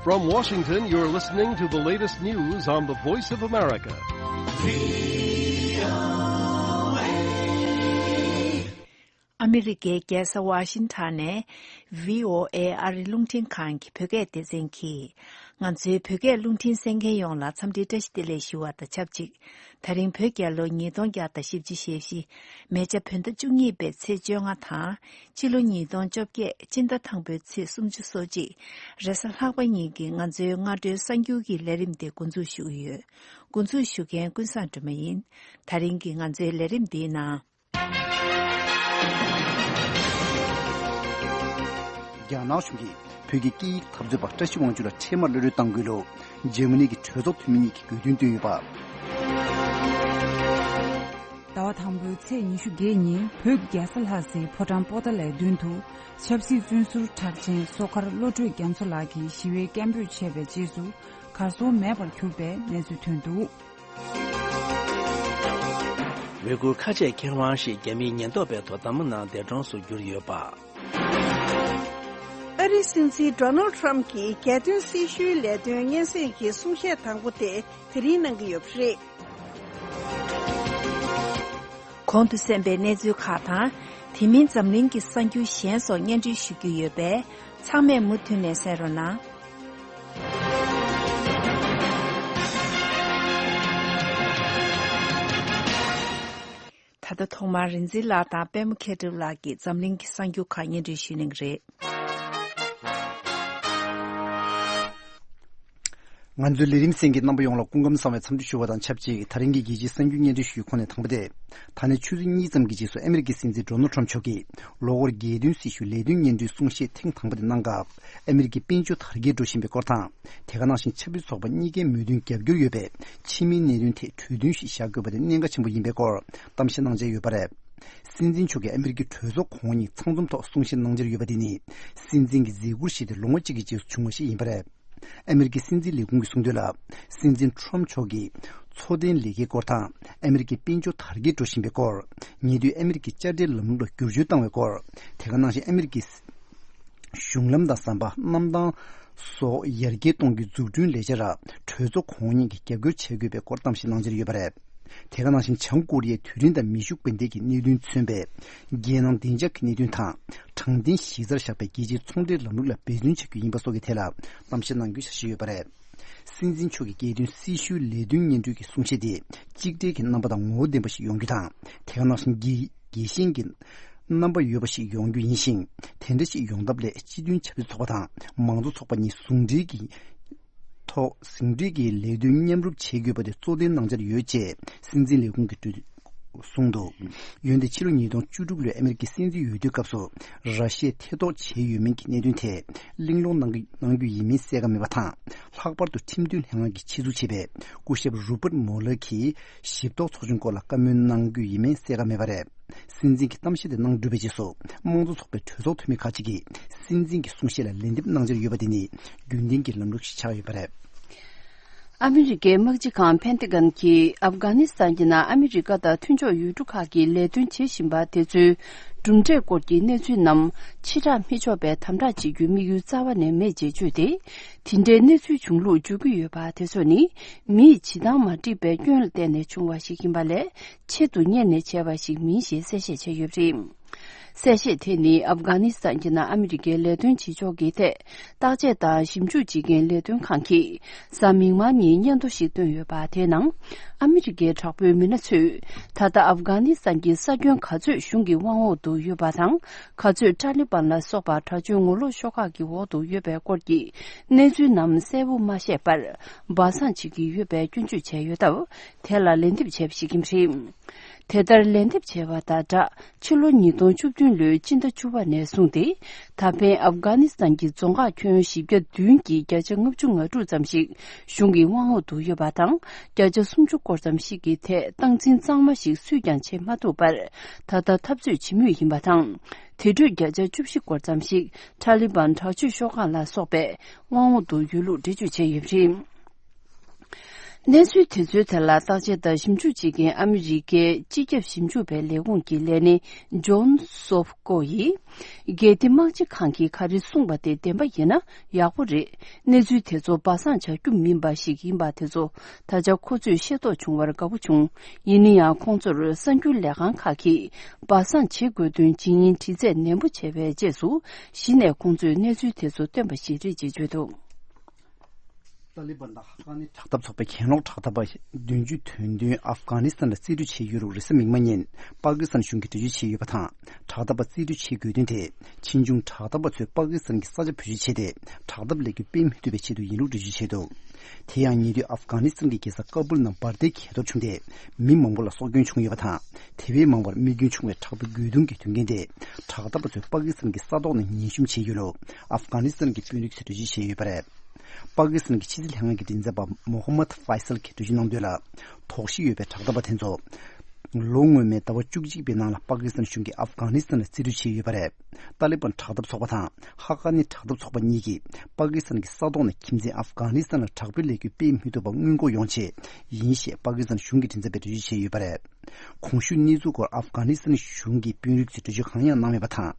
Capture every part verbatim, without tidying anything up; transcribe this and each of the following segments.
From Washington, you're listening to the latest news on the Voice of America. ཨ་མི་རི་ཀའི་རྒྱལ་ས་ཝ་ཤིང་ཊོན་ནས་བྷི་ཨོ་ཨེ་ཨ་རི་རླུང་འཕྲིན་ཁང་གི་བོད་སྐད་སྡེ་ཚན་གྱིས། ང་ཚོའི་བོད་སྐད་རླུང་འཕྲིན་གསན་མཁན་ཡོངས་ལ་འཚམས་འདྲིའི་བཀྲ་ཤིས་བདེ་ལེགས་ཞུ་བ་དང་ཆབས་ཅིག་ད་རིང་བོད་རྒྱལ་ལོ་ཉིས་སྟོང་བརྒྱ་དང་བཞི་བཅུ་ཞེ་བཞི། མེ་བྱ་བོད་ཟླ་བཅུ་གཉིས་པའི་ཚེས་བཅོ་ལྔ་དང་། སྤྱི་ལོ་ཉིས་སྟོང་བཅོ་བརྒྱད་སྤྱི་ཟླ་དང་པོའི་ཚེས་སུམ་ཅུ་སོ་གཅིག་རེས་གཟའ་ལྷག་པ་ཉིན་གྱི་ང་ཚོའི་སྔ་དྲོའི་གསར་འགྱུར་གྱི་ལས་རིམ་དེ་འགོ་འཛུགས་ཞུ་གི་ཡོད། འགོ་འཛུགས་ཞུ་མཁན་ཀུན་བཟང་སྒྲོལ་མ་ཡིན། ད་རིང་གི་ང་ཚོའི་ལས་རིམ་འདིའི་ནང་། རྒྱ་ནག་གཞུང་གིས་བོད་ཀྱི་སྐད་ཡིག་འཐབ་རྩོད་པ་བཀྲ་ཤིས་དབང་ཕྱུག་ལ་འཕྲལ་མར་གློད་གྲོལ་གཏང་དགོས་ལུགས་འཇར་མ་ནི་གི་གྲོས་ཚོགས་འཐུས་མི་གཉིས་ཀྱིས་དགོས་འདུན་བཏོན་ཡོད་པ། ཟླ་བ་དང་པོའི་ཚེས་ཉི་ཤུ་བརྒྱད་ཉིན་བོད་རྒྱལ་ས་ལྷ་སའི་ཕོ་བྲང་པོ་ཏཱ་ལའི་མདུན་དུ་ཆབ་སྲིད་བཙོན་ཟུར་གྲགས་ཅན་བསོད་དཀར་བློ་གྲོས་རྒྱ་མཚོ་ལགས་ཀྱིས་ཞི་བའི་སྐད་འབོད་བྱས་པའི་རྗེས་སུ་གར་སོང་མེད་པར་གྱུར་པའི་གནས་ཚུལ་ཐོན་འདུག། ཝེ་གུར་ཁ་ཆེ་མཁས་དབང་ཞིག་རྒྱ་མིའི་ཉེན་རྟོག་པའི་དོ་དམ་ནང་འདས་གྲོངས་སུ་གྱུར་ཡོད་པ། ཨ་རིའི་སྲིད་འཛིན་ཌོ་ནལ་ཊམ་གྱིས་རྒྱལ་དོན་སྲི་ཞུའི་ལས་དོན་སྙན་སེང་གི་གསུང་བཤད་དང་པོ་དེ་དེ་རིང་གནང་གི་ཡོད་པ་རེད། གོང་དུ་གསན་པའི་གནས་ཚུལ་ཁག་དང་། དེ་མིན་འཛམ་གླིང་གི་གསར་འགྱུར་གཞན་སོགས་སྙན་སྒྲོན་ཞུ་རྒྱུ་ཡོད་པས། ཚང་མས་མུ་མཐུད་ནས་གསན་རོགས་གནང་། ད་ལྟ་ཐོག་མར་རིག་འཛིན་ལགས་དང་པད་མ་མཁས་གྲུབ་ལགས་ཀྱིས་འཛམ་གླིང་གི་གསར་འགྱུར་ཁག་སྙན་སྒྲོན་ཞུ་གནང་གི་རེད། ང་ཚོའི་ལས་རིམ་གསན་མཁན་རྣམ་པ་ཡོངས་ལ་སྐུ་ཁམས་བཟང་བའི་འཚམས་འདྲི་ཞུ་བ་དང་ཆབས་ཅིག་ད་རིང་གི་རྒྱལ་སྤྱིའི་གསར་འགྱུར་སྙན་སྒྲོན་ཞུ་ཡུལ་ཁོངས་ནས་དང་པོ་དེ། ད་ནས་ཆུ་ཚོད་གཉིས་ཙམ་གྱི་རྗེས་སུ་ཨ་མི་རི་ཀའི་སྲིད་འཛིན་ཌོ་ནལ་ཊམ་མཆོག་གིས་ལོ་འཁོར་རྒྱལ་དོན་སྲི་ཞུ་ལས་དོན་སྙན་སྒྲོན་གསུང་བཤད་ཐེངས་དང་པོ་དེ་གནང་སྐབས། ཨ་མི་རི་ཀའི་དཔལ་འབྱོར་དར་རྒྱས་འགྲོ་བཞིན་པའི་སྐོར་དང་། དེ་ག་ནང་བཞིན་ཆབ་སྲིད་ཚོགས་པ་གཉིས་ཀའི་མོས་མཐུན་རྒྱབ་སྐྱོར་ཡོད་པའི་ཕྱི་མིའི་གནད་དོན་ཐད་གྲོས་མཐུན་ཞིག་བཞག་དགོས་པ་དེ་གནད་འགག་ཆེན་པོ་ཡིན་པའི་སྐོར་གཏམ་བཤད་གནང་འཆར་ཡོད་པ་རེད། སྲིད་འཛིན་མཆོག་གིས་ཨ་མི་རི་ཀའི་གྲོས་ཚོགས་ཁོངས་གཉིས་ཚང་འཛོམས་ཐོག་གསུང་བཤད་གནང་འཆར་ཡོད་པ་དེ་ནི། སྲིད་འཛིན་གྱི་གཟིགས་སྐོར་ཞིག་དེ་ལོ་ངོ་གཅིག་གི་རྗེས་སུ་བྱུང་བ་ཞིག་ཡིན་པ་རེད། ཨ་མི་རི་ཀའི་སྲིད་འཛིན་ལས་ཁུངས་ཀྱིས་གསུངས་དོན་ལ། སྲིད་འཛིན་ཊམ་མཆོག་གིས་འཚོ་རྟེན་ལས་ཀའི་སྐོར་དང་། ཨ་མི་རི་ཀའི་དཔལ་འབྱོར་དར་རྒྱས་འགྲོ་བཞིན་པའི་སྐོར། ཉེ་དུས་ཨ་མི་རི་ཀའི་དཔྱ་ཁྲལ་ལམ་ལུགས་ལ་བསྒྱུར་བཅོས་བཏང་བའི་སྐོར། དེ་ག་ནང་བཞིན་ཨ་མི་རི་ཀའི་གཞུང་ལམ་དང་ཟམ་པ། གནམ་ཐང་སོགས་ཡར་རྒྱས་གཏོང་རྒྱུའི་འཛུགས་སྐྲུན་ལས་འཆར་ལ་གྲོས་ཚོགས་ཁོངས་གཉིས་ཀྱིས་རྒྱབ་སྐྱོར་བྱེད་དགོས་པའི་སྐོར་གཏམ་བཤད་གནང་འཆར་ཡོད་པ་རེད། དེ་ག་ནང་བཞིན་བྱང་ཀོ་རི་ཡའི་དུས་རིམ་དང་མེ་ཤུགས་འཕེན་ཐེངས་ཀྱི་གནད་དོན་མཚོན་པའི་རྒྱལ་ནང་བདེ་འཇགས་ཀྱི་གནད་དོན་དང་། དྲང་བདེན་གཞི་རྩར་བཞག་པའི་རྒྱལ་སྤྱིའི་ཚོང་འབྲེལ་ལམ་ལུགས་ལ་འབད་བརྩོན་བྱ་རྒྱུ་ཡིན་པ་སོགས་ཀྱི་ཐད་ལ་གཏམ་བཤད་གནང་རྒྱུའི་འཆར་གཞི་ཡོད་པ་རེད། སྲིད་འཛིན་མཆོག་གི་རྒྱལ་དོན་སྲི་ཞུའི་ལས་དོན་སྙན་སྒྲོན་གྱི་གསུང་བཤད་དེ་གཅིག་སྒྲིལ་གྱི་རྣམ་པ་དང་ངོ་བོ་ལྡན་པ་ཞིག་ཡོང་རྒྱུ་དང་། དེ་ག་ནང་བཞིན་རྒྱལ་རྒྱལ་ཞེན་གྱི་རྣམ་པ་ཡོད་པ་ཞིག་ཡོང་རྒྱུ་ཡིན་ཞིང་། དེ་འདྲ་ཞིག་ཡོང་ཐབས་སླད་སྤྱི་མཐུན་ཆབ་སྲིད་ཚོགས་པ་དང་མང་གཙོ་ཚོགས་པ་གཉིས་ཟུང་འབྲེལ་གྱིས་ཐོག་ཟུང་འབྲེལ་གྱིས་ལས་དོན་མཉམ་རུབ་བྱེད་དགོས་པ་དེ་གཙོ་དོན་གནང་འཆར་ཡོད་ཅེས་སྲིད་འཛིན་ལས་ཁུངས་ཀྱིས་གསུངས་འདུག། འོན་ཏེ་ཕྱི་ལོ་ཉིས་སྟོང་བཅུ་དྲུག་ལོའི་ཨ་མི་རི་ཀའི་སྲིད་འཛིན་འོས་བསྡུའི་སྐབས་སུ་ར་ཤི་ཡས་ཐེ་གཏོགས་བྱས་ཡོད་མིན་གྱི་གནད་དོན་ཐད་གླེང་སློང་གནང་གི་གནང་རྒྱུ་ཡིན་མིན་གསལ་ཁ་མེད་པ་དང་། ལྷག་པར་དུ་ཁྲིམས་དོན་ལྷན་ཁང་གིས་ཆེད་འཛུགས་བྱས་པའི་སྐུ་ཞབས་རུ་པར་མོ་ལར་གྱིས་ཞིབ་རྟོག་ཚོགས་ཆུང་སྐོར་ལ་བཀའ་མོལ་གནང་རྒྱུ་ཡིན་མིན་གསལ་ཁ་མེད་པ་རེད། སྲིད་འཛིན་གྱི་གཏམ་བཤད་དེ་གནང་གྲུབ་པའི་རྗེས་སུ་དམངས་གཙོ་ཚོགས་པའི་གྲོས་ཚོགས་འཐུས་མི་ཁག་ཅིག་གིས་སྲིད་འཛིན་གྱི་གསུང་བཤད་ལ་ལན་འདེབས་གནང་འཆར་ཡོད་པ་དེ་ནི་རྒྱུན་ལྡན་གྱི་ལམ་ལུགས་ཤིག་ཆགས་ཡོད་པ་རེད། ཨ་མི་རི་ཀའི་དམག་སྤྱི་ཁང་ཕན་ཏི་གན་གྱིས་ཨབ་གྷ་ནི་སི་ཐན་གྱི་ནང་ཨ་མི་རི་ཀ་དང་མཐུན་ཕྱོགས་ཡུལ་གྲུ་ཁག་གིས་ལས་དོན་བྱེད་བཞིན་པ་དེ་ཚོའི་གྲུབ་འབྲས་སྐོར་གྱི་གནས་ཚུལ་རྣམས་ཕྱིར་བསྒྲགས་མི་ཆོག་པའི་དམ་དྲག་བྱེད་རྒྱུའི་དམིགས་ཡུལ་རྩ་བ་ནས་མེད་ཅེས་བརྗོད་དེ། དེ་འདྲའི་གནས་ཚུལ་བྱུང་ལུགས་བརྗོད་ཀྱི་ཡོད་པ་དེ་ཚོ་ནི་མིས་བྱེད་སྟངས་མ་འགྲིག་པའི་སྐྱོན་ལ་བརྟེན་ནས་བྱུང་བ་ཞིག་ཡིན་པ་ལས་ཆེད་དུ་གཉེར་ནས་བྱས་པ་ཞིག་མིན་ཞེས་གསལ་བཤད་བྱས་ཡོད་པ་རེད། གསལ་བཤད་དེ་ནི་ཨབ་གྷ་ནི་སི་ཐན་གྱི་ནང་ཨ་མི་རི་ཀའི་ལས་དོན་བྱེད་ཕྱོགས་ཀྱི་ཐད་བརྟག་དཔྱད་དང་ཞིབ་འཇུག་བྱེད་མཁན་ལས་དོན་ཁང་གིས་གཟའ་མིག་དམར་ཉིན་སྙན་ཐོ་ཞིག་བཏོན་ཡོད་པ། དེའི་ནང་ཨ་མི་རི་ཀའི་དྲག་པོའི་མི་སྣ་ཚོས་ད་ལྟ་ཨབ་གྷ་ནི་སི་ཐན་གྱི་ས་ཁྱོན་ག་ཚོད་གཞུང་གི་དབང་འོག་ཏུ་ཡོད་པ་དང་། ག་ཚོད་ཏཱ་ལི་བན་ལ་སོགས་པ་དྲག་སྤྱོད་ངོ་ལོག་ཤོག་ཁག་གི་འོག་ཏུ་ཡོད་པའི་སྐོར་གྱི་གནས་ཚུལ་རྣམས་གསལ་པོ་མ་བཤད་པར་སྦ་གསང་བྱེད་ཀྱི་ཡོད་པའི་སྐྱོན་བརྗོད་བྱས་ཡོད་སྟབས། དེ་ལ་ལན་འདེབས་བྱས་པ་ཞིག་ཡིན་པ་རེད། དེ་ལྟར་ལན་འདེབས་བྱས་པ་དང་སྦྲགས། ཕྱི་ལོ་ཉིས་སྟོང་བཅུ་བདུན་ལོའི་སྤྱི་ཟླ་བཅུ་པ་ནས་བཟུང་སྟེ། ད་ཕན་ཨབ་གྷ་ནི་སི་ཐན་གྱི་རྫོང་ཁག་ཁྱོན་བཞི་བརྒྱ་བདུན་གྱི་བརྒྱ་ཆ་ལྔ་བཅུ་ང་དྲུག་ཙམ་ཞིག་གཞུང་གི་དབང་འོག་ཏུ་ཡོད་པ་དང་། བརྒྱ་ཆ་སུམ་ཅུ་སྐོར་ཙམ་ཞིག་གི་ཐད་སྟངས་འཛིན་གཙང་མ་ཞིག་སུས་ཀྱང་བྱེད་མ་ཐུབ་པར། ད་ལྟ་འཐབ་རྩོད་བྱེད་མུས་ཡིན་པ་དང་། དེ་གྲོས་བརྒྱ་ཆ་བཅུ་བཞི་སྐོར་ཙམ་ཞིག་ཏཱ་ལི་བན་དྲག་སྤྱོད་ཤོག་ཁག་ལ་སོགས་པའི་དབང་འོག་ཏུ་ཡོད་ལུགས་འགྲེལ་བརྗོད་བྱས་ཡོད་པ་རེད། གནས་ཚུལ་དེ་ཚོའི་ཐད་ལ་བརྟག་དཔྱད་དང་ཞིབ་འཇུག་བྱེད་མཁན་ཨ་མི་རི་ཀའི་སྤྱི་ཁྱབ་ཞིབ་འཇུག་པའི་ལས་ཁུངས་ཀྱི་ལས་སྣེ་ཇོན་སོབ་ཀོ་ཡིས། གལ་ཏེ་དམག་སྤྱི་ཁང་གིས་ག་རེ་གསུངས་པ་དེ་བདེན་པ་ཡིན་ན་ཡག་པོ་རེད། གནས་ཚུལ་དེ་ཚོ་སྦ་གསང་བྱ་རྒྱུ་མིན་པ་ཞིག་ཡིན་པ་དེ་ཚོ་ད་ཆ་ཁོ་ཚོས་ཤེས་རྟོགས་བྱུང་བར་དགའ་པོ་བྱུང་། ཡིན་ན་ཡང་ཁོང་ཚོར་གསར་འགྱུར་ལས་ཁང་ཁག་གིས་སྦ་གསང་བྱེད་དགོས་དོན་ཇི་ཡིན་དྲི་རྩད་ནན་པོ་བྱས་པའི་རྗེས་སུ། གཞི་ནས་ཁོང་ཚོས་གནས་ཚུལ་དེ་ཚོ་བཏོན་པ་ཞིག་རེད་ཅེས་བརྗོད་འདུག། ཏཱ་ལི་བན་དང་ཧ་ཀ་ནི་དྲག་འཐབ་ཚོགས་པའི་གྱེན་ལོག་དྲག་འཐབ་པ་བདུན་ཅུ་དོན་བདུན་ཨབ་གྷ་ནི་སི་ཐན་ལ་རྩིས་སྤྲོད་བྱས་ཡོད་ལུགས་རེས་གཟའ་མིག་དམར་ཉིན་པ་ཀི་སི་ཐན་གཞུང་གིས་འགྲེལ་བརྗོད་བྱས་ཡོད་པ་དང་། དྲག་འཐབ་པ་རྩིས་སྤྲོད་བྱེད་དགོས་དོན་དེ་ཕྱིས་འབྱུང་དྲག་འཐབ་པ་ཚོས་པ་ཀི་སི་ཐན་གྱི་ས་ཆ་བེད་སྤྱོད་བྱས་ཏེ་དྲག་འཐབ་ལས་འགུལ་སྤེལ་མི་ཐུབ་པའི་ཆེད་དུ་ཡིན་ལུགས་འགྲེལ་བརྗོད་བྱས་འདུག། དེ་ཡང་ཉེ་དུས་ཨབ་གྷ་ནི་སི་ཐན་གྱི་རྒྱལ་ས་ཀ་བུལ་ནང་འབར་མདེལ་གས་གཏོར་བྱུང་སྟེ་མི་མང་པོ་ལ་སྲོག་སྐྱོན་བྱུང་ཡོད་པ་དང་། དེ་བས་མང་བར་རྨས་སྐྱོན་བྱུང་བའི་དྲག་པོའི་རྒོལ་རྡུང་གི་དོན་རྐྱེན་དེ་དྲག་འཐབ་པ་ཚོས་པ་ཀི་སི་ཐན་གྱི་ས་ཐོག་ནས་ཉེན་ཞིབ་བྱས་ཡོད་ལུགས་ཨབ་གྷ་ནི་སི་ཐན་གྱི་དཔོན་རིགས་ཚོས་འགྲེལ་བརྗོད་བྱས་ཡོད་པ་རེད། པ་ཀི་སི་ཐན་གྱི་ཕྱི་སྲིད་ལྷན་ཁང་གི་མགྲིན་ཚབ་པ་མོ་ཧམ་མད་ཕའི་སལ་གྱིས་འགྲེལ་བརྗོད་གནང་དོན་ལ། དོགས་གཞི་ཡོད་པའི་དྲག་འཐབ་པ་དེ་ཚོ། ལོ་སྔོན་མའི་ཟླ་བ་བཅུ་གཅིག་པའི་ནང་ལ་པ་ཀི་སི་ཐན་གཞུང་གིས་ཨབ་གྷ་ནི་སི་ཐན་ལ་རྩིས་སྤྲོད་བྱས་ཡོད་པ་རེད། ཏཱ་ལི་བན་དྲག་འཐབ་ཚོགས་པ་དང་ཧ་ཀ་ནི་དྲག་འཐབ་ཚོགས་པ་གཉིས་ཀྱིས་པ་ཀི་སི་ཐན་གྱི་ས་ཐོག་ནས་ཁྱིམ་མཚེས་ཨབ་གྷ་ནི་སི་ཐན་ལ་དྲག་པོའི་ལས་འགུལ་སྤེལ་མི་ཐུབ་པ་སྔོན་འགོག་ཡོང་ཆེད་ཡིན་ཞེས་པ་ཀི་སི་ཐན་གཞུང་གི་མགྲིན་ཚབ་པས་འགྲེལ་བརྗོད་བྱས་ཡོད་པ་རེད། གོང་ཞུས་གནས་ཚུལ་སྐོར་ཨབ་གྷ་ནི་སི་ཐན་གཞུང་གི་དཔོན་རིགས་ཚོས་འགྲེལ་བརྗོད་གང་ཡང་གནང་མེད་པ་དང་།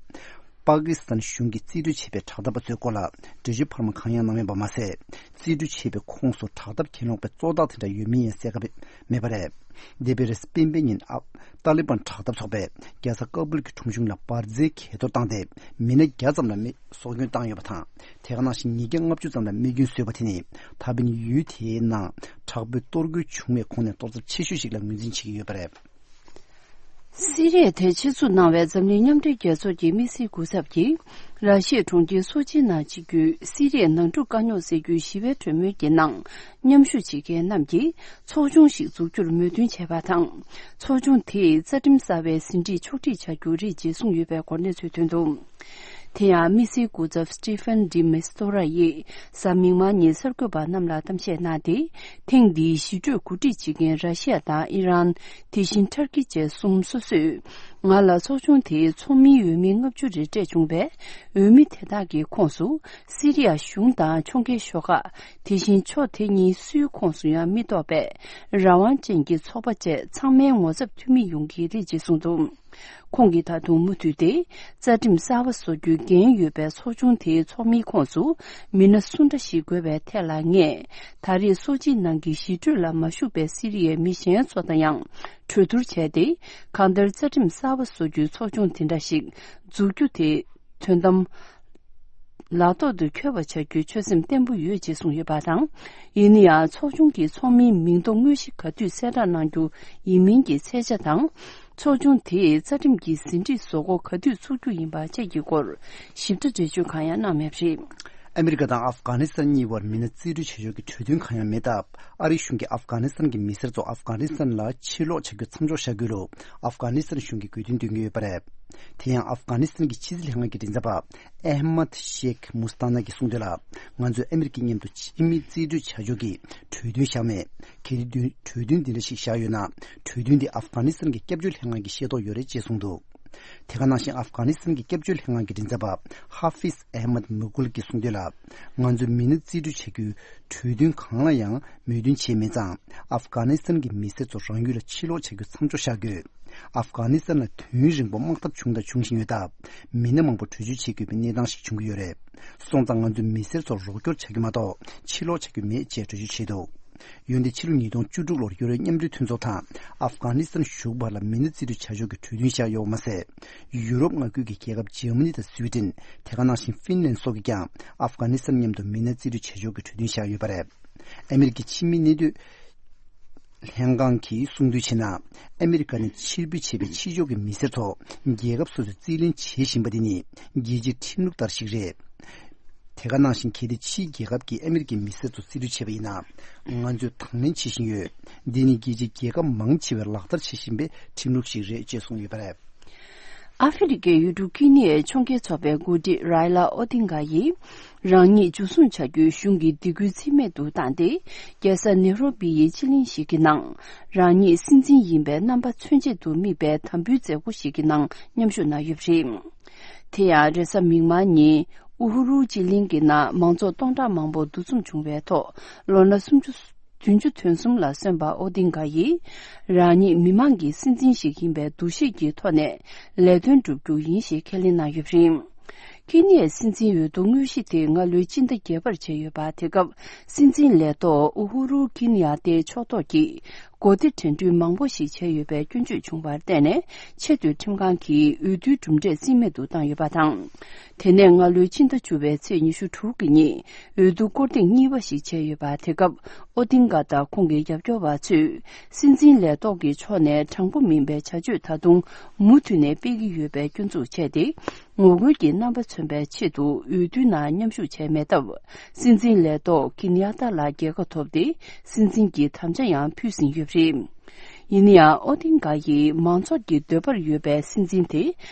པ་ཀི་སི་ཐན་གཞུང་གིས་རྩིས་སྤྲོད་བྱས་པའི་དྲག་འཐབ་པ་ཚོའི་སྐོར་ལ་འགྲེལ་བརྗོད་འཕར་མ་གང་ཡང་གནང་མེད་པ་མ་ཟད། རྩིས་སྤྲོད་བྱས་པའི་ཁོངས་སུ་དྲག་འཐབ་གྱེན་ལོག་པའི་གཙོ་རྟགས་དེ་འདྲ་ཡོད་མིན་ཡང་གསལ་ཁ་མེད་པ་རེད། འདས་པའི་རེས་གཟའ་སྤེན་པའི་ཉིན་ཨབ་ཏཱ་ལི་བན་དྲག་འཐབ་ཚོགས་པས་རྒྱལ་ས་ཀ་བུལ་གྱི་ཁྲོམ་གཞུང་ལ་འབར་རྫས་གས་གཏོར་བཏང་སྟེ་མི་སྣ་བརྒྱ་ཙམ་ལ་མི་སྲོག་སྐྱོན་བཏང་ཡོད་པ་དང་། དེ་ག་ནང་བཞིན་ཉིས་བརྒྱ་ལྔ་བཅུ་ཙམ་ལ་རྨས་སྐྱོན་བཟོས་པ་དེ་ནི་ད་ཕན་ཡུལ་དེའི་ནང་དྲག་པོའི་གཏོར་རྒོལ་བྱུང་བའི་ཁོངས་ནས་གཏོར་ཚབས་ཆེ་ཤོས་ཤིག་ལ་ངོས་འཛིན་བྱེད་ཀྱི་ཡོད་པ་རེད། སི་རི་ཡ་དེ་ཆེད་འཛུགས་གནང་བའི་འཛམ་གླིང་མཉམ་འབྲེལ་རྒྱལ་ཚོགས་ཀྱི་དམིགས་བསལ་སྐུ་ཚབ་ཀྱིས་ར་ཤི་ཡའི་གྲོང་ཁྱེར་སོ་ཅིའི་ནང་སྤྱི་རྒྱུད་སི་རི་ཡའི་ནང་འཁྲུག་དཀའ་རྙོག་སེལ་རྒྱུའི་ཞི་བའི་གྲོས་མོལ་གྱི་ནང་མཉམ་ཞུགས་བྱེད་མཁན་རྣམས་ཀྱིས་ཚོགས་ཆུང་ཞིག་འཛུགས་རྒྱུར་མོས་མཐུན་བྱས་པ་དང་། ཚོགས་ཆུང་དེས་རྩ་ཁྲིམས་གསར་པའི་ཟིན་བྲིས་ཕྱོགས་སྒྲིག་བྱ་རྒྱུ་རེད་ཅེས་གསུངས་ཡོད་པའི་སྐོར་གནས་ཚུལ་ཐོན་འདུག། དེ་ཡང་དམིགས་བསལ་སྐུ་ཚབ་Staffan de Mistura ཡིས་གཟའ་མིག་དམར་ཉིན་གསར་འགོད་པ་རྣམས་ལ་གཏམ་བཤད་གནང་སྟེ། ཐེངས་འདིའི་ཞི་གྲོས་གོ་སྒྲིག་བྱེད་མཁན་ར་ཤི་ཡ་དང་ཨི་རན། དེ་བཞིན་ཐར་ཀི་བཅས་གསུམ་སོ་སོས་ང་ལ་ཚོགས་ཆུང་དེའི་ཚོགས་མིའི་འོས་མི་ལྔ་བཅུ་རེ་སྤྲད་བྱུང་བས། འོས་མི་དེ་དག་གི་ཁོངས་སུ་སི་རི་ཡ་གཞུང་དང་ཕྱོགས་འགལ་ཤོག་ཁག་དེ་བཞིན་ཕྱོགས་དེ་གཉིས་སུའི་ཁོངས་སུ་ཡང་མི་གཏོགས་པའི་རང་དབང་ཅན་གྱི་ཚོགས་པ་བཅས་ཚང་མའི་ངོ་ཚབ་འཐུས་མི་ཡོང་གི་རེད་ཅེས་གསུངས་འདུག། ཁོང་གིས་ད་དུང་མུ་མཐུད་དེ་རྩ་ཁྲིམས་གསར་པ་བཟོ་རྒྱུའི་འགན་ཡོད་པའི་ཚོགས་ཆུང་དེའི་ཚོགས་མིའི་ཁོངས་སུ་མི་སྣ་སུ་འདྲ་ཞིག་དགོས་པའི་ཐད་ལ་ངས་ད་རེས་སོ་ཅིའི་ནང་གི་ཞི་གྲོས་ལ་མ་ཞུགས་པའི་སི་རི་ཡའི་མི་གཞན་ཚོ་དང་ཡང་གྲོས་བསྡུར་བྱས་ཏེ། གང་ལྟར་རྩ་ཁྲིམས་གསར་པ་བཟོ་རྒྱུའི་ཚོགས་ཆུང་དེ་འདྲ་ཞིག་འཛུགས་རྒྱུ་དེ་དོན་དམ། ལག་ཐོག་ཏུ་འཁྱོལ་བ་བྱ་རྒྱུའི་ཆོད་སེམས་བརྟན་པོ་ཡོད་ཅེས་གསུངས་ཡོད་པ་དང་། ཡིན་ན་ཡང་ཚོགས་ཆུང་གི་ཚོགས་མིའི་མིང་ཐོ་དངོས་གཞི་ག་དུས་གསལ་བསྒྲགས་གནང་རྒྱུ་ཡིན་མིན་གྱི་ཚད་ཆ་དང་། ཚོགས་ཆུང་དེས་རྩ་ཁྲིམས་ཀྱི་ཟིན་བྲིས་བཟོ་འགོ་ག་དུས་ཚུགས་རྒྱུ་ཡིན་པ་བཅས་ཀྱི་སྐོར་ཞིབ་ཕྲ་འགྲེལ་བརྗོད་གང་ཡང་གནང་མེད་པ་རེད། ཨ་མི་རི་ཀ་དང་ཨབ་གྷ་ནི་སི་ཐན་གཉིས་བར་མི་སྣ་རྩིས་སྤྲོད་བྱེད་ཕྱོགས་ཀྱི་གྲོས་མཐུན་གང་ཡང་མེད་སྟབས། ཨ་རིའི་གཞུང་གིས་ཨབ་གྷ་ནི་སི་ཐན་གྱི་མི་སེར་ཚོ་ཨབ་གྷ་ནི་སི་ཐན་ལ་ཕྱིར་ལོག་བྱ་རྒྱུ་མཚམས་འཇོག་བྱ་དགོས་ལུགས་ཨབ་གྷ་ནི་སི་ཐན་གཞུང་གིས་དགོས་འདུན་འདོན་གྱི་ཡོད་པ་རེད། དེ་ཡང་ཨབ་གྷ་ནི་སི་ཐན་གྱི་ཕྱི་སྲིད་ལྷན་ཁང་གི་མགྲིན་ཚབ་པ་ཨེ་མད་ཤེག་མུ་སྟ་ན་གྱིས་གསུངས་དོན་ལ། ང་ཚོས་ཨ་མི་རི་ཀའི་མཉམ་དུ་ཕྱི་མི་རྩིས་སྤྲོད་བྱ་ཕྱོགས་ཀྱི་གྲོས་མཐུན་བཞག་མེད། གལ་ཏེ་གྲོས་མཐུན་འདི་འདྲ་ཞིག་བཞག་ཡོད་ན། གྲོས་མཐུན་འདི་ཨབ་གྷ་ནི་སི་ཐན་གྱི་སྐྱབས་བཅོལ་ལྷན་ཁང་གིས་ཤེས་རྟོགས་ཡོད་རེད་ཅེས་གསུངས་འདུག། དེ་ག་ནང་བཞིན་ཨབ་གྷ་ནི་སི་ཐན་གྱི་སྐྱབས་བཅོལ་ལྷན་ཁང་གི་མགྲིན་ཚབ་པ་ཧ་ཧྥིཛ་ཨེ་མད་མུ་གུལ་གྱིས་གསུངས་དོན་ལ། ང་ཚོས་མི་སྣ་རྩིས་སྤྲོད་བྱ་རྒྱུའི་གྲོས་མཐུན་གང་ལ་ཡང་མོས་མཐུན་བྱས་མེད་ཙང་། ཨབ་གྷ་ནི་སི་ཐན་གྱི་མི་སེར་ཚོ་རང་ཡུལ་ལ་ཕྱིར་ལོག་བྱ་རྒྱུ་མཚམས་འཇོག་བྱ་དགོས། ཨབ་གྷ་ནི་སི་ཐན་ལ་དུས་ཡུན་རིང་པོ་དམག་འཐབ་བྱུང་དང་འབྱུང་བཞིན་ཡོད་སྟབས། མི་སྣ་མང་པོ་བྲོས་བྱོལ་བྱེད་དགོས་པའི་གནས་སྟངས་ཤིག་བྱུང་གི་ཡོད་རེད། སོང་ཙང་ང་ཚོས་མི་སེར་ཚོར་རོགས་སྐྱོར་བྱ་རྒྱུ་མ་གཏོགས་ཕྱིར་ལོག་བྱ་རྒྱུ་མེད་ཅེས་འགྲེལ་བརྗོད་བྱས་འདུག། འོན་ཏེ་ཕྱི་ལོ་ཉིས་སྟོང་བཅུ་དྲུག་ལོར་ཡུ་རོབ་མཉམ་འབྲེལ་མཐུན་ཚོགས་དང་ཨབ་གྷ་ནི་སི་ཐན་བཞུགས་པ་ལ་མི་སྣ་རྩིས་སྤྲོད་བྱ་ཕྱོགས་ཀྱི་གྲོས་མཐུན་བཞག་ཡོད་པ་མ་ཟད། ཡུ་རོབ་མངའ་ཁུལ་གྱི་རྒྱལ་ཁབ་འཇར་མ་ནི་དང་སུའེ་ཏེན། དེ་ག་ནང་བཞིན་ཧྥིན་ལན་སོགས་ཀྱིས་ཀྱང་ཨབ་གྷ་ནི་སི་ཐན་མཉམ་དུ་མི་སྣ་རྩིས་སྤྲོད་བྱ་ཕྱོགས་ཀྱི་གྲོས་མཐུན་བཞག་ཡོད་པ་རེད། ཨ་མི་རི་ཀའི་ཕྱི་མི་གནས་སྡོད་ལྷན་ཁང་གིས་གསུངས་དོན་བྱས་ན། ཨ་མི་རི་ཀ་ནས་ཕྱིར་འབུད་བྱས་པའི་ཕྱི་ཕྱོགས་ཀྱི་མི་སེར་ཚོ་རྒྱལ་ཁབ་སོ་སོས་རྩིས་ལེན་བྱེད་བཞིན་པ་དེ་ནི་རྒྱལ་སྤྱིའི་ཁྲིམས་ལུགས་ལྟར་ཞིག་རེད། དེ་ག་ནང་བཞིན་གལ་ཏེ་ཕྱིའི་རྒྱལ་ཁབ་ཀྱིས་ཨ་མི་རི་ཀའི་མི་སེར་ཚོ་རྩིས་སྤྲོད་བྱས་པ་ཡིན་ན། ང་ཚོས་དང་ལེན་བྱེད་བཞིན་ཡོད། འདི་ནི་རྒྱལ་སྤྱིའི་རྒྱལ་ཁབ་མང་ཆེ་བས་ལག་བསྟར་བྱེད་བཞིན་པའི་ཁྲིམས་ལུགས་ཤིག་རེད་ཅེས་གསུངས་ཡོད་པ་རེད། ཨ་ཧྥེ་རི་ཁའི་ཡུལ་གྲུ་ཀི་ནི་ཡའི་ཕྱོགས་འགལ་ཚོགས་པའི་འགོ་ཁྲིད་རའི་ལ་ཨོ་ཏིང་ག་ཡིས། རང་ཉིད་འཇུ་བཟུང་བྱ་རྒྱུའི་གཞུང་གི་སྡིགས་སྐུལ་ཚད་མེད་དུ་བཏང་སྟེ། རྒྱལ་ས་ནེ་རོ་པི་ཡི་སྤྱི་གླིང་ཞིག་གི་ནང་། རང་ཉིད་སྲིད་འཛིན་ཡིན་པའི་རྣམ་པ་མཚོན་བྱེད་དུ་དམིགས་པའི་དམ་འབུལ་མཛད་སྒོ་ཞིག་གི་ནང་མཉམ་ཞུགས་གནང་ཡོད་པ་རེད། དེ་ཡང་རེས་གཟའ་མིག་དམར་ཉིན་ཨུ་ཧུ་རུ་སྤྱི་གླིང་གི་ནང་མང་ཚོགས་སྟོང་ཕྲག་མང་པོ་འདུ་འཛོམས་བྱུང་བའི་ཐོག་ལོ་ན་སུམ་ཅུ་ བདུན་ཅུ་དོན་གསུམ་ལ་སོན་པ་ཨོ་ཏིང་ག་ཡིས། རང་ཉིད་མི་མང་གི་སྲིད་འཛིན་ཞིག་ཡིན་པའི་འདུ་ཤེས་ཀྱི་ཐོག་ནས་ལས་དོན་བསྒྲུབ་རྒྱུ་ཡིན་ཞེས་ཁས་ལེན་གནང་ཡོད་པ་རེད། ཁེ་ནི་ཡའི་སྲིད་འཛིན་འོས་བསྡུ་དངོས་གཞི་དེ་སྔ་ལོའི་སྤྱི་ཟླ་བརྒྱད་པར་བྱས་ཡོད་པ། དེ་སྐབས་སྲིད་འཛིན་ལས་ཐོག་ཨུ་ཧུ་རུ་ཁེ་ནི་ཡ་ཏའི་ཕྱོགས་གཏོགས་ཀྱིས་གོ་སྡེ་འགྲན་བསྡུར་མང་པོ་ཞིག་བྱས་ཡོད་པའི་སྐྱོན་བརྗོད་བྱུང་བར་བརྟེན་ནས། ཆེས་མཐོའི་ཁྲིམས་ཁང་གིས་འོས་བསྡུའི་གྲུབ་འབྲས་རྩིས་མེད་དུ་བཏང་ཡོད་པ་དང་། དེ་ནས་སྔ་ལོའི་ཕྱི་ཟླ་བཅུ་པའི་ཚེས་ཉི་ཤུ་དྲུག་གི་ཉིན་འོས་བསྡུ་སྐོར་ཐེངས་གཉིས་པ་ཞིག་བྱས་ཡོད་པ། དེ་སྐབས་ཨོ་ཏིང་ག་དང་ཁོང་གི་རྒྱབ་སྐྱོར་བ་ཚོས་སྲིད་འཛིན་ལས་ཐོག་གི་ཕྱོགས་ནས་དྲང་པོ་མིན་པའི་བྱ་སྤྱོད་ད་དུང་མུ་མཐུད་ནས་སྤེལ་གྱི་ཡོད་པའི་སྐྱོན་འཛུགས་བྱས་ཏེ། ངོ་རྒོལ་གྱི་རྣམ་པ་མཚོན་པའི་ཆེད་དུ་འོས་བསྡུའི་ནང་མཉམ་ཞུགས་བྱས་མེད་སྟབས། སྲིད་འཛིན་ལས་ཐོག་ཀེ་ནི་ཡ་ཏ་ལ་རྒྱལ་ཁ་ཐོབ་སྟེ། སྲིད་འཛིན་གྱི་དམ་བཅའ་ཡང་ཕུལ་ཟིན་ཡོད་པ་རེད། ཡིན་ན་ཡང་ཨོ་ཏིང་ག་ཡིས་མང་ཚོགས་ཀྱི་འདོད་པར་ཡོད་པའི་སྲིད་འཛིན་དེ་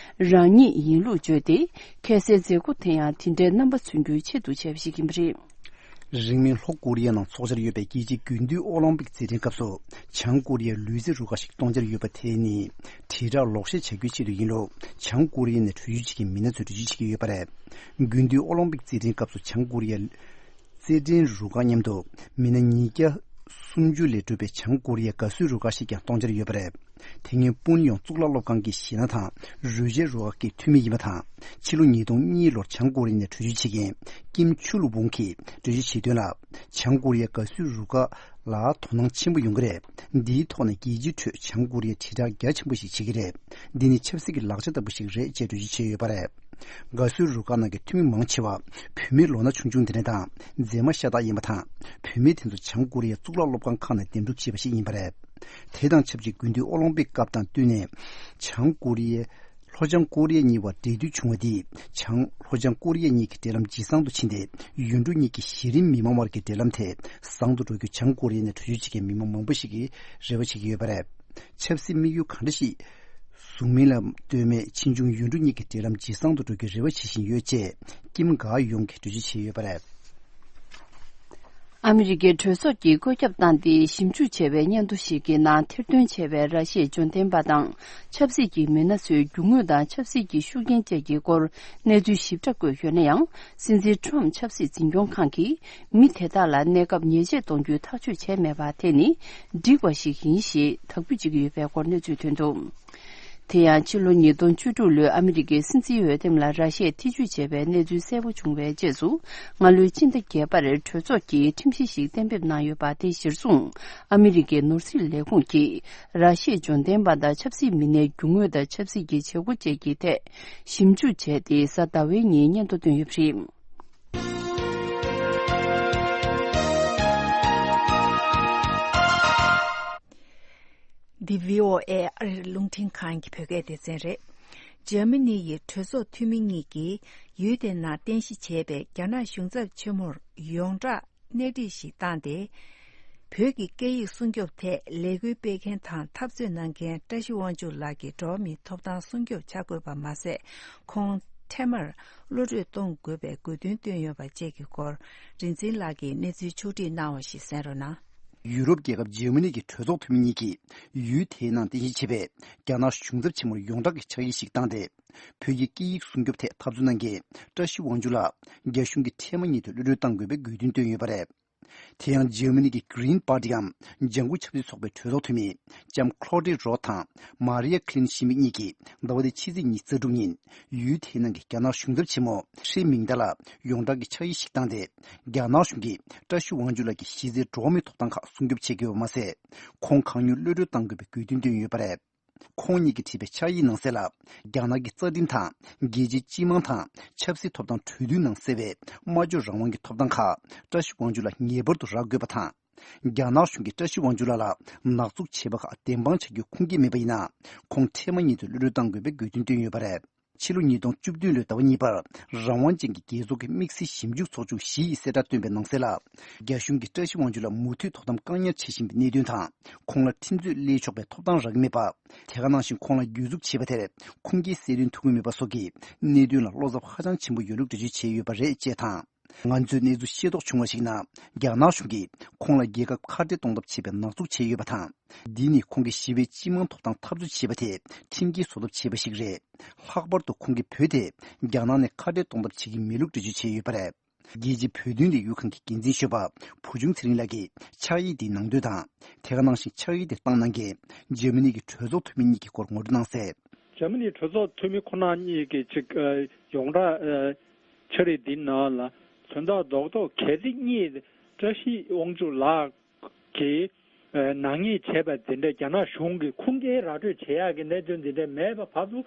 རང་ཉིད་ཡིན་ལུགས་བརྗོད་དེ། ཁ་གསལ་མཛད་སྒོ་དེ་ཡང་དེ་འདྲའི་རྣམ་པ་མཚོན་རྒྱུའི་ཆེད་དུ་བྱས་པ་ཞིག་ཡིན་པ་རེད། རིང་མིན་ལྷོ་ཀོ་རི་ཡ་ནང་འཚོགས་འཆར་ཡོད་པའི་རྒྱལ་སྤྱིའི་དགུན་དུས་ཨོ་ལིམ་པིག་རྩེད་འགྲན་སྐབས་སུ་བྱང་ཀོ་རི་ཡའི་ལུས་རྩལ་རུ་ཁག་ཞིག་གཏོང་འཆར་ཡོད་པ་དེ་ནི་དྲིལ་བསྒྲགས་ལོག་བཤད་བྱ་རྒྱུའི་ཆེད་དུ་ཡིན་ལུགས་བྱང་ཀོ་རི་ཡ་ནས་བྲོས་བྱོལ་བྱེད་མཁན་མི་སྣ་ཚོས་འགྲེལ་བརྗོད་བྱེད་ཀྱི་ཡོད་པ་རེད། དགུན་དུས་ཨོ་ལིམ་པིག་རྩེད་འགྲན་སྐབས་སུ་བྱང་ཀོ་རི་ཡའི་རྩེད་འགྲན་རུ་ཁག་མཉམ་དུ་མི་སྣ་ཉིས་བརྒྱ་སུམ་ཅུ་ལས་གྲུབ་པའི་བྱང་ཀོ་རི་ཡའི་དགའ་བསུའི་རུ་ཁག་ཞིག་ཀྱང་གཏོང་འཆར་ཡོད་པ་རེད། དེ་སྔོན་ཕུན་ཡོང་གཙུག་ལག་སློབ་ཁང་གི་གཞས་སྣ་དང་རོལ་ཆའི་རུ་ཁག་གི་འཐུས་མི་ཡིན་པ་དང་། ཕྱི་ལོ་ཉིས་སྟོང་གཉིས་ལོར་བྱང་ཀོ་རི་ཡ་ནས་བྲོས་བྱོལ་བྱེད་མཁན་ཀིམ་ཆུ་ལུ་བུང་གིས་འགྲེལ་བརྗོད་བྱས་དོན་ལ། བྱང་ཀོ་རི་ཡའི་དགའ་བསུའི་རུ་ཁག་ལ་དོ་སྣང་ཆེན་པོ་ཡོང་གི་རེད། འདིའི་ཐོག་ནས་རྒྱལ་སྤྱིའི་ཁྲོད་བྱང་ཀོ་རི་ཡས་དྲིལ་བསྒྲགས་རྒྱ་ཆེན་པོ་ཞིག་བྱེད་ཀྱི་རེད། འདི་ནི་ཆབ་སྲིད་ཀྱི་ལག་ཆ་ལྟ་བུ་ཞིག་རེད་ཅེས་འགྲེལ་བརྗོད་བྱས་ཡོད་པ་རེད། དགའ་བསུའི་རུ་ཁག་ནང་གི་འཐུས་མི་མང་ཆེ་བ་བུད་མེད་ལོ་ན་ཆུང་ཆུང་དེ་འདྲ་དང་མཛེས་མ་ཤ་སྟག་ཡིན་པ་དང་། བུད་མེད་དེ་ཚོ་བྱང་ཀོ་རི་ཡའི་གཙུག་ལག་སློབ་ཁང་ཁག་ནས་འདེམས་སྒྲུག་བྱས་པ་ཞིག་ཡིན་པ་རེད། དེ་དང་ཆབས་ཅིག་དགུན་དུས་ཨོ་ལིམ་པིག་སྐབས་དང་བསྟུན་ནས་བྱང་ཀོ་རི་ཡའི་ལྷོ་བྱང་ཀོ་རི་ཡ་གཉིས་བར་འབྲེལ་མཐུད་བྱུང་བ་འདིས་བྱང་ལྷོ་བྱང་ཀོ་རི་ཡ་གཉིས་ཀྱི་འབྲེལ་ལམ་ཇེ་བཟང་དུ་ཕྱིན་ཏེ། ཡུལ་གྲུ་གཉིས་ཀྱི་གཞི་རིམ་མི་མང་བར་གྱི་འབྲེལ་ལམ་དེ་བཟང་དུ་འགྲོ་རྒྱུ་བྱང་ཀོ་རི་ཡ་ནས་བྲོས་བྱོལ་བྱེད་མཁན་མི་མང་མང་པོ་ཞིག་གིས་རེ་བ་བྱེད་ཀྱི་ཡོད་པ་རེད། ཆབ་སྲིད་དམིགས་ཡུལ་གང་འདྲ་ཞིག་བཟུང་མིན་ལ་ལྟོས་མེད་ཕྱིས་འབྱུང་ཡུལ་གྲུ་གཉིས་ཀྱི་འབྲེལ་ལམ་ཇེ་བཟང་དུ་འགྲོ་རྒྱུའི་རེ་བ་བྱེད་བཞིན་ཡོད་ཅེས་ཀིམ་ག་ཡོང་གིས་འགྲེལ་བརྗོད་བྱས་ཡོད་པ་རེད། ཨ་མི་རི་ཀའི་གྲོས་ཚོགས་ཀྱིས་བཀོད་ཁྱབ་བཏང་སྟེ་ཞིབ་འཇུག་བྱས་པའི་སྙན་ཐོ་ཞིག་གི་ནང་ཐེར་འདོན་བྱས་པའི་ར་ཤི་ཡའི་འབྱོར་ལྡན་པ་དང་ཆབ་སྲིད་ཀྱི་མི་སྣ་ཚོའི་རྒྱུ་དངོས་དང་ཆབ་སྲིད་ཀྱི་ཤུགས་རྐྱེན་བཅས་ཀྱི་སྐོར་གནས་ཚུལ་ཞིབ་ཕྲ་བཀོད་ཡོད་ན་ཡང་། སྲིད་འཛིན་ཁྲོམ་ཆབ་སྲིད་འཛིན་སྐྱོང་ཁང་གིས་མི་དེ་དག་ལ་གནས་སྐབས་ཉེས་ཆད་གཏོང་རྒྱུའི་ཐག་གཅོད་བྱས་མེད་པ་དེ་ནི་འགྲིག་པ་ཞིག་ཡིན་ཞེས་དག་འབུད་བྱེད་ཀྱི་ཡོད་པའི་སྐོར་གནས་ཚུལ་ཐོན་འདུག་དེ་ཡང་ཕྱི་ལོ་ཉིས་སྟོང་བཅུ་དྲུག་ལོའི་ཨ་མི་རི་ཀའི་སྲིད་འཛིན་འོས་འདེམས་ལ་ར་ཤི་ཡས་ཐེ་བྱུས་བྱས་པའི་གནས་ཚུལ་གསལ་པོ་བྱུང་བའི་རྗེས་སུ། སྔ་ལོའི་ཕྱི་ཟླ་བརྒྱད་པར་གྲོས་ཚོགས་ཀྱིས་ཁྲིམས་གཞི་ཞིག་གཏན་འབེབས་གནང་ཡོད་པ་དེ་གཞིར་བཟུང་། ཨ་མི་རི་ཀའི་ནོར་སྲིད་ལས་ཁུངས་ཀྱིས་ར་ཤི་ཡའི་འབྱོར་ལྡན་པ་དང་ཆབ་སྲིད་མི་སྣའི་རྒྱུ་དངོས་དང་ཆབ་སྲིད་ཀྱི་བྱེད་སྒོ་བཅས་ཀྱི་ཐད་ཞིབ་འཇུག་བྱས་ཏེ། གཟའ་ཟླ་བའི་ཉིན་སྙན་ཐོ་བཏོན་ཡོད་པ་རེད། འདི་བྷི་ཨོ་ཨེ་ཨ་རིའི་རླུང་འཕྲིན་ཁང་གི་བོད་སྐད་སྡེ་ཚན་རེད། འཇར་མ་ནི་ཡི་གྲོས་ཚོགས་འཐུས་མི་གཉིས་ཀྱིས་ཡུལ་དེའི་ནང་རྟེན་གཞི་བྱས་པའི་རྒྱ་ནག་གཞུང་ཚབ་ཆེན་མོར་ཡོངས་བསྒྲགས་སྣེ་ཁྲིད་ཞིག་བཏང་སྟེ། བོད་ཀྱི་སྐད་ཡིག་སྲུང་སྐྱོབ་ཐད་ལས་འགུལ་སྤེལ་མཁན་དང་འཐབ་རྩོད་གནང་མཁན་བཀྲ་ཤིས་དབང་ཕྱུག་ལགས་ཀྱི་འགྲོ་བ་མིའི་ཐོབ་ཐང་སྲུང་སྐྱོབ་བྱ་དགོས་པ་མ་ཟད། ཁོང་འཕྲལ་མར་གློད་གྲོལ་གཏོང་དགོས་པའི་དགོས་འདུན་བཏོན་ཡོད་པ་བཅས་ཀྱི་སྐོར། རིག་འཛིན་ལགས་ཀྱིས་གནས་ཚུལ་ཕྱོགས་བསྒྲིགས་གནང་བ་ཞིག་གསན་རོགས་གནང་། ཡུ་རོབ་རྒྱལ་ཁབ་འཇར་མ་ནི་གི་གྲོས་ཚོགས་འཐུས་མི་གཉིས་ཀྱིས་ཡུལ་དེའི་ནང་རྟེན་གཞི་བྱས་པའི་རྒྱ་ནག་གཞུང་ཚབ་ཆེན་མོར་ཡོངས་གྲགས་ཀྱི་ཕྱག་ཡིག་ཞིག་བཏང་སྟེ། བོད་ཀྱི་སྐད་ཡིག་སྲུང་སྐྱོབ་ཐད་འཐབ་རྩོད་གནང་མཁན་བཀྲ་ཤིས་དབང་ཕྱུག་ལགས་རྒྱ་གཞུང་གིས་འཕྲལ་མ་ཉིད་དུ་གློད་གྲོལ་གཏང་དགོས་པའི་དགོས་འདུན་བཏོན་ཡོད་པ་རེད། དེ་ཡང་འཇར་མ་ནི་གི་Green Party འམ་ལྗང་ཁུ་ཆབ་སྲིད་ཚོགས་པའི་གྲོས་ཚོགས་འཐུས་མི་ལྕམ་Claudette Roth དང་Maria Kleinschmidt གཉིས་ཀྱིས་ཟླ་བ་འདིའི་ཕྱི་ཚེས་ཉི་ཤུ་རྩ་དྲུག་ཉིན་ཡུལ་དེའི་ནང་གི་རྒྱ་ནག་གཞུང་ཚབ་ཆེན་མོ་ཧྲི་མིང་ཏཱ་ལ་ཡོངས་གྲགས་ཀྱི་ཕྱག་ཡིག་ཞིག་བཏང་སྟེ། རྒྱ་ནག་གཞུང་གིས་བཀྲ་ཤིས་དབང་ཕྱུག་ལགས་ཀྱི་གཞི་རྩའི་འགྲོ་བ་མིའི་ཐོབ་ཐང་ཁག་སྲུང་སྐྱོབ་བྱེད་དགོས་པ་མ་ཟད། ཁོང་གང་མྱུར་གློད་གྲོལ་གཏང་དགོས་པའི་དགོས་འདུན་བཏོན་ཡོད་པ་རེད། ཁོང་གཉིས་ཀྱིས་བྲིས་པའི་ཕྱག་ཡིག་ནང་གསལ་ལ། རྒྱ་ནག་གི་རྩ་ཁྲིམས་དང་རྒྱལ་སྤྱིའི་སྤྱི་དམངས་དང་ཆབ་སྲིད་ཐོབ་ཐང་གྲོས་མཐུན་ནང་གསལ་བའི་སྨྲ་བརྗོད་རང་དབང་གི་ཐོབ་ཐང་ཁག་བཀྲ་ཤིས་དབང་ཕྱུག་ལ་ངེས་པར་དུ་རག་དགོས་པ་དང་། རྒྱ་ནག་གཞུང་གིས་བཀྲ་ཤིས་དབང་ཕྱུག་ལགས་ལ་ནག་འཛུགས་བྱས་པ་ཁག་བདེན་དཔང་བྱ་རྒྱུའི་ཁུངས་སྐྱེལ་མེད་པ་ཡིན་ན། ཁོང་འཕྲལ་མ་ཉིད་དུ་གློད་གྲོལ་གཏང་དགོས་པའི་དགོས་འདུན་བཏོན་ཡོད་པ་རེད། ཕྱི་ལོ་ཉིས་སྟོང་བཅུ་བདུན་ལོའི་ཟླ་བ་གཉིས་པར་རང་དབང་ཅན་གྱི་རྒྱལ་ཚོགས་ཀྱི་དམིགས་བསལ་ཞིབ་འཇུག་ཚོགས་ཆུང་བཞི་ཡིས་གསལ་བསྒྲགས་བཏོན་པའི་ནང་གསལ་ལ། རྒྱ་གཞུང་གིས་བཀྲ་ཤིས་དབང་ཕྱུག་ལ་མུ་མཐུད་ཐོབ་ཐང་བཀག་ཉར་བྱེད་བཞིན་པའི་གནད་དོན་དང་། ཁོང་ལ་ཁྲིམས་རྩོད་སླེལ་ཆོག་པའི་ཐོབ་ཐང་རག་གི་མེད་པ། དེ་ག་ནང་བཞིན་ཁོང་ལ་གྱོད་འཛུགས་བྱས་པ་དེར་ཁུངས་སྐྱེལ་གསལ་སྟོན་ཐུབ་ཀྱི་མེད་པ་སོགས་ཀྱི་གནད་དོན་ལ་བློ་འཚབ་ཧ་ཅང་ཆེན་པོ་ཡོད་ལུགས་འགྲེལ་བརྗོད་བྱས་ཡོད་པ་རེད་ཅེས་དང་། ང་ཚོས་གནས་ཚུལ་ཤེས་རྟོགས་བྱུང་བ་ཞིག་ན། རྒྱ་ནག་གཞུང་གིས་ཁོང་ལ་རྒྱལ་ཁབ་ཁ་བྲལ་གཏོང་ཐབས་བྱེད་པའི་ནག་འཛུགས་བྱས་ཡོད་པ་དང་། འདི་ནི་ཁོང་གིས་ཞི་བའི་སྤྱི་དམངས་ཐོབ་ཐང་འཐབ་རྩོད་བྱས་པ་དེ་ཁྲིམས་ཀྱིས་བཟོ་ཐབས་བྱས་པ་ཞིག་རེད། ལྷག་པར་དུ་ཁོང་གིས་བོད་དེ་རྒྱ་ནག་ནས་ཁ་བྲལ་གཏོང་ཐབས་བྱེད་ཀྱི་མེད་ལུགས་འགྲེལ་བརྗོད་བྱས་ཡོད་པ་རེད། རྒྱལ་སྤྱིའི་བོད་དོན་ལས་འགུལ་ཁང་གི་འགན་འཛིན་གཞོན་པ་བུ་ཆུང་ཚེ་རིང་ལགས་ཀྱིས་ཕྱག་ཡིག་དེའི་ནང་དོན་དང་། དེ་ག་ནང་བཞིན་ཕྱག་ཡིག་དེ་བཏང་གནང་མཁན་འཇར་མ་ནི་གི་གྲོས་ཚོགས་འཐུས་མི་གཉིས་ཀྱི་སྐོར་ངོ་སྤྲོད་གནང་གསལ། འཇར་མ་ནི་གྲོས་ཚོགས་འཐུས་མི་ཁོ་ན་གཉིས་ཀྱི་ཅིག་ཨ་ཡོངས་གྲགས་ཨ་འཆར་གཞི་འདི་ནང་ལ་དོན་དག་རྡོག་རྡོག་གལ་ཏེ་གཉིས་བཀྲ་ཤིས་དབང་ཕྱུག་ལགས་ཀྱིས་ཨ་ནག་ཉེས་བྱས་པ་འདི་འདྲ་རྒྱ་ནག་གཞུང་གིས་ཁུངས་སྐྱེལ་ར་སྤྲོད་བྱེད་ཡག་གི་གནད་དོན་འདི་འདྲ་མེད་པ་བར་དུ་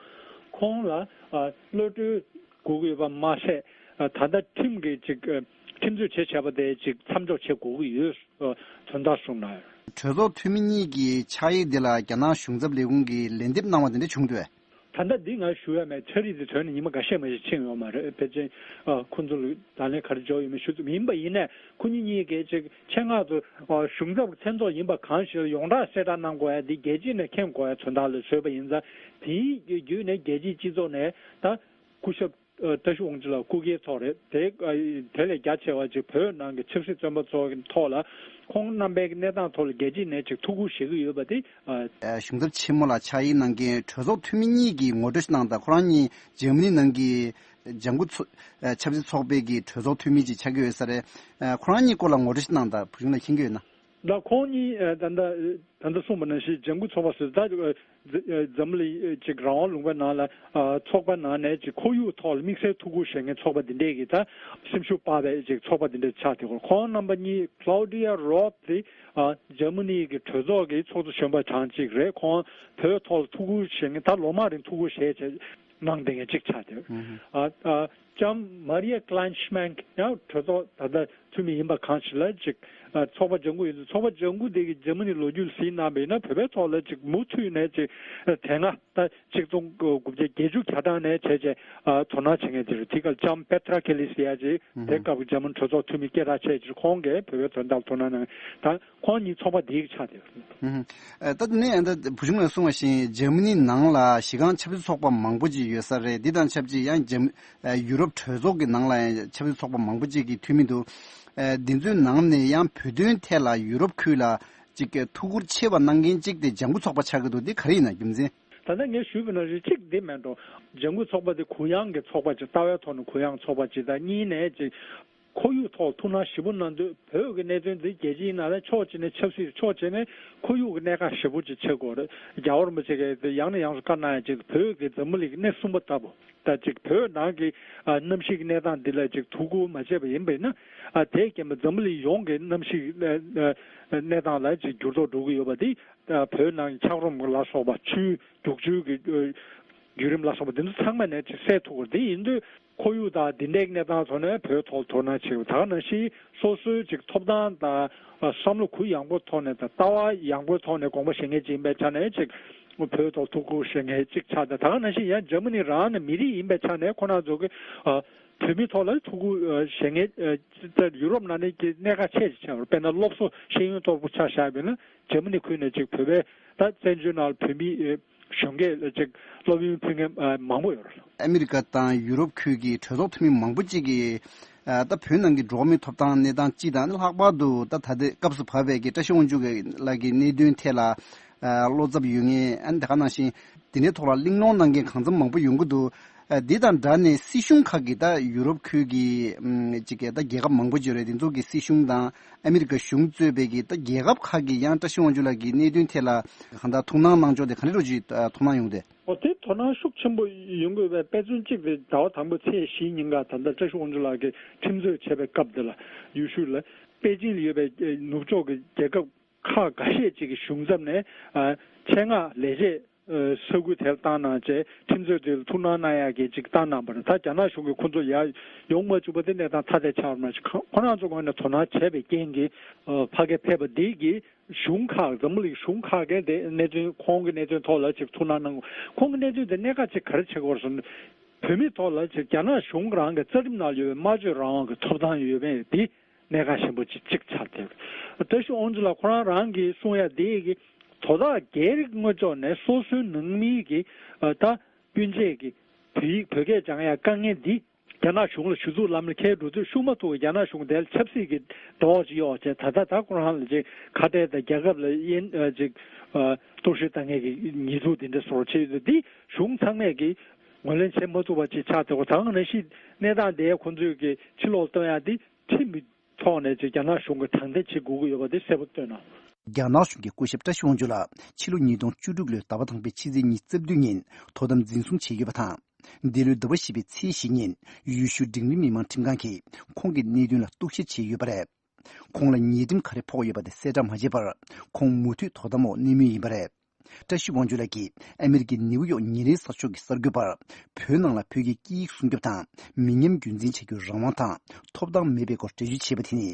ཁོང་ལ་ཨ་གློད་གྲོལ་དགོས་ཀྱི་ཡོད་པ་མ་ཟད། ཨ་ད་ལྟ་ཁྲིམས་ཀྱི་ཅིག་ཨ་ཁྲིམས་རྩོད་བྱས་བྱས་པ་དེ་ཅིག་མཚམས་འཇོག་བྱེད་དགོས་ཀྱི་ཡོད། ཨ་དོན་དག་གསུངས་གནང་ཡོད། གྲོས་ཚོགས་འཐུས་མི་གཉིས་ཀྱི་ཕྱག་ཡིག་འདི་ལ་རྒྱ་ནག་གཞུང་ཚབ་ལས་ཁུངས་ཀྱིས་ལན་འདེབས་གནང་བ་དེ་འདྲ་བྱུང་འདུག་པས། ད་ལྟ་འདི་ང་ཞུ་ཡ་མེད། འཆར་གཞི་དེ་ཐོན་ནས་ཉི་མ་འགའ་ཤས་མ་ཞིག་ཕྱིན་ཡོད་མ་རེད། ཕལ་ཆེར་ཨ་ཁོ་ཚོ་ལ་ད་ལན་ག་རེ་འབྱོར་ཡོད་མེད་ཞུ་ཐུབ་མེད། ཡིན་པ་ཡིན་ནའི་ཁོ་གཉིས་གཉིས་ཀས་ཅིག་ཆེད་མངགས་ཚོ་ཨ་གཞུང་ཚབ་མཚན་ཚོགས་ཡིན་པ་གང་ཞིག་ལ་ཡོངས་གྲགས་གསལ་བསྒྲགས་གནང་དགོས་ཡ་འདི་རྒྱལ་སྤྱི་ནས་མཁྱེན་དགོས་ཡ་དོན་དག་ལ་བཟོས་པ་ཡིན་ཙང་། དེའི་བརྒྱུད་ནས་རྒྱལ་སྤྱིའི་སྤྱི་ཚོགས་ནས་ད་སྐུ་ཞབས་ཨ་བཀྲ་ཤིས་དབང་ཕྱུག་ལགས་སྐུ་སྒེར་ཐོག་རེད་དེ། ཨ་དེ་ལས་རྒྱ་ཆེ་བ་ཅིག་བོད་ནང་གི་ཆབ་སྲིད་བཙོན་པ་ཚོ་གི་ཐོག་ལ་ཁོང་རྣམ་པའི་གནས་སྟངས་ཐོག་ལ་རྒྱལ་སྤྱིའི་ནས་ཅིག་ཐུགས་ཁུར་བཞེས་ཀྱི་ཡོད་པ་དེ། ཨ་གཞུང་ཚབ་ཆེན་མོ་ལ་ཕྱག་ཡིག་གནང་མཁན་གྲོས་ཚོགས་འཐུས་མི་གཉིས་ཀྱིས་ངོ་སྤྲོད་ཞིག་གནང་དང་། ཁོ་རང་གཉིས་འཇར་མ་ནི་ནང་གི་ལྗང་གུ་ཚོ་ཨ་ཆབ་སྲིད་ཚོགས་པའི་གི་གྲོས་ཚོགས་འཐུས་མི་ཅིག་ཆགས་ཀྱི་ཡོད་ས་རེད། ཨ་ཁོ་རང་གཉིས་སྐོར་ལ་ངོ་སྤྲོད་ཞིག་གནང་དང་། བུ་ཆུང་ལགས་མཁྱེན་གྱི་ཡོད་ན། ད་ཁོང་གཉིས་ཨ་ད་ལྟ་ད་ལྟ་གསུངས་པ་ནང་བཞིན་ལྗང་གུ་ཚོགས་པ་ཟེར་ད་ཨ་འཛམ་བུ་གླིང་ཅིག་རང་དབང་ལུང་པའི་ནང་ལ་ཨ་ཚོགས་པ་ནང་ནས་ཅིག་ཁོར་ཡུག་ཐོག་ལ་དམིགས་བསལ་ཐུགས་ཁུར་བཞེས་མཁན་ཚོགས་པ་འདི་འདྲས་ཀྱི་ད་སེམས་ཤུགས་སྤར་བའི་ཅིག་ཚོགས་པ་འདི་འདྲས་ཆགས་ཏེ། ཁོང་རྣམ་པ་གཉིས། Claudia Roth དེ་ཨ་འཇར་མ་ནི་གི་གྲོས་ཚོགས་ཀྱི་ཚོགས་གཙོ་གཞོན་པ་གྲངས་གཅིག་རེད། ཁོང་བོད་ཐོག་ལ་ཐུགས་ཁུར་བཞེས་མཁན་ད་ལོ་མང་རིང་ཐུགས་ཁུར་བཞེས་བྱས་གནང་བསྡད་མཁན་གཅིག་ཆགས་ཏེ། ཨ་ཨ་ལྕམ་Maria Kleinschmidt ཡང་གྲོས་ཚོགས་ད་ལྟ་འཐུས་མི་ཡིན་པ་གང་ཞིག་ལ་ཅིག་ཨ་ཚོགས་པ་ལྗང་གུ་ཡིན་ཚུལ། ཚོགས་པ་ལྗང་གུ་དེ་གི་འཇར་མ་ནི་ལོ་རྒྱུས་ལ་གཟིགས་གནང་བ་ཡིན་ན་བོད་པའི་ཐོག་ལ་ཅིག་མུ་མཐུད་ནས་ཅིག་ཨ་དེ་སྔ་ད་ཆིག་སྟོང་དགུ་བརྒྱ་བརྒྱད་ཅུ་གྱ་གྲངས་ནས་བྱས་བྱས་ཨ་དོ་སྣང་བྱེད་མཁན་དེ་རེད། དེ་ག་ལྕམ་Petra Kelly ཟེར་ཡ་ཅིག་དེ་སྐབས་ཀྱི་འཇར་མ་ནི་གྲོས་ཚོགས་འཐུས་མི་སྐད་གྲགས་ཆེ་ཅིག་ཁོང་གིས་བོད་པའི་དོན་དག་ལ་དོ་སྣང་གནང་ད་ཁོང་གཉིས་ཚོགས་པ་དེའི་ཆགས་དེ་རེད། ཨ་ད་ནས་ཨ་ད་བུ་ཆུང་ལགས་གསུངས་པ་བཞིན་འཇར་མ་ནི་ནང་ལ་གཞི་རྐང་ཆབ་སྲིད་ཚོགས་པ་མང་པོ་ཅིག་ཡོད་ས་རེད། འདི་དང་ཆབས་ཅིག་ཡང་འཇར་ཨ་ཡུ་རོབ་གྲོས་ཚོགས་ཀྱི་ནང་ལ་ཡང་ཆབ་སྲིད་ཚོགས་པ་མང་པོ་ཅིག་གི་འཐུས་མི་འདུག་ཨ་འདི་ཚོའི་ནང་ནས་ཡང་བོད་དོན་ཐད་ལ་ཡུ་རོབ་ཁུལ་ལ་ཅིག་ཐུགས་ཁུར་ཆེ་བ་གནང་མཁན་གཅིག་དེ་ལྗང་གུ་ཚོགས་པ་ཆགས་ཀྱི་འདུག་འདི་ག་རེ་ཡིན་ན་རྒྱུ་མཚན། ད་ལྟ་ངས་ཞུས་པ་ནང་བཞིན་གཅིག་འདི་མེད་འགྲོ། ལྗང་གུ་ཚོགས་པ་དེ་གུ་ཡངས་ཀྱི་ཚོགས་པ་ཅིག་ལྟ་བའི་ཐོག་ནས་གུ་ཡངས་ཚོགས་པ་ཅིག་དང་། གཉིས་ནས་ཅིག་ཁོར་ཡུག་ཐོག་ཐུགས་སྣང་ཞེ་པོ་གནང་དུས། བོད་ཀྱི་གནད་དོན་འདི་རྒྱལ་སྤྱིའི་ནང་ལ་ཕྱོགས་གཅིག་ནས་ཆབ་སྲིད། ཕྱོགས་གཅིག་ནས་ཁོར་ཡུག་གི་གནད་འགག་ཞེ་པོ་ཅིག་ཆགས་ཀྱི་ཡོད་རེད། རྒྱལ་བ་རིན་པོ་ཆེ་གིས་དེ་ཡང་ནས་ཡང་དུ་བཀའ་གནང་ཡ་ཅིག་བོད་ཀྱི་འཛམ་བུ་གླིང་གི་སྣེ་གསུམ་པ་ལྟ་བུ། ད་ཅིག་བོད་ནང་གི་ཨ་གནམ་གཤིས་ཀྱི་གནས་སྟངས་འདི་ལ་ཅིག་ཐུགས་ཁུར་མ་བྱས་པ་ཡིན་པ་ཡིན་ན། ཨ་དེས་རྐྱེན་པས་འཛམ་བུ་གླིང་ཡོངས་ཀྱི་གནམ་གཤིས་ཨ་ཨ་གནས་སྟངས་ལ་ཅིག་འགྱུར་ལྡོག་འགྲོ་གི་ཡོད་པ་འདི། ཨ་བོད་ནང་གི་འཁྱགས་རོམ་ལ་སོགས་པ། ཆུའི་རྒྱུག་ཆུའི་གི་ཨ་བརྒྱུད་རིམ་ལ་སོགས་པ་འདི་ཚོ་ཚང་མ་ནས་ཅིག་གསལ་ཐུབ་ཀྱི་རེད། དེ་ཡིན་དུས་ཁོར་ཡུག་དང་འདི་འདྲའི་གནས་སྟངས་ཐོག་ནས་བོད་ཐོག་དོ་སྣང་བྱེད་དགོས། ད་ག་ནང་བཞིན་སོ་སོའི་ཅིག་ཐོབ་ཐང་དང་ཨ་བསམ་བློ་གུ་ཡངས་པོའི་ཐོག་ནས་དང་ལྟ་བ་ཡངས་པོའི་ཐོག་ནས་དགོངས་པ་བཞེས་མཁན་ཅིག་ཡིན་པའི་ཆ་ནས་ཅིག་བོད་ཐོག་ཐུགས་ཁུར་བཞེས་མཁན་ཅིག་ཆགས་ཏེ། ད་ག་ནང་བཞིན་ཡང་འཇར་མ་ནི་རང་ནས་མི་རིགས་ཡིན་པའི་ཆ་ནས་ཁོ་རང་ཚོ་གི་ཨ་བོད་མི་ཐོག་ལ་ཐུགས་ཁུར་ཨ་བཞེས་མཁན་ཨ་ད་ཡུ་རོབ་ནང་ནས་ཀྱི་གནད་འགག་ཆེ་ཆེ་ཆགས་པ་རེད། དཔེར་ན་སློབ་གསོ་ཤེས་ཡོན་ཐོག་བུ་ཆ་བཞག་པ་ན་འཇར་མ་ནི་ཁུལ་ནས་ཅིག་བོད་པའི་ད་བཙན་བྱོལ་ནང་ལ་བོད་མི་ཨ་གཞོན་སྐྱེས་ལ་ཅིག་སློབ་ཡོན་ཕུལ་མཁན་ཨ་མང་པོ་ཡོད་རེད། ཨ་མི་རི་ཀ་དང་ཡུ་རོབ་ཁུལ་གྱི་གྲོས་ཚོགས་འཐུས་མི་མང་པོ་ཅིག་གིས་ཨ་ད་བོད་ནང་གི་འགྲོ་བ་མིའི་ཐོབ་ཐང་གནས་སྟངས་སྤྱི་དང་། ལྷག་པར་དུ་ད་ད་ལྟའི་སྐབས་སུ་བབས་པའི་གི་བཀྲ་ཤིས་དབང་ཕྱུག་ལགས་ཀྱི་གནད་དོན་ཐད་ལ་ཨ་བློ་འཚབ་ཡོད་མཁན། ཨ་ནི་ད་ག་ནང་བཞིན་དེ་འདྲའི་ཐོག་ལ་གླེང་སློང་གནང་མཁན་གང་འཚམ་མང་པོ་ཡོང་གི་འདུག་ཨ་འདི་དང་སྦྲགས་ནས་སྲིད་གཞུང་ཁག་གིས་ད་ཡུ་རོབ་ཁུལ་གྱི་ཨམ་ཅིག་གི་ད་རྒྱལ་ཁབ་མང་པོ་ཅིག་ཡོད་རེད། དེ་ཚོ་གི་སྲིད་གཞུང་དང་ཨ་མི་རི་ཀ་གཞུང་གཙོས་པའི་གི་ད་རྒྱལ་ཁབ་ཁག་གིས་ཡང་བཀྲ་ཤིས་དབང་ཕྱུག་ལགས་ཀྱི་གནད་དོན་ཐད་ལ་གང་ལྟར་ཐུགས་སྣང་གནང་ཕྱོགས་དེ་ག་འདྲ་ཅིག་ཨ་མཐོང་སྣང་ཡོང་གི་འདུག་ཨོ་དེ་དོ་སྣང་ཤུགས་ཆེན་པོ་ཡོང་དགོས་པའི་དཔེ་མཚོན་གཅིག་དེ་ཟླ་བ་དང་པོ་ཚེས་བཞིའི་ཉིན་ཀ་ད་ལྟ་བཀྲ་ཤིས་དབང་ཕྱུག་ལགས་ཀྱིས་ཁྲིམས་རྩོད་བྱས་པའི་སྐབས་དེ་ལ་ཡུལ་ཤུལ་ལ་པེ་ཅིན་ལ་ཡོད་པའི་ནུབ་ཕྱོགས་ཀྱི་རྒྱལ་ཁབ་ཁག་འགའ་ཤས་ཅིག་གི་གཞུང་ཚབ་ནས་ཨ་ཆེད་མངགས་ལས་བྱེད་ཨ་ས་ཁུལ་དེར་བཏང་གནང་བྱས་ཁྲིམས་རྩོད་དེ་ལ་ཐུགས་སྣང་གནང་ཡག་གི་ཅིག་བཏང་གནང་བ་རེད། ད་རྒྱ་ནག་གཞུང་གིས་ཁོ་ཚོ་ཡར་ཡོང་མ་བཅུག་པ་དེ་གནས་སྟངས་ཐ་དད་ཆགས་པ་མ་གཏོགས། ཁོ་རང་ཚོ་ངོས་ནས་དོ་སྣང་བྱས་པའི་རྐྱེན་གྱིས་ཨ་ཕ་གིར་ཕེབས་པ་འདི་གིས་གཞུང་ཁག་འཛམ་བུ་གླིང་གཞུང་ཁག་གིས་དེ་གནད་དོན་ཁོང་གི་གནད་དོན་ཐོག་ལ་ཅིག་ཐུགས་སྣང་གནང་དགོས། ཁོང་གི་གནད་དོན་དེ་གནད་འགག་ཅིག་ག་རེ་ཆགས་ཀྱི་ཡོད་རེད་ཟེར་ན། བོད་མིའི་ཐོག་ལ་ཅིག་རྒྱ་ནག་གཞུང་རང་གི་རྩ་ཁྲིམས་ནང་ཡོད་པའི་སྨྲ་བརྗོད་རང་དབང་གི་ཐོབ་ཐང་ཡོད་པའི་དེ་གནད་འགག་ཆེན་པོ་ཅིག་ཅིག་ཆགས་བསྡད་ཡོད། བཀྲ་ཤིས་དབང་ཕྱུག་ལགས་ཁོ་རང་རང་གིས་གསུང་ཡ་དེ་གི་དོ་བདག་སྒེར་དངོས་ཕྱོགས་ནས་སོ་སོའི་ནང་མི་གི་ཨ་ད་སྤུན་མཆེད་ཀྱི་བོད་ཡིག་བོད་སྐད་སྦྱང་ཡ་དཀའ་ངལ་འདི་རྒྱ་ནག་གཞུང་ལ་ཞུ་གཏུག་ལམ་ལ་འཁྱེར་འགྲོ་དུས་ཤུགས་མ་ཐུག་པའི་རྒྱ་ནག་གཞུང་དེ་ལ་ཆབ་སྲིད་ཀྱི་འབྲེལ་བ་ཅིག་གཡོག་བྱས། ད་ལྟ་ད་ཁོ་རང་ལ་ཅིག་ཁ་བྲལ་དང་རྒྱལ་ཁབ་ལ་དབྱེན་ཨ་ཅིག་ཨ་གཏོར་བཤིག་བཏང་མཁན་གྱི་ཉེས་འཛུགས་འདི་འདྲ་བཟོ་འདྲ་བྱས་ཡོད་དུས། འདི་གཞུང་ཚང་མས་ཀྱི་ ངོས་ལེན་བྱེད་མ་ཐུབ་པ་ཅིག་ཆགས་ཚར་བ་དང་། ནང་བཞིན་གནས་སྟངས་དེ་ཁོང་ཚོས་ཀྱི་ཕྱིར་ལོག་གཏོང་ཡ་དེ་ཁྲིམས་ཀྱི་ཐོག་ནས་ཅིག་རྒྱ་ནག་གཞུང་གིས་དྲང་བདེན་བྱེད་དགོས་ཀྱི་ཡོད་པ་དེ་གསལ་པོ་བཏོན་གནང་། རྒྱ་ནག་གཞུང་གི་སྐུ་ཞབས་བཀྲ་ཤིས་དབང་ཕྱུག་ལགས་ཕྱི་ལོ་ཉིས་སྟོང་བཅུ་དྲུག་ལོའི་ཟླ་བ་དང་པོའི་ཕྱི་ཚེས་ཉི་ཤུ་རྩ་བདུན་ཉིན་དོ་དམ་འཛིན་བཟུང་བྱས་ཡོད་པ་དང་། འདི་ལོའི་ཟླ་བ་བཞི་པའི་ཚེས་བཞི་ཉིན་ཡུལ་ཤུལ་འབྲིང་རིམ་མི་མང་ཁྲིམས་ཁང་གིས་ཁོང་གི་གནད་དོན་ལ་གཏུག་བཤེར་བྱས་ཡོད་པ་རེད། ཁོང་ལ་ཉེས་ཁྲིམས་ག་རེ་ཕོག་ཡོད་པ་དེ་གསལ་བསྒྲགས་མ་བྱས་པར། ཁོང་མུ་མཐུད་དོ་དམ་འོག་གནས་མུས་ཡིན་པ་རེད། བཀྲ་ཤིས་དབང་ཕྱུག་ལགས་ཀྱིས་ཨ་མེ་རི་ཀའི་ནེའུ་ཡོག་ཉིན་རེའི་གསར་ཤོག་གི་གསར་འགོད་པར། བོད་ནང་ལ་བོད་ཀྱི་སྐད་ཡིག་སྲུང་སྐྱོབ་དང་། མི་ཉམས་རྒྱུན་འཛིན་བྱ་རྒྱུའི་རང་དབང་དང་ཐོབ་ཐང་མེད་པའི་སྐོར་འགྲེལ་བརྗོད་བྱས་པ་དེ་ནི།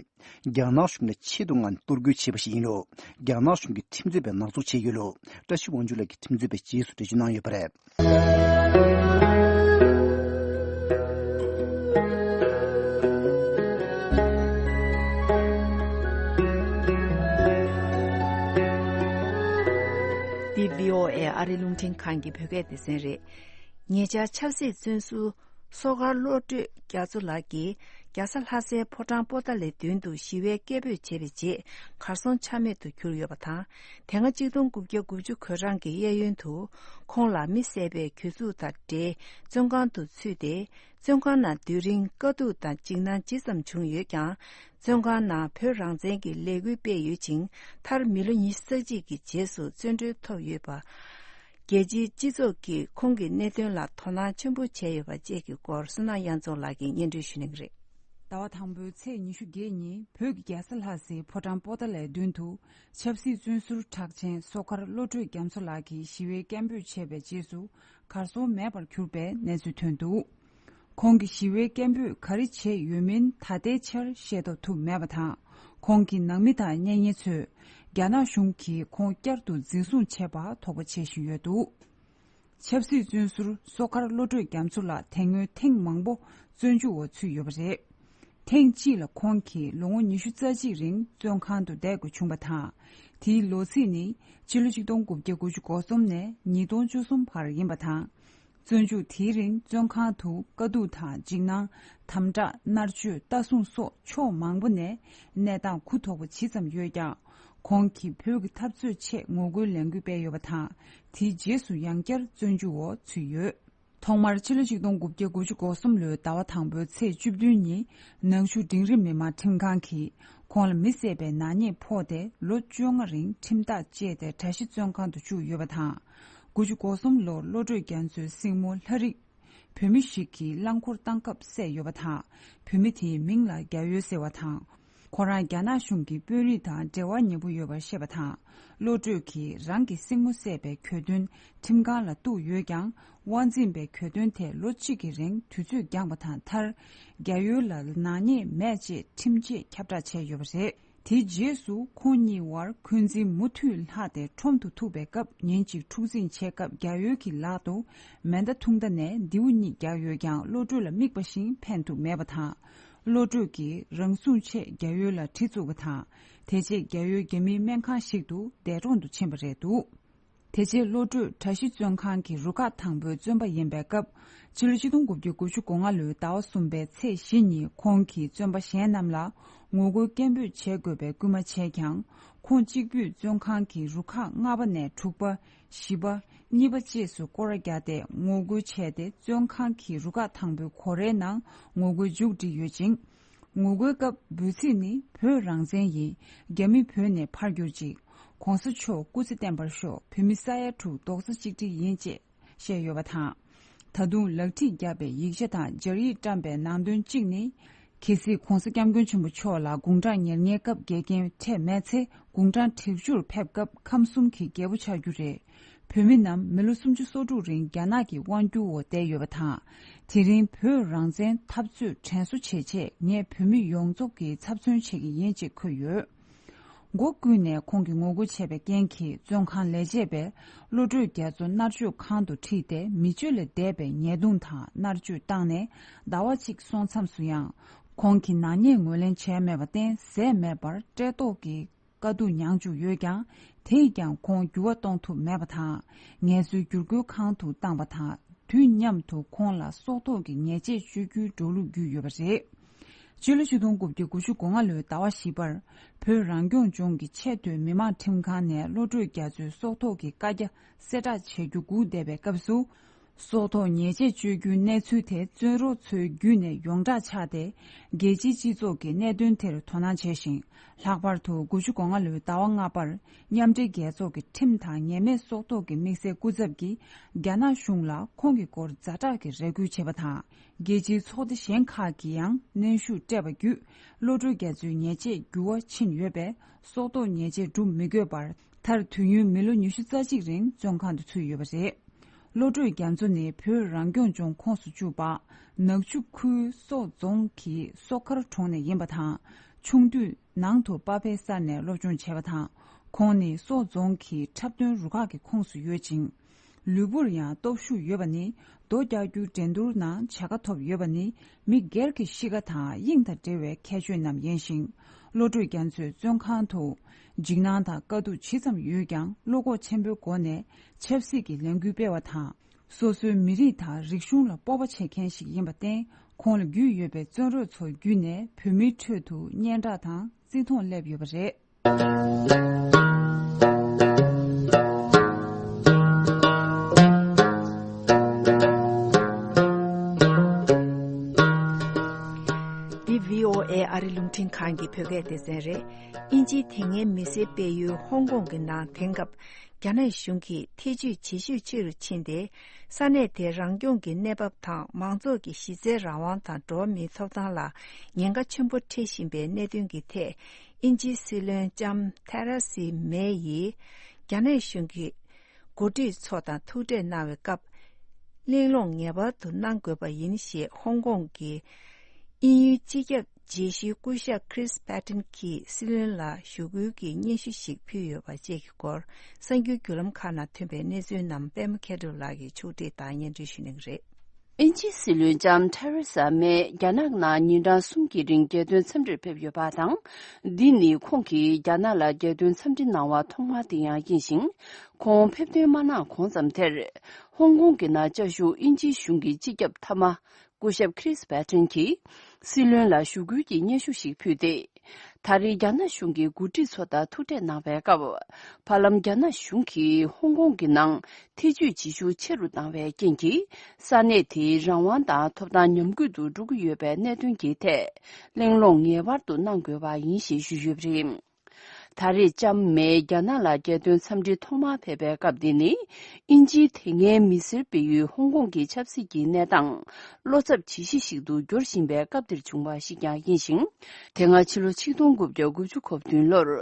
རྒྱ་ནག་གཞུང་ལ་ཆེད་དུ་ངང་གཏོར་རྒོལ་བྱས་པ་ཞིག་ཡིན་ལུགས། རྒྱ་ནག་གཞུང་གི་ཁྲིམས་རྩོད་པས་ནག་འཛུགས་བྱས་ཡོད་ལུགས། བཀྲ་ཤིས་དབང་ཕྱུག་ལགས་ཀྱིས་ཁྲིམས་རྩོད་པའི་རྗེས་སུ་འགྲེལ་བརྗོད་གནང་ཡོད་པ་རེད། འདི་བྷི་ཨོ་ཨེ་ཨ་རིའི་རླུང་འཕྲིན་ཁང་གི་བོད་སྐད་སྡེ་ཚན་རེད། ཉེ་ཆར་ཆབ་སྲིད་བཙོན་ཟུར་སོ་མཁར་བློ་གྲོས་རྒྱ་མཚོ་ལགས་ཀྱིས་རྒྱལ་ས་ལྷ་སའི་ཕོ་བྲང་པོ་ཏཱ་ལའི་མདུན་དུ་ཞི་བའི་སྐད་འབོད་བྱས་པའི་རྗེས་གར་སོང་ཆ་མེད་དུ་གྱུར་ཡོད་པ་དང་། དེ་སྔ་གཅིག་སྟོང་དགུ་བརྒྱ་དགུ་བཅུ་གོ་གྲངས་ཀྱི་གཡས་གཡོན་དུ་ཁོང་ལ་མི་བསད་པའི་གྱོད་འཛུགས་དང་འབྲེལ་བཙོན་ཁང་དུ་ཚུད་དེ། བཙོན་ཁང་ནང་སྡོད་རིང་དཀའ་སྡུག་དང་འཇིགས་སྣང་ཇི་ཙམ་བྱུང་ཡོད་ཀྱང་། བཙོན་ཁང་ནང་བོད་རང་བཙན་གྱི་ལས་འགུལ་སྤེལ་ཡོད་ཅིང་། མཐར་མི་ལོ་ཉི་ཤུ་རྩ་གཅིག་གི་རྗེས་སུ་བཙོན་གྲོལ་ཐོབ་ཡོད་པ། རྒྱལ་སྤྱིའི་སྤྱི་ཚོགས་ཀྱིས་ཁོང་གི་གནད་དོན་ལ་དོ་སྣང་ཆེན་པོ་བྱས་ཡོད་པ་བཅས་ཀྱི་སྐོར་བསོད་ནམས་དབྱངས་འཛོམས་ལགས་ཀྱིས་སྙན་སྒྲོན་ཞུ་གནང་གི་རེད། ཟླ་བ་དང་པོའི་ཚེས་ཉི་ཤུ་བརྒྱད་ཉིན་བོད་ཀྱི་རྒྱལ་ས་ལྷ་སའི་ཕོ་བྲང་པོ་ཏཱ་ལའི་མདུན་དུ་ཆབ་སྲིད་བཙོན་ཟུར་གྲགས་ཅན་སོ་མཁར་བློ་གྲོས་རྒྱ་མཚོ་ལགས་ཀྱིས་ཞི་བའི་སྐད་འབོད་བྱས་པའི་རྗེས་སུ་གར་སོང་མེད་པར་གྱུར་པའི་གནས་ཚུལ་ཐོན་འདུག་ཁོང་གིས་ཞི་བའི་སྐད་འབོད་ག་རེ་བྱས་ཡོད་མིན་ད་ལྟའི་ཆར་ཤེས་རྟོགས་ཐུབ་མེད་པ་དང་། ཁོང་གི་ནང་མི་དང་གཉེན་ཉེ་ཚོས་རྒྱ་ནག་གཞུང་གིས་ཁོང་བསྐྱར་དུ་འཛིན་བཟུང་བྱས་པར་དོགས་པ་བྱེད་བཞིན་ཡོད་འདུག་ཆབ་སྲིད་བཙོན་ཟུར་སོ་མཁར་བློ་གྲོས་རྒྱ་མཚོ་ལགས་དེ་སྔོན་ཐེངས་མང་པོ་བཙོན་འཇུག་འོག་ཚུད་ཡོད་པ་རེད། ཐེངས་གཅིག་ལ་ཁོང་གིས་ལོ་ངོ་ཉི་ཤུ་རྩ་གཅིག་རིང་བཙོན་ཁང་དུ་བསྡད་དགོས་བྱུང་བ་དང་། དེའི་ལོ་ཚིགས་ནི་ཕྱི་ལོ་ཆིག་སྟོང་དགུ་བརྒྱ་དགུ་བཅུ་གོ་གསུམ་ནས་ཉིས་སྟོང་བཅུ་གསུམ་བར་ཡིན་པ་དང་། བཙོན་འཇུག་དེའི་རིང་བཙོན་ཁང་དུ་དཀའ་སྡུག་དང་འཇིགས་སྣང་། དམ་དྲག་མནར་གཅོད། ལྟ་སྲུང་སོགས་ཕྱོགས་མང་པོ་ནས་གནས་སྟངས་གུ་དོག་པོ་ཇི་ཙམ་ཡོད་ཀྱང་། ཁོང་གིས་བོད་ཀྱི་འཐབ་རྩོད་ཆེད་ངོ་རྒོལ་ལས་འགུལ་སྤེལ་ཡོད་པ་དང་། དེའི་རྗེས་སུ་ཡང་བསྐྱར་བཙོན་འཇུག་འོག་ཚུད་ཡོད། ཐོག་མར་ཕྱི་ལོ་ཆིག་སྟོང་དགུ་བརྒྱ་དགུ་བཅུ་གོ་གསུམ་ལོའི་ཟླ་བ་དང་པོའི་ཚེས་བཅུ་བདུན་ཉིན་ནང་ཆུ་འབྲིང་རིམ་མི་མང་ཁྲིམས་ཁང་གིས་ཁོང་ལ་མི་བསད་པའི་ནག་ཉེས་ཕོག་སྟེ་ལོ་བཅོ་ལྔ་རིང་ཁྲིམས་ཐག་བཅད་དེ་གྲྭ་བཞི་བཙོན་ཁང་དུ་བཅུག་ཡོད་པ་དང་། དགུ་བཅུ་གོ་གསུམ་ལོར་བློ་གྲོས་རྒྱ་མཚོའི་སྲིང་མོ་ལྷ་རིགས། བུད་མེད་ཞིག་གིས་རླངས་འཁོར་བཏང་སྐབས་བསད་ཡོད་པ་དང་། བུད་མེད་དེའི་མིང་ལ་རྒྱ་ཡོལ་ཟེར་བ་དང་། ཁོ་རང་རྒྱ་ནག་གཞུང་གི་དཔོན་རིགས་དང་འབྲེལ་བ་ཉེ་པོ་ཡོད་པར་བཤད་པ་དང་། བློ་གྲོས་ཀྱིས་རང་གི་སྲིང་མོ་བསད་པའི་གྱོད་དོན་ཁྲིམས་ཁང་ལ་གཏུགས་ཡོད་ཀྱང་། དབང་འཛིན་པས་གྱོད་དོན་དེ་ལོ་གཅིག་གི་རིང་དུས་ཚོད་འགྱངས་པ་དང་། མཐར་རྒྱ་ཡོལ་ལ་ནག་ཉེས་མེད་ཅེས་ཁྲིམས་ཆད་ཁྱབ་བསྒྲགས་བྱས་ཡོད་པ་རེད། དེའི་རྗེས་སུ་ཁོང་གཉིས་བར་འཁོན་འཛིན་མུ་མཐུད་ལྷག་སྟེ་ཁྲོམ་དུ་ཐུག་པའི་སྐབས། ཉིན་གཅིག་འཁྲུག་འཛིང་བྱས་སྐབས་རྒྱ་ཡོལ་གྱི་ལག་ཏུ་མེ་མདའ་ཐུང་མདའ་ནས་མདེའུ་གཉིས་བརྒྱབ་ཡོད་ཀྱང་། བློ་གྲོས་ལ་དམིགས་པ་བཞིན་ཕན་ཐོགས་མེད་པ་དང་། བློ་གྲོས་ཀྱིས་རང་སྲུང་ཆེད་རྒྱ་ཡོལ་ལ་གྲི་བཙུགས་པ་དང་། དེ་རྗེས་རྒྱ་ཡོལ་རྒྱ་མིའི་སྨན་ཁང་ཞིག་ཏུ་འདས་གྲོངས་སུ་ཕྱིན་པ་རེད་འདུག་དེ་རྗེས་བློ་གྲོས་གྲྭ་བཞི་བཙོན་ཁང་གི་རུ་ཁག་དང་པོའི་བཙོན་པ་ཡིན་པའི་སྐབས། ཕྱི་ལོ་ཆིག་སྟོང་དགུ་བརྒྱ་དགུ་བཅུ་གོ་ལྔ་ལོའི་ཟླ་བ་གསུམ་པའི་ཚེས་བཞི་ཉིན་ཁོང་གིས་བཙོན་པ་གཞན་རྣམས་ལ་ངོ་རྒོལ་སྐད་འབོད་བྱེད་དགོས་པའི་སྐུལ་མ་བྱས་ཀྱང་། ཁོང་གཅིག་པུས་བཙོན་ཁང་གི་རུ་ཁག་ལྔ་པ་ནས་དྲུག་པ། བཞི་པ། གཉིས་པ་བཅས་སུ་སྐོར་ར་བརྒྱབ་སྟེ་ངོ་རྒོལ་བྱས་ཏེ། བཙོན་ཁང་གི་རུ་ཁག་དང་པོའི་སྒོ་རའི་ནང་ངོ་རྒོལ་མཇུག་བསྒྲིལ་ཡོད་ཅིང་། ངོ་རྒོལ་སྐབས་འབོད་ཚིག་ནི། བོད་རང་བཙན་ཡིན། རྒྱ་མི་བོད་ནས་ཕར་གྱུར་ཅིག ྋགོང་ས་མཆོག་སྐུ་ཚེ་བརྟན་པར་ཤོག །བོད་མི་ས་ཡ་དྲུག་རྡོག་རྩ་གཅིག་སྒྲིལ་ཡིན། ཅེས་བཤད་ཡོད་པ་དང་། ད་དུང་ལག་ཁྲིད་བརྒྱབ་པའི་ཡིག་ཆ་དང་སྦྱར་ཡིག་བཀྲམ་པའི་ནང་དོན་གཅིག་ནི། གལ་སྲིད་༧གོང་ས་༧སྐྱབས་མགོན་ཆེན་པོ་མཆོག་ལ་དགུང་གྲངས་ཉེར་ལྔའི་སྐབས་འགལ་རྐྱེན་འཕྲད་མེད་ཚེ། དགུང་གྲངས་དྲུག་ཅུར་ཕེབས་སྐབས་ཁམས་གསུམ་གྱི་རྒྱལ་པོ་ཆགས་རྒྱུ་རེད། བོད་མི་རྣམས་མི་ལོ་སུམ་ཅུ་སོ་དྲུག་རིང་རྒྱ་ནག་གི་དབང་སྒྱུར་འོག་བསྡད་ཡོད་པ་དང་། དེ་རིང་བོད་རང་བཙན་འཐབ་རྩོད་དྲན་གསོ་བྱེད་ཆེད་ངས་བོད་མི་ཡོངས་རྫོགས་ཀྱི་ཚབ་མཚོན་བྱེད་ཀྱི་ཡིན། ཅེས་འཁོད་ཡོད། མགོ་བཀུག་ནས་ཁོང་གིས་ངོ་རྒོལ་བྱས་པའི་རྐྱེན་གྱིས། བཙོན་ཁང་ལས་བྱེད་པས་བློ་གྲོས་རྒྱ་མཚོ་མནར་གཅོད་ཁང་དུ་ཁྲིད་དེ། མི་སྤྱོད་ལས་འདས་པའི་ཉེས་རྡུང་དང་མནར་གཅོད་བཏང་ནས། ཟླ་བ་གཅིག་སོང་མཚམས་སུ་ཡང་། ཁོང་གིས་ནག་ཉེས་ངོས་ལེན་བྱས་མེད་པར་བརྟེན། ཟས་མེད་པར་བཀྲེས་ལྟོགས་ཀྱི་དཀའ་སྡུག་མྱངས་བཅུག་ཡོད་ཀྱང་། དེས་ཀྱང་ཁོང་འགྱུར་བ་གཏོང་ཐུབ་མེད་པ་དང་། ངལ་གསོའི་བསྒྱུར་བཀོད་ཁང་དུ་བཏང་བ་དང་། དུས་མཉམ་དུ་ཁོང་ལ་སྲོག་ཐོག་གི་ཉེས་ཆད་གཅོད་རྒྱུའི་འགྲོ་ལུགས་བརྒྱུད་ཡོད་པ་རེད། སྤྱི་ལོ་ཆིག་སྟོང་དགུ་བརྒྱ་དགུ་བཅུ་གོ་ལྔ་ལོའི་ཟླ་བ་བཞི་པར། བོད་རང་སྐྱོང་ལྗོངས་ཀྱི་ཆེས་མཐོའི་མི་དམངས་ཁྲིམས་ཁང་ནས་བློ་གྲོས་རྒྱ་མཚོའི་སྲོག་ཐོག་གི་བཀའ་རྒྱ་གསལ་བསྒྲགས་བྱེད་རྒྱུ་སྒུག་བསྡད་པའི་སྐབས་སུ། སྲོག་ཐོག་ཉེས་ཆད་གཅོད་རྒྱུའི་གནས་ཚུལ་དེ་བཙོན་རོགས་ཚོའི་བརྒྱུད་ནས་ཡོངས་གྲགས་ཆགས་ཏེ། རྒྱལ་སྤྱིའི་སྤྱི་ཚོགས་ཀྱིས་གནད་དོན་དེར་དོ་སྣང་བྱས་ཤིང་། ལྷག་པར་དུ་དགུ་བཅུ་གོ་ལྔ་ལོའི་ཟླ་བ་ལྔ་པར་མཉམ་འབྲེལ་རྒྱལ་ཚོགས་ཀྱི་ཁྲིམས་དང་ཉེས་མེད་སྲོག་ཐོག་གི་དམིགས་བསལ་སྐུ་ཚབ་ཀྱིས་རྒྱ་ནག་གཞུང་ལ་ཁོང་གི་སྐོར་ཛ་དྲག་གི་རེ་སྐུལ་བྱས་པ་དང་། རྒྱལ་སྤྱིའི་ཚོགས་སྡེ་གཞན་ཁག་གིས་ཡང་གནོན་ཤུགས་སྤྲད་པ་བརྒྱུད། བློ་གྲོས་རྒྱ་མཚོའི་ཉེས་ཆད་འགྱུར་བ་ཕྱིན་ཡོད་པས། སྲོག་ཐོག་ཉེས་ཆད་སྒྲུབ་མི་དགོས་པར། མཐར་དུས་ཡུན་མི་ལོ་ཉི་ཤུ་རྩ་གཅིག་རིང་བཙོན་ཁང་དུ་ཚུད་ཡོད་པ་རེད། བློ་གྲོས་རྒྱ་མཚོ་ནི་བོད་རང་སྐྱོང་ལྗོངས་ཁོངས་སུ་བཅུག་པ། ནག་ཆུ་ཁུལ་སོག་རྫོང་གི་སོག་མཁར་གྲོང་ནས་ཡིན་པ་དང་། ཆུང་དུས་ནང་དུ་པ་ཕའི་ས་ནས་སློབ་སྦྱོང་བྱས་པ་དང་། ཁོང་ནི་སོག་རྫོང་གི་འཁྲབ་སྟོན་རུ་ཁག་གི་ཁོངས་སུ་ཡོད་ཅིང་། ལུས་པོར་ཡང་སྟོབས་ཤུགས་ཡོད་པ་ནི། རྡོ་རྒྱག་རྒྱུའི་འགྲན་བསྡུར་ནང་བྱ་དགའ་ཐོབ་ཡོད་པ་ནི། མི་སྒེར་གྱི་གཤིས་ཀ་དང་དབྱིངས་དང་འབྲེལ་བའི་ཁྱད་ཆོས་རྣམས་ཡིན་ཞིང་། བློ་གྲོས་རྒྱ་མཚོས་བཙོན་ཁང་དུ། འཇིགས་སྣང་དང་དཀའ་སྡུག་ཇི་ཙམ་ཡོད་ཀྱང་བློ་ཁོག་ཆེན་པོའི་སྒོ་ནས་ཆབ་སྲིད་ཀྱི་ལས་འགུལ་སྤེལ་བ་དང་། སོ་སོའི་མི་རིགས་དང་རིག་གཞུང་ལ་སྤོབས་པ་བྱེད་མཁན་ཞིག་ཡིན་པར་བརྟེན། ཁོང་ལ་རྒྱུས་ཡོད་པའི་བཙོན་རོགས་ཚོ་བརྒྱུད་ནས་བོད་མིའི་ཁྲོད་དུ་སྙན་གྲགས་དང་བརྩི་མཐོང་སླེབས་ཡོད་པ་རེད། འདི་བྷི་ཨོ་ཨེ་ཨ་རི་རླུང་འཕྲིན་ཁང་གི་བོད་སྐད་སྡེ་ཚན་རེད། དབྱིན་ཇིའི་དེ་སྔའི་མི་སེར་སྤེལ་ཡུལ་ཧོང་ཀོང་གི་ནང་དེང་སྐབས་རྒྱ་ནག་གཞུང་གིས་ཐེ་ཇུས་ཇེ་ཤུགས་ཆེ་རུ་ཕྱིན་ཏེ། ས་གནས་དེའི་རང་སྐྱོང་གི་གནས་བབ་དང་མང་ཚོགས་ཀྱི་གཞི་རྩའི་རང་དབང་དང་འགྲོ་བ་མིའི་ཐོབ་ཐང་ལ་ཉེན་ཁ་ཆེན་པོ་འཕྲད་བཞིན་པའི་གནད་དོན་གྱི་ཐད། དབྱིན་ཇིའི་སྲིད་བློན་ལྕམ་ཐེ་རེ་སི་མེ་ཡིས་རྒྱ་ནག་གཞུང་གི་འགོ་ཁྲིད་ཚོ་དང་ཐུག་འཕྲད་གནང་བའི་སྐབས། གླེང་སློང་ངེས་པར་དུ་གནང་དགོས་པ་ཡིན་ཞེས་ཧོང་ཀོང་གི་དབྱིན་ཡུལ་སྤྱི་ཁྱབ་དཔྱད་ཞིབ་སྐུ་ཞབས་Chris Patten གྱིས་སྲིད་བློན་ལ་ཞུ་སྐུལ་གྱི་སྙན་ཞུ་ཞིག་ཕུལ་ཡོད་པ་བཅས་ཀྱི་སྐོར། གསར་འགྱུར་བརྒྱུད་ལམ་ཁག་ནང་ཐོན་པའི་གནས་ཚུལ་རྣམས་པད་མ་མཁས་གྲུབ་ལགས་ཀྱིས་ཕྱོགས་སྒྲིག་དང་སྙན་སྒྲོན་ཞུ་གནང་གི་རེད། དབྱིན་ཇིའི་སྲིད་བློན་ལྕམ་ཐེ་རེ་ས་མེ་རྒྱ་ནག་ནང་ཉིན་གྲངས་གསུམ་གྱི་རིང་རྒྱལ་དོན་འཚམས་འདྲིར་ཕེབས་ཡོད་པ་དང་། འདི་ནི་ཁོང་གིས་རྒྱ་ནག་ལ་རྒྱལ་དོན་འཚམས་འདྲི་གནང་བ་ཐོག་མ་དེ་ཡང་ཡིན་ཞིང་། ཁོང་ཕེབས་ཐོན་མ་གནང་གོང་ཙམ་དེར། ཧོང་ཀོང་གི་ནང་བཅའ་བཞུགས་དབྱིན་ཇིའི་གཞུང་གི་སྤྱི་ཁྱབ་མཐའ་མ། སྐུ་ཞབས་Chris Patten གྱིས་སྲིད་བློན་ལ་ཞུ་སྐུལ་གྱི་སྙན་ཞུ་ཞིག་ཕུལ་ཏེ། ད་རེས་རྒྱ་ནག་གཞུང་གི་འགོ་ཁྲིད་ཚོ་དང་ཐུག་འཕྲད་གནང་བའི་སྐབས། བར་ལམ་རྒྱ་ནག་གཞུང་གིས་ཧོང་ཀོང་གི་ནང་ཐེ་ཇུས་བྱེད་ཤུགས་ཆེ་རུ་བཏང་བའི་རྐྱེན་གྱིས། ས་གནས་དེའི་རང་དབང་དང་ཐོབ་ཐང་ཉམས་རྒུད་དུ་འགྲོ་གི་ཡོད་པའི་གནད་དོན་གྱི་ཐད། གླེང་སློང་ངེས་པར་དུ་གནང་དགོས་པ་ཡིན་ཞེས་ཞུས་ཡོད་པ་རེད། ད་རེས་ལྕམ་མེ་རྒྱ་ནག་ལ་རྒྱལ་དོན་འཚམས་འདྲི་ཐོག་མར་ཕེབས་པའི་སྐབས་འདི་ནི། དབྱིན་ཇིའི་དེ་སྔའི་མི་སེར་སྤེལ་ཡུལ་ཧོང་ཀོང་གི་ཆབ་སྲིད་ཀྱི་གནས་སྟངས་བློ་འཚབ་ཇི་ཞིག་ཞིག་ཏུ་འགྱུར་བཞིན་པའི་སྐབས་འདིར་བྱུང་བ་ཞིག་ཀྱང་ཡིན་ཞིང་། དེ་སྔ་ཕྱི་ལོ་ཆིག་སྟོང་དགུ་བརྒྱ་དགུ་བཅུ་གོ་བདུན་ལོར།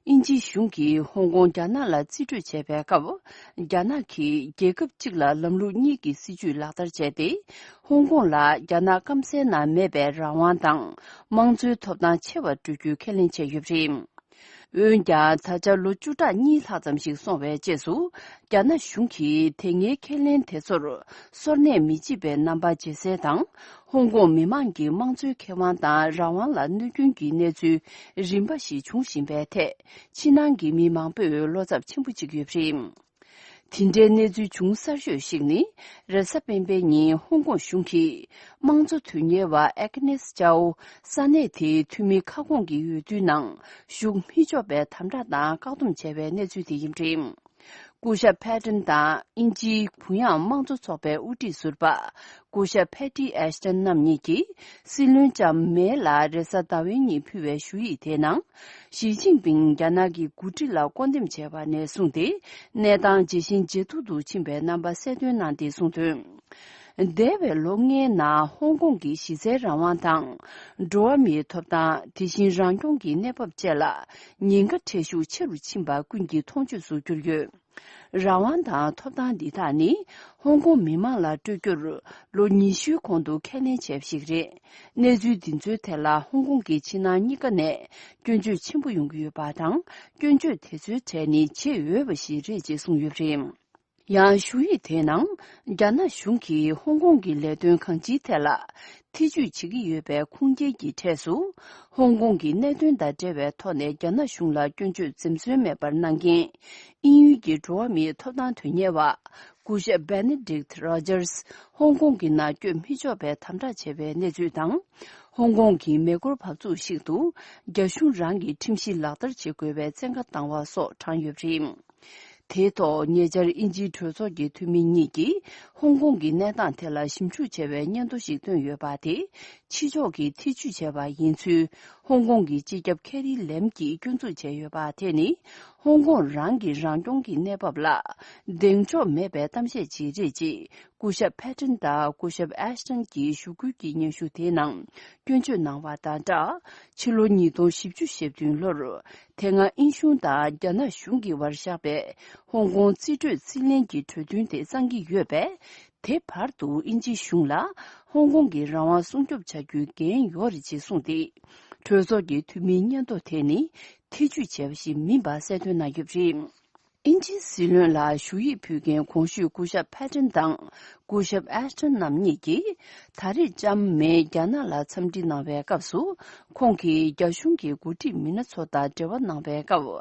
དབྱིན་ཇིའི་གཞུང་གིས་ཧོང་ཀོང་རྒྱ་ནག་ལ་རྩིས་སྤྲོད་བྱས་པའི་སྐབས། རྒྱ་ནག་གིས་རྒྱལ་ཁབ་གཅིག་ལ་ལམ་ལུགས་གཉིས་ཀྱི་སྲིད་ཇུས་ལག་བསྟར་བྱས་ཏེ། ཧོང་ཀོང་ལ་རྒྱ་ནག་སྐམ་སའི་ནང་མེད་པའི་རང་དབང་དང་། དམངས་གཙོའི་ཐོབ་ཐང་ཆེ་བ་སྤྲོད་རྒྱུའི་ཁས་ལེན་བྱས་ཡོད་པ་རེད། འོན་ཀྱང་། ད་ཆ་ལོ་བཅུ་ཕྲག་གཉིས་ལྷག་ཙམ་ཞིག་སོང་བའི་རྗེས་སུ། རྒྱ་ནག་གཞུང་གིས་དེ་སྔའི་ཁས་ལེན་དེ་ཚོར་སོར་གནས་མི་བྱེད་པའི་རྣམ་པ་ཇེ་གསལ་དང་། ཧོང་ཀོང་མི་མང་གི་དམངས་གཙོའི་ཁེ་དབང་དང་རང་དབང་ལ་གནོད་སྐྱོན་གྱི་གནས་ཚུལ་རིམ་པ་ཞིག་འབྱུང་བཞིན་པའི་ཐད། ཕྱི་ནང་གི་མི་མང་པོས་བློ་འཚབ་ཆེན་པོ་བྱེད་ཀྱི་ཡོད་པ་རེད། དེ་འདྲའི་གནས་ཚུལ་བྱུང་གསར་ཤོས་ཤིག་ནི། རེས་གཟའ་སྤེན་པའི་ཉིན་ཧོང་ཀོང་གཞུང་གིས་དམངས་གཙོ་དོན་གཉེར་བ་ཨེ་ཀི་ནེས་ཅའོ་ས་གནས་དེའི་འཐུས་མི་ཁ་སྐོང་གི་འོས་བསྡུའི་ནང་ཞུགས་མི་ཆོག་པའི་དམ་དྲག་དང་བཀག་སྡོམ་བྱས་པའི་གནས་ཚུལ་དེ་ཡིན་པ་རེད། སྐུ་ཞབས་ཕེ་ཏན་དང་དབྱིན་ཇིའི་གུ་ཡངས་དམངས་གཙོ་ཚོགས་པའི་དབུ་ཁྲིད་ཟུར་པ་སྐུ་ཞབས་ཕེ་ཏི་ཨེ་ཤ་ཏན་རྣམ་གཉིས་ཀྱིས་སྲིད་བློན་ལྕམ་མེ་ལ་རེས་གཟའ་ཟླ་བའི་ཉིན་ཕུལ་བའི་ཞུ་ཡིག་དེའི་ནང་། ཞི་ཅིན་ཕིང་རྒྱ་ནག་གི་འགོ་ཁྲིད་ལ་བསྐོ་འདེམས་བྱས་པ་ནས་བཟུང་སྟེ། གནས་སྟངས་ཇེ་ཞན་ཇེ་སྡུག་ཏུ་ཕྱིན་པའི་རྣམ་པ་གསལ་སྟོན་གནང་སྟེ་གསུངས་དོན། འདས་པའི་ལོ་ལྔའི་ནང་ཧོང་ཀོང་གི་གཞི་རྩའི་རང་དབང་དང་། འགྲོ་བ་མིའི་ཐོབ་ཐང་། དེ་བཞིན་རང་སྐྱོང་གི་གནས་བབ་བཅས་ལ་ཉེན་ཁ་འཕྲད་ཤུགས་ཆེ་རུ་ཕྱིན་པ་ཀུན་གྱིས་མཐོང་ཆོས་སུ་གྱུར་ཡོད། རང་དབང་དང་ཐོབ་ཐང་འདི་དག་ནི་ཧོང་ཀོང་མི་མང་ལ་སྤྲོད་རྒྱུར་ལོ་ཉི་ཤུའི་གོང་དུ་ཁས་ལེན་བྱས་པ་ཞིག་རེད། གནས་ཚུལ་འདི་ཚོའི་ཐད་ལ་ཧོང་ཀོང་གི་ཕྱི་ནང་གཉིས་ཀ་ནས་སྐྱོན་བརྗོད་ཆེན་པོ་ཡོང་གི་ཡོད་པ་དང་། སྐྱོན་བརྗོད་དེ་ཚོའི་གྲས་ནི་བྱེད་འོས་པ་ཞིག་རེད་ཅེས་གསུངས་ཡོད་པ་རེད། ཡང་ཞུ་ཡིག་དེའི་ནང་། རྒྱ་ནག་གཞུང་གིས་ཧོང་ཀོང་གི་ལས་དོན་གང་ཅིའི་ཐད་ལ་ཐེ་ཇུས་བྱེད་ཀྱི་ཡོད་པའི་ཁུངས་སྐྱེལ་གྱི་གྲས་སུ། ཧོང་ཀོང་གི་གནད་དོན་དང་འབྲེལ་བའི་ཐོག་ནས་རྒྱ་ནག་གཞུང་ལ་སྐྱོན་བརྗོད་འཛེམ་ཟོན་མེད་པར་གནང་མཁན། དབྱིན་ཡུལ་གྱི་འགྲོ་བ་མིའི་ཐོབ་ཐང་དོན་གཉེར་བ། སྐུ་ཞབས་Benedict Rogers ཧོང་ཀོང་གི་ནང་བསྐྱོད་མི་ཆོག་པའི་དམ་དྲག་བྱས་པའི་གནས་ཚུལ་དང་། ཧོང་ཀོང་གི་མེ་འཁོར་བབས་ཚུགས་ཤིག་ཏུ་རྒྱ་གཞུང་རང་གི་ཁྲིམས་གཞི་ལག་བསྟར་བྱེད་དགོས་པའི་བཙན་བཀའ་བཏང་བ་སོགས་བགྲངས་ཡོད་པ་རེད། དེའི་ཐོག་ཉེ་ཆར་དབྱིན་ཇིའི་གྲོས་ཚོགས་ཀྱི་འཐུས་མི་གཉིས་ཀྱིས་ཧོང་ཀོང་གི་གནས་སྟངས་ཐད་ལ་ཞིབ་འཇུག་བྱ་བའི་སྙན་ཐོ་ཞིག་བཏོན་ཡོད་པ་དེ། ཕྱི་ཕྱོགས་ཀྱིས་ཐེ་ཇུས་བྱས་པ་ཡིན་ཚུལ་ཧོང་ཀོང་གི་སྤྱི་ཁྱབ་ཁེ་རི་ལེམ་གྱིས་སྐྱོན་འཛུགས་བྱས་ཡོད་པ་དེ་ནི། ཧོང་ཀོང་རང་གི་རང་སྐྱོང་གི་གནས་བབ་ལ་གདེང་འཇོག་མེད་པའི་གཏམ་བཤད་ཅིག་རེད་ཅེས། སྐུ་ཞབས་ཕེ་ཏྲན་དང་སྐུ་ཞབས་ཨེ་ཤ་ཏན་གྱིས་ཞུ་སྐུལ་གྱི་སྙན་ཞུ་དེའི་ནང་སྐྱོན་བརྗོད་གནང་བ་དང་སྦྲགས། ཕྱི་ལོ་ཉིས་སྟོང་བཞི་བཅུ་ཞེ་བདུན་ལོར་དེ་སྔ་དབྱིན་གཞུང་དང་རྒྱ་ནག་གཞུང་གི་བར་བཞག་པའི་ཧོང་ཀོང་རྩིས་སྤྲོད་རྩིས་ལེན་གྱི་གྲོས་མཐུན་དེ་གསང་གི་ཡོད་པས། དེ་བར་དུ་དབྱིན་ཇིའི་གཞུང་ལ་ཧོང་ཀོང་གི་རང་དབང་སྲུང་སྐྱོབ་བྱ་རྒྱུའི་འགན་ཡོད་རེད་ཅེས་གསུངས་ཏེ། གྲོས་ཚོགས་ཀྱི་འཐུས་མིའི་སྙན་ཐོ་དེ་ནི་ཐེ་ཇུས་བྱས་པ་ཞིག་མིན་པ་གསལ་སྟོན་གནང་ཡོད་པ་རེད། དབྱིན་ཇིའི་སྲིད་བློན་ལ་ཞུ་ཡིག་ཕུལ་མཁན་གོང་ཞུས་སྐུ་ཞབས་ཕེ་ཏྲན་དང་སྐུ་ཞབས་ཨེ་ཤ་ཏན་རྣམ་གཉིས་ཀྱིས་ད་རེས་ལྕམ་མེ་རྒྱ་ནག་ལ་འཚམས་འདྲི་གནང་བའི་སྐབས་སུ། ཁོང་གིས་རྒྱ་གཞུང་གི་འགོ་ཁྲིད་མི་སྣ་ཚོ་དང་འབྲེལ་བ་གནང་བའི་སྐབས།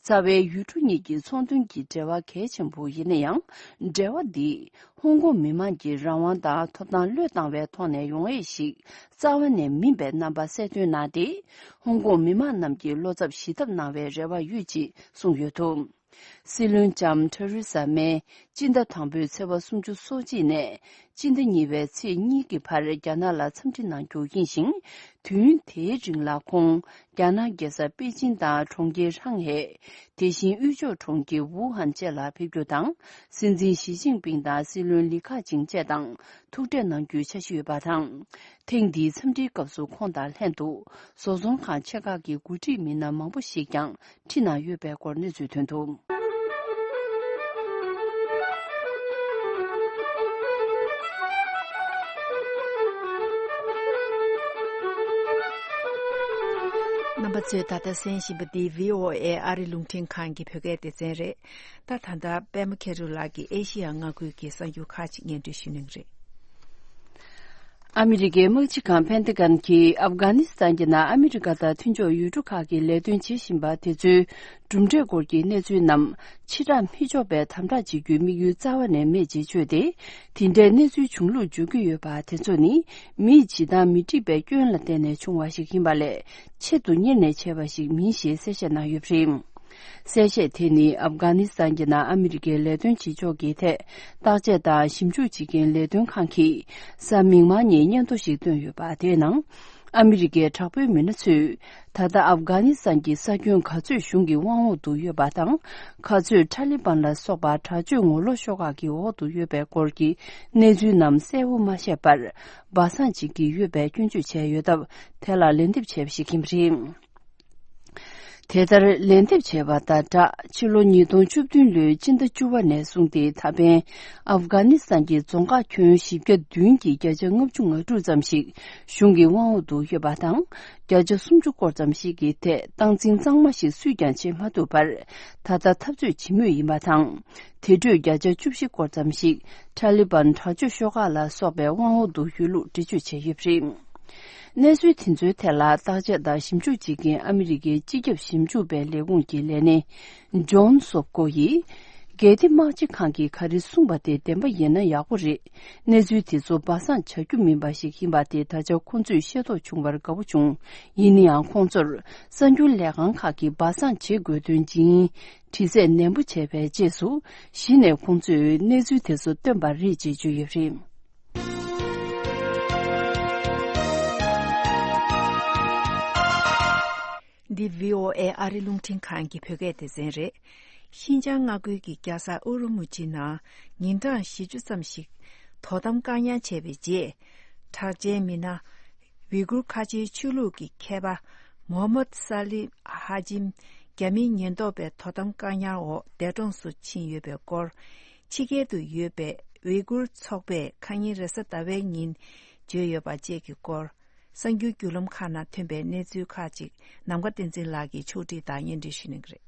རྩ་བའི་ཡུལ་གྲུ་གཉིས་ཀྱི་ཚོང་དོན་གྱི་འབྲེལ་བ་གལ་ཆེན་པོ་ཡིན་ན་ཡང་། འབྲེལ་བ་འདིས་ཧོང་ཀོང་མི་མང་གི་རང་དབང་དང་ཐོབ་ཐང་བློས་བཏང་བའི་ཐོག་ནས་ཡོང་ཡས་ཤིག་རྩ་བ་ནས་མིན་པའི་རྣམ་པ་གསལ་སྟོན་གནང་སྟེ། ཧོང་ཀོང་མི་མང་རྣམས་ཀྱི་བློ་འཚབ་ཞི་ཐབས་གནང་བའི་རེ་བ་ཡོད་ཅེས་གསུངས་ཡོད་འདུག། སྲིད་བློན་ལྕམ་ཐེ་རེ་ས་མེ་སྤྱི་ཟླ་དང་པོའི་ཚེས་པ་སུམ་ཅུ་སོ་གཅིག་ནས་སྤྱི་ཟླ་གཉིས་པའི་ཚེས་གཉིས་ཀྱི་བར་རྒྱ་ནག་ལ་འཚམས་འདྲི་གནང་རྒྱུ་ཡིན་ཞིང་། དུས་ཡུན་དེའི་རིང་ལ་ཁོང་རྒྱ་ནག་རྒྱལ་ས་པེ་ཅིན་དང་གྲོང་ཁྱེར་ཧྲང་ཧེ། དེ་བཞིན་དབུས་ཕྱོགས་གྲོང་ཁྱེར་ཝུ་ཧན་བཅས་ལ་ཕེབས་རྒྱུ་དང་། སྲིད་འཛིན་ཞི་ཅིན་ཕིང་དང་སྲིད་བློན་ལི་ཁ་ཆིང་བཅས་དང་ཐུག་འཕྲད་གནང་རྒྱུའི་འཆར་གཞི་ཡོད་པ་དང་། ཐེངས་འདིའི་འཚམས་འདྲིའི་སྐབས་སུ་ཁོང་དང་ལྷན་དུ་བཟོ་ཚོང་ཁང་ཆེ་ཁག་གི་འགོ་ཁྲིད་མི་སྣ་མང་པོ་ཞིག་ཀྱང་ཁྲིད་གནང་ཡོད་པའི་སྐོར་གནས་ཚུལ་ཐོན་འདུག། རྣམ་པ་ཚོས་ད་ལྟ་གསན་བཞིན་པ་འདི་བྷི་ཨོ་ཨེ་ཨ་རི་རླུང་འཕྲིན་ཁང་གི་བོད་སྐད་སྡེ་ཚན་རེད། ད་ད་ལྟ་པད་མ་མཁྱེན་རབ་ལགས་ཀྱིས་ཨེ་ཤི་ཡ་མངའ་ཁུལ་གྱི་གསར་འགྱུར་ཁག་ཅིག་སྙན་སྒྲོན་ཞུ་གནང་གི་རེད། ཨ་མི་རི་ཀའི་དམག་སྤྱི་ཁང་ཕན་ཏི་གན་གྱིས་ཨབ་གྷ་ནི་སི་ཐན་གྱི་ནང་ཨ་མི་རི་ཀ་དང་མཐུན་ཕྱོགས་ཡུལ་གྲུ་ཁག་གིས་ལས་དོན་བྱེད་བཞིན་པ་དེ་ཚོའི་གྲུབ་འབྲས་སྐོར་གྱི་གནས་ཚུལ་རྣམས་ཕྱིར་བསྒྲགས་མི་ཆོག་པའི་དམ་དྲག་བྱེད་རྒྱུའི་དམིགས་ཡུལ་རྩ་བ་ནས་མེད་ཅེས་བརྗོད་དེ། དེ་འདྲའི་གནས་ཚུལ་བྱུང་ལུགས་བརྗོད་ཀྱི་ཡོད་པ་དེ་ཚོ་ནི་མིས་བྱེད་སྟངས་མི་འགྲིག་པའི་སྐྱོན་ལ་བརྟེན་ནས་བྱུང་བ་ཞིག་ཡིན་པ་ལས། ཆེད་དུ་གཉེར་ནས་བྱས་པ་ཞིག་མིན་ཞེས་གསལ་བཤད་གནང་ཡོད་པ་རེད། གསལ་བཤད་དེ་ནི་ཨབ་གྷ་ནི་སི་ཐན་གྱི་ནང་ཨ་མི་རི་ཀའི་ལས་དོན་བྱེད་ཕྱོགས་ཀྱི་ཐད་བརྟག་དཔྱད་དང་ཞིབ་འཇུག་བྱེད་མཁན་ལས་དོན་ཁང་གིས་གཟའ་མིག་དམར་ཉིན་སྙན་ཐོ་ཞིག་བཏོན་ཡོད་པ། དེའི་ནང་ཨ་མི་རི་ཀའི་དྲག་པོའི་མི་སྣ་ཚོས་ད་ལྟ་ཨབ་གྷ་ནི་སི་ཐན་གྱི་ས་ཁྱོན་ག་ཚོད་གཞུང་གི་དབང་འོག་ཏུ་ཡོད་པ་དང་། ག་ཚོད་ཐ་ལི་བན་ལ་སོགས་པ་དྲག་སྤྱོད་ངོ་ལོག་ཤོག་ཁག་གི་འོག་ཏུ་ཡོད་པའི་སྐོར་གྱི་གནས་ཚུལ་རྣམས་གསལ་བོ་མ་ཤེས་པར་སྦ་གསང་བྱེད་ཀྱི་ཡོད་པའི་སྐྱོན་བརྗོད་བྱས་ཡོད་སྟབས། དེ་ལ་ལན་འདེབས་བྱས་པ་ཞིག་ཡིན་པ་རེད། དེ་ལྟར་ལན་འདེབས་བྱས་པ་དང་སྦྲགས། ཕྱི་ལོ་ཉིས་སྟོང་བཅུ་བདུན་ལོའི་སྤྱི་ཟླ་བཅུ་པ་ནས་བཟུང་སྟེ་ད་ཕན་ཨབ་གྷ་ནི་སི་ཐན་གྱི་རྫོང་ཁག་ཁྱོན་བཞི་བརྒྱ་བདུན་གྱི་བརྒྱ་ཆ་ལྔ་བཅུ་ང་དྲུག་ཙམ་ཞིག་གཞུང་གི་དབང་འོག་ཏུ་ཡོད་པ་དང་། བརྒྱ་ཆ་སུམ་ཅུ་སྐོར་ཙམ་ཞིག་གི་ཐད་སྟངས་འཛིན་གཙང་མ་ཞིག་སུས་ཀྱང་བྱེད་མ་ཐུབ་པར། ད་ལྟ་འཐབ་རྩོད་བྱེད་མུས་ཡིན་པ་དང་། དེ་འཕྲོས་བརྒྱ་ཆ་བཅུ་བཞི་སྐོར་ཙམ་ཞིག་ཐ་ལི་བན་དྲག་སྤྱོད་ཤོག་ཁག་ལ་སོགས་པའི་དབང་འོག་ཏུ་ཡོད་ལུགས་འགྲེལ་བརྗོད་བྱས་ཡོད་པ་རེད། གནས་ཚུལ་དེ་ཚོའི་ཐད་ལ་བརྟག་དཔྱད་དང་ཞིབ་འཇུག་བྱེད་མཁན་ཨ་མི་རི་ཀའི་སྤྱི་ཁྱབ་ཞིབ་འཇུག་པའི་ལས་ཁུངས་ཀྱི་ལས་སྣེ་ཇོན་སོབ་ཀོ་ཡིས། གལ་ཏེ་དམག་སྤྱི་ཁང་གིས་ག་རེ་གསུངས་པ་དེ་བདེན་པ་ཡིན་ན་ཡག་པོ་རེད། གནས་ཚུལ་དེ་ཚོ་སྦ་གསང་བྱ་རྒྱུ་མིན་པ་ཞིག་ཡིན་པ་དེ་ད་ཆ་ཁོང་ཚོས་ཤེས་རྟོགས་བྱུང་བར་དགའ་པོ་བྱུང་། ཡིན་ན་ཡང་ཁོང་ཚོར་གསར་འགྱུར་ལས་ཁང་ཁག་གིས་སྦ་གསང་བྱེད་དགོས་དོན་ཇི་ཡིན་དྲི་རྩད་ནན་པོ་བྱས་པའི་རྗེས་སུ་གཞི་ནས་ཁོང་ཚོས་གནས་ཚུལ་དེ་ཚོ་བཏོན་པ་རེད་ཅེས་བརྗོད་ཡོད་པ་རེད། འདི་བྷི་ཨོ་ཨེ་ཨ་རི་རླུང་འཕྲིན་ཁང་གི་བོད་སྐད་སྡེ་ཚན་རེད། ཤིན་ཅང་མངའ་ཁུལ་གྱི་རྒྱལ་ས་ཨུ་རུ་མུ་ཅི་ནང་ཉིན་གྲངས་བཞི་བཅུ་ཙམ་ཞིག་དོ་དམ་བཀག་ཉར་བྱས་པའི་རྗེས། གྲགས་ཅན་མི་སྣ་ཝི་གུར་ཁ་ཆེའི་ཆོས་ལུགས་ཀྱི་མཁས་པ་མོ་ཧ་མད་ས་ལི་ཧ་ཇིམ་རྒྱ་མིའི་ཉེན་རྟོག་པའི་དོ་དམ་བཀག་ཉར་འོག་འདས་གྲོངས་སུ་ཕྱིན་ཡོད་པའི་སྐོར། ཕྱི་རྒྱལ་དུ་ཡོད་པའི་ཝི་གུར་ཚོགས་པས་ཁ་ཉིན་རེས་གཟའ་ཟླ་བའི་ཉིན་བརྗོད་ཡོད་པ་བཅས་ཀྱི་སྐོར། གསར་འགྱུར་བརྒྱུད་ལམ་ཁག་ནང་ཐོན་པའི་གནས་ཚུལ་ཁག་ཅིག་ནམ་མཁའ་བསྟན་འཛིན་ལགས་ཀྱིས་ཕྱོགས་སྒྲིག་དང་སྙན་སྒྲོན་ཞུ་གནང་གི་རེད།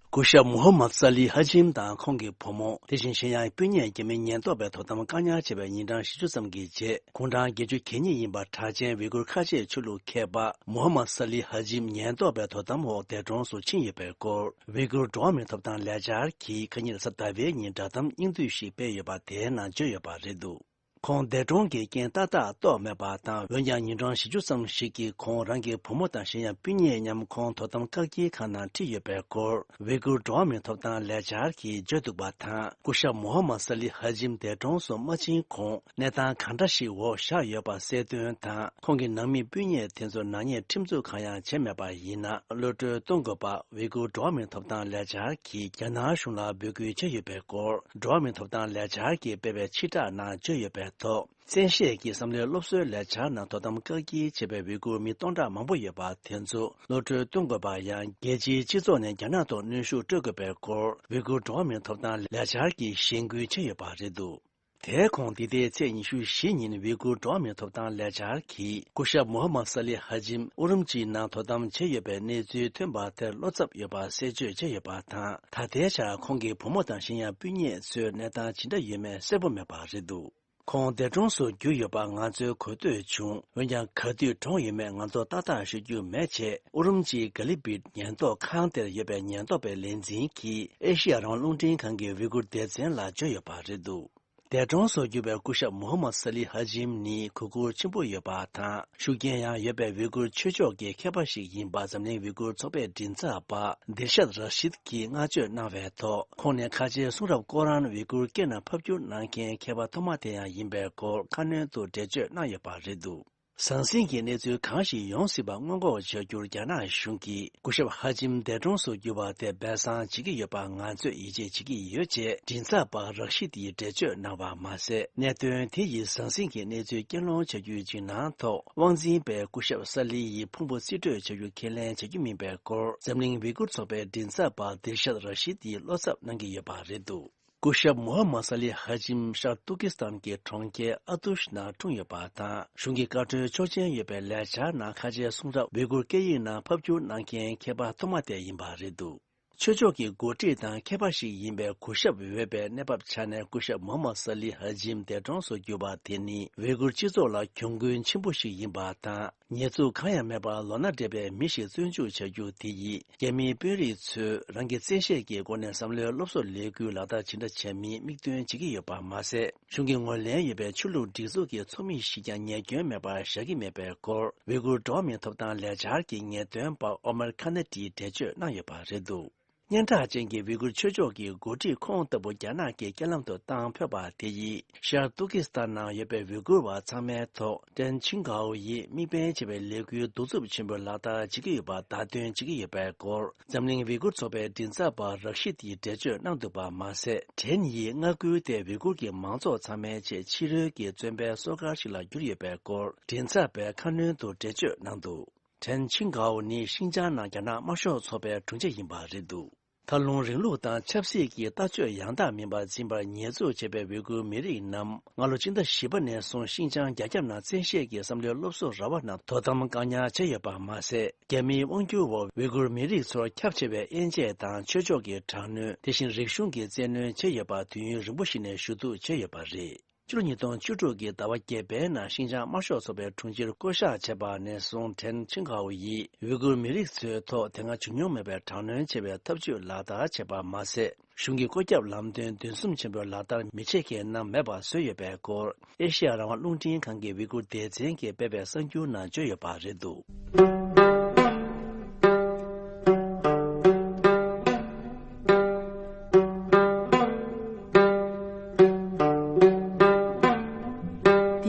སྐུ་ཞབས་མུ་ཧམ་མད་ས་ལི་ཧ་ཇིམ་དང་ཁོང་གི་བུ་མོ། དེ་བཞིན་གཞན་ཡང་སྤུན་ཉེ་རྒྱ་མིའི་ཉེན་རྟོག་པས་དོ་དམ་བཀག་ཉར་བྱས་པའི་ཉིན་གྲངས་བཞི་བཅུ་ཙམ་གྱི་རྗེས། དགུང་གྲངས་བརྒྱད་ཅུ་གྱ་གཉིས་ཡིན་པ་གྲགས་ཅན་ཝི་གུར་ཁ་ཆེའི་ཆོས་ལུགས་མཁས་པ་མུ་ཧམ་མད་ས་ལི་ཧ་ཇིམ་ཉེན་རྟོག་པའི་དོ་དམ་འོག་འདས་གྲོངས་སུ་ཕྱིན་ཡོད་པའི་སྐོར། ཝི་གུར་འགྲོ་བ་མིའི་ཐོབ་ཐང་ལས་འཆར་གྱིས་ཁ་ཉིན་རེས་གཟའ་ཟླ་བའི་ཉིན་བསྒྲགས་གཏམ་སྙིང་བསྡུས་ཤིག་སྤེལ་ཡོད་པ་དེའི་ནང་བརྗོད་ཡོད་པ་རེད་འདུག། ཁོང་འདས་གྲོངས་ཀྱི་རྐྱེན་ཏག་ཏག་རྟོགས་མེད་པ་དང་། འོན་ཀྱང་ཉིན་གྲངས་བཞི་བཅུ་ཙམ་ཞིག་གི་གོང་རང་གི་བུ་མོ་དང་གཞན་ཡང་སྤུན་ཉེ་མཉམ་ཁོང་དོ་དམ་བཀག་སྐྱིལ་ཁང་ནང་ཁྲིད་ཡོད་པའི་སྐོར། ཝི་གུར་འགྲོ་བ་མིའི་ཐོབ་ཐང་ལས་འཆར་གྱིས་བརྗོད་འདུག་པ་དང་། སྐུ་ཞབས་མུ་ཧམ་མད་སཱ་ལི་ཧ་ཇིམ་འདས་གྲོངས་སུ་མ་ཕྱིན་གོང་གནས་སྟངས་གང་འདྲ་ཞིག་འོག་བཞག་ཡོད་པ་གསལ་སྟོན་དང་། ཁོང་གི་ནང་མི་སྤུན་ཉེ་དེ་ཚོར་ནག་ཉེས་ཁྲིམས་འཛུགས་གང་ཡང་བྱས་མེད་པ་ཡིན་ན། གློད་གྲོལ་གཏོང་དགོས་པ་ཝི་གུར་འགྲོ་བ་མིའི་ཐོབ་ཐང་ལས་འཆར་གྱིས་རྒྱ་ནག་གཞུང་ལ་འབོད་སྐུལ་བྱས་ཡོད་པའི་སྐོར། འགྲོ་བ་མིའི་ཐོབ་ཐང་ལས་འཆར་གྱིས་སྤེལ་བའི་ཕྱིར་བསྒྲགས་ནང་བརྗོད་ཡོད་པའི་ཐོག་བཙན་ཤེད་ཀྱིས་བསམ་བློའི་སློབ་གསོའི་ལས་འཆར་ནང་དོ་དམ་བཀག་སྐྱིལ་བྱས་པའི་ཝི་གུར་མི་སྟོང་ཕྲག་མང་པོ་ཡོད་པ་དེ་ཚོ་གློད་གྲོལ་གཏོང་དགོས་པ། ཡང་རྒྱལ་སྤྱིའི་སྤྱི་ཚོགས་ནས་རྒྱ་ནག་ཐོག་གནོན་ཤུགས་སྤྲོད་དགོས་པའི་སྐོར། ཝི་གུར་འགྲོ་བ་མིའི་ཐོབ་ཐང་ལས་འཆར་གྱིས་གཞེན་སྐུལ་བྱས་ཡོད་པ་རེད་འདུག་དེའི་གོང་འདི་ཟླའི་ཚེས་ཉི་ཤུ་བཞི་ཉིན་ཝི་གུར་འགྲོ་བ་མིའི་ཐོབ་ཐང་ལས་འཆར་གྱིས་སྐུ་ཞབས་མུ་ཧམ་མད་སཱ་ལི་ཧ་ཇིམ་ཨུ་རུམ་ཅིའི་ནང་དོ་དམ་བྱས་ཡོད་པའི་གནས་ཚུལ་ཐོན་པ་དེར་བློ་འཚབ་ཡོད་པ་གསལ་བརྗོད་བྱས་ཡོད་པ་དང་། ད་ལྟའི་ཆར་ཁོང་གི་བུ་མོ་དང་གཞན་ཡང་སྤུན་ཉེ་ཚོའི་གནས་སྟངས་ཇི་འདྲ་ཡོད་མེད་གསལ་པོ་མེད་པ་རེད་འདུག་ཁོང་འདས་གྲོངས་སུ་གྱུར་ཡོད་པ་ང་ཚོའི་གོ་ཐོས་བྱུང་། འོན་ཀྱང་ག་དུས་གྲོངས་ཡོད་མེད་ང་ཚོ་ཏག་ཏག་ཤོད་རྒྱུ་མེད་ཅེས། ཨུ་རུམ་ཅིའི་ག་ལི་བིད་ཉེན་རྟོག་ཁང་དེར་ཡོད་པའི་ཉེན་རྟོག་པའི་ལས་འཛིན་གྱིས་ཨེ་ཤི་ཡ་རང་དབང་རླུང་འཕྲིན་ཁང་གི་ཝི་གུར་སྡེ་ཚན་ལ་བརྗོད་ཡོད་པ་རེད་འདུག་འདས་གྲོངས་སུ་གྱུར་པའི་སྐུ་ཞབས་མུ་ཧམ་མད་སཱ་ལི་ཧ་ཇིམ་ནི་གུས་བཀུར་ཆེན་པོ་ཡོད་པ་དང་། ཤུགས་རྐྱེན་ཡང་ཡོད་པའི་ཝི་གུར་ཆོས་ཕྱོགས་ཀྱི་མཁས་པ་ཞིག་ཡིན་པ་འཛམ་གླིང་ཝི་གུར་ཚོགས་པའི་མགྲིན་ཚབ་པ་དིར་ཤད་ར་ཤིད་ཀྱིས་བསྔགས་བརྗོད་གནང་བའི་ཐོག་ཁོང་ནི་ཁ་ཆེའི་གསུང་རབ་ཀོ་རཱན་ཝི་གུར་སྐད་ནང་ཕབ་བསྒྱུར་གནང་མཁན་མཁས་པ་ཐོག་མ་དེ་ཡང་ཡིན་པའི་སྐོར་ཁ་སྣོན་དུ་འགྲེལ་བརྗོད་གནང་ཡོད་པ་རེད་འདུག་ཟང་ཟིང་གི་གནས་ཚུལ་གང་ཞིག་ཡོང་སྲིད་པ་སྔོན་འགོག་བྱ་རྒྱུར་རྒྱ་ནག་གཞུང་གིས་སྐུ་ཞབས་ཧ་ཇིམ་འདས་གྲོངས་སུ་གྱུར་པ་དེ་སྦས་གསང་བྱེད་ཀྱི་ཡོད་པར་ང་ཚོས་ཡིད་ཆེས་བྱེད་ཀྱི་ཡོད་ཅེས་མགྲིན་ཚབ་པ་རག་ཤི་ཏིས་འགྲེལ་བརྗོད་གནང་བ་མ་ཟད། གནད་དོན་དེ་ཡི་ཟང་ཟིང་གི་གནས་ཚུལ་རྐྱེན་སློང་བྱ་རྒྱུའི་འཇིགས་སྣང་ཐོག་དབང་འཛིན་པས་སྐུ་ཞབས་སཱ་ལི་ཡི་ཕུང་པོ་རྩིས་སྤྲོད་བྱ་རྒྱུ་ཁས་ལེན་བྱ་རྒྱུ་མིན་པའི་སྐོར་འཛམ་གླིང་ཝི་གུར་ཚོགས་པའི་མགྲིན་ཚབ་པ་དིར་ཤད་ར་ཤི་ཏིས་བློ་འཚབ་གནང་གི་ཡོད་པ་རེད་འདུག་སྐུ་ཞབས་མུ་ཧམ་མད་སཱ་ལི་ཧ་ཇིམ་ཤར་ཏུར་ཀི་སི་ཐན་གྱི་གྲོང་ཁྱེར་ཨ་ཏུཤ་ནང་འཁྲུངས་ཡོད་པ་དང་། གཞུང་གི་བཀའ་འཁྲོལ་ཆོག་མཆན་ཡོད་པའི་ལས་འཆར་ནང་ཁ་ཆེའི་གསུང་རབ་ཝི་གུར་སྐད་ཡིག་ནང་ཕབ་བསྒྱུར་གནང་མཁན་མཁས་པ་ཐོག་མ་དེ་ཡིན་པ་རེད་འདུག་ཆོས་ཕྱོགས་ཀྱི་འགོ་ཁྲིད་དང་མཁས་པ་ཞིག་ཡིན་པའི་གུས་ཞབས་འོས་པའི་གནས་བབ་ཆ་ནས་སྐུ་ཞབས་མུ་ཧམ་མད་སཱ་ལི་ཧ་ཇིམ་འདས་གྲོངས་སུ་གྱུར་པ་དེ་ནི་ཝི་གུར་སྤྱི་ཚོགས་ལ་གྱོང་གུན་ཆེན་པོ་ཞིག་ཡིན་པ་དང་། ཉེས་འཛུགས་གང་ཡང་མེད་པར་ལོ་ན་བགྲེས་པའི་མི་ཞིག་བཙོན་འཇུག་བྱ་རྒྱུ་དེ་ཡིས་རྒྱ་མིའི་དཔོན་རིགས་ཚོས་རང་གི་བཙན་ཤེད་ཀྱི་སྒོ་ནས་བསམ་བློའི་སློབ་གསོ་ལས་འགུལ་ལག་བསྟར་ཇི་འདྲ་བྱ་མིན་མིག་སྟོན་བྱེད་ཀྱི་ཡོད་པ་མ་ཟད། གཞུང་གི་ངོས་ལེན་ཡོད་པའི་ཆོས་ལུགས་སྒྲིག་འཛུགས་ཀྱི་ཚོགས་མི་ཞིག་ཀྱང་ཉེས་སྐྱོན་མེད་པར་བཞག་གི་མེད་པའི་སྐོར་ཝི་གུར་འགྲོ་བ་མིའི་ཐོབ་ཐང་ལས་འཆར་གྱི་ངེས་སྟོན་པ་ཨོ་མར་ཁ་ན་ཏིས་འགྲེལ་བརྗོད་གནང་ཡོད་པ་རེད་འདུག་སྙན་གྲགས་ཅན་གྱི་ཝི་གུར་ཆོས་ཕྱོགས་ཀྱི་འགོ་ཁྲིད་ཁོང་ལྟ་བུ་རྒྱ་ནག་གིས་རྐྱེན་ལམ་དུ་བཏང་ཕོད་པ་དེ་ཡིས་ཤར་ཏུར་ཀི་སི་ཐན་ནང་ཡོད་པའི་ཝི་གུར་བ་ཚང་མའི་ཐོག་ཀྲན་ཆིང་གའོ་ཡིས་དམིགས་འབེན་བྱས་པའི་ལས་འགུལ་གདུག་རྩུབ་ཆེན་པོའི་ལག་བསྟར་བྱེད་ཀྱི་ཡོད་པ་བརྡ་སྟོན་བྱེད་ཀྱི་ཡོད་པའི་སྐོར་འཛམ་གླིང་ཝི་གུར་ཚོགས་པའི་མགྲིན་ཚབ་པ་རག་ཤི་ཏིས་འགྲེལ་བརྗོད་གནང་འདུག་པ་མ་ཟད། ཀྲན་ཡིས་མངའ་ཁུལ་དེ་ཝི་གུར་གྱི་མང་ཚོགས་ཚང་མའི་ཆེད་ཕྱི་རོལ་གྱི་བཙོན་པའི་སྲོག་མཁར་ཞིག་ལ་གྱུར་ཡོད་པའི་སྐོར་མགྲིན་ཚབ་པས་ཁ་སྣོན་དུ་འགྲེལ་བརྗོད་གནང་འདུག་ཀྲན་ཆིང་གའོ་ནི་ཤིན་ཅང་ནང་རྒྱ་ནག་དམར་ཤོག་ཚོགས་པའི་དྲུང་ཆེ་ཡིན་པ་རེད་འདུག་མཐའ་ལྷུང་རིང་ལུགས་དང་ཆབ་སྲིད་ཀྱི་ལྟ་སྤྱོད་ཡང་དག་མིན་པ་འཛིན་པར་ཉེས་འཛུགས་བྱས་པའི་ཝི་གུར་མི་རིགས་རྣམས་སྔ་ལོ་སྤྱི་ཟླ་བཞི་པ་ནས་བཟུང་ཤིན་ཅང་རྒྱ་ཁྱབ་ནང་བཙན་ཤེད་ཀྱི་བསམ་བློའི་སློབ་གསོ་ར་བ་རྣམས་དོ་དམ་བཀག་ཉར་བྱས་ཡོད་པ་མ་ཟད། རྒྱ་མིའི་དབང་སྒྱུར་འོག་ཝི་གུར་མི་རིགས་ཚོར་ཁྱབ་ཆེ་བའི་དབྱེ་འབྱེད་དང་ཆོས་ཕྱོགས་ཀྱི་དྲག་གནོན། དེ་བཞིན་རིག་གཞུང་གི་བཙན་གནོན་བྱས་ཡོད་པ་དུས་ཡུན་རིང་པོ་ཞིག་ནས་ཞུ་གཏུག་བྱས་ཡོད་པ་རེད། ཕྱི་ལོ་ཉིས་སྟོང་བཅུ་དྲུག་གི་ཟླ་བ་བརྒྱད་པའི་ནང་ཤིན་ཅང་དམར་ཤོག་ཚོགས་པའི་དྲུང་ཆེར་བསྐོ་གཞག་བྱས་པ་ནས་བཟུང་ཀྲན་ཆིང་གའོ་ཡིས་ཝི་གུར་མི་རིགས་ཚོའི་ཐོག་དེ་སྔ་བྱུང་མྱོང་མེད་པའི་དྲག་གནོན་ཆེ་བའི་ཐབས་ཇུས་ལག་བསྟར་བྱས་པ་མ་ཟད། གཞུང་གི་བཀོད་ཁྱབ་ལམ་སྟོན་བདུན་གསུམ་ཆེན་པོའི་ལག་བསྟར་མི་བྱེད་མཁན་རྣམས་མེད་པ་བཟོས་ཡོད་པའི་སྐོར་ཨེ་ཤེ་ཡ་རང་དབང་རླུང་འཕྲིན་ཁང་གི་ཝི་གུར་སྡེ་ཚན་གྱིས་སྤེལ་བའི་གསར་འགྱུར་ནང་བརྗོད་ཡོད་པ་རེད་འདུག་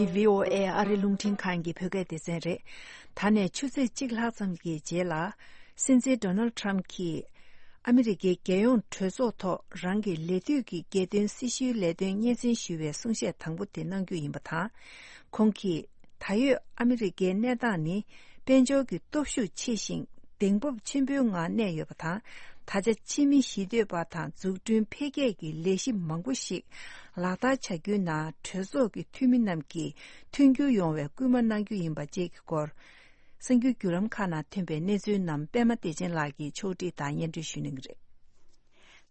འདི་བྷི་ཨོ་ཨེ་ཨ་རི་རླུང་འཕྲིན་ཁང་གི་བོད་སྐད་སྡེ་ཚན་རེད། ད་ནས་ཆུ་ཚོད་གཅིག་ལྷག་ཙམ་གྱི་རྗེས་ལ། སྲིད་འཛིན་ཌོ་ནལ་ཊམ་གྱིས་ཨ་མི་རི་ཀའི་རྒྱལ་ཡོངས་གྲོས་ཚོགས་ཐོག་རང་གི་ལས་དུས་ཀྱི་རྒྱལ་དོན་སྲི་ཞུའི་ལས་དོན་སྙན་སེང་ཞུ་བའི་གསུང་བཤད་དང་པོ་དེ་གནང་རྒྱུ་ཡིན་པ་དང་། ཁོང་གིས་ད་ཡོད་ཨ་མི་རི་ཀའི་གནས་སྟངས་ནི་དཔལ་འབྱོར་གྱི་སྟོབས་ཤུགས་ཆེ་ཞིང་གདེང་སྤོབས་ཆེན་པོའི་ངང་གནས་ཡོད་པ་དང་། ད་ཆ་ཕྱི་མི་ཞི་གཏོད་པ་དང་འཛུགས་སྐྲུན་འཕེལ་རྒྱས་ཀྱི་ལས་གཞི་མང་པོ་ཞིག་ལག་བསྟར་བྱ་རྒྱུའི་ནང་གྲོས་ཚོགས་ཀྱི་འཐུས་མི་རྣམས་ཀྱིས་མཐུན་འགྱུར་ཡོང་བའི་སྐུལ་མ་གནང་རྒྱུ་ཡིན་པ་བཅས་ཀྱི་སྐོར། གསར་འགྱུར་བརྒྱུད་ལམ་ཁག་ནང་ཐོན་པའི་གནས་ཚུལ་རྣམས་པད་མ་བདེ་ཆེན་ལགས་ཀྱིས་ཕྱོགས་སྒྲིག་དང་སྙན་སྒྲོན་ཞུ་གནང་གི་རེད།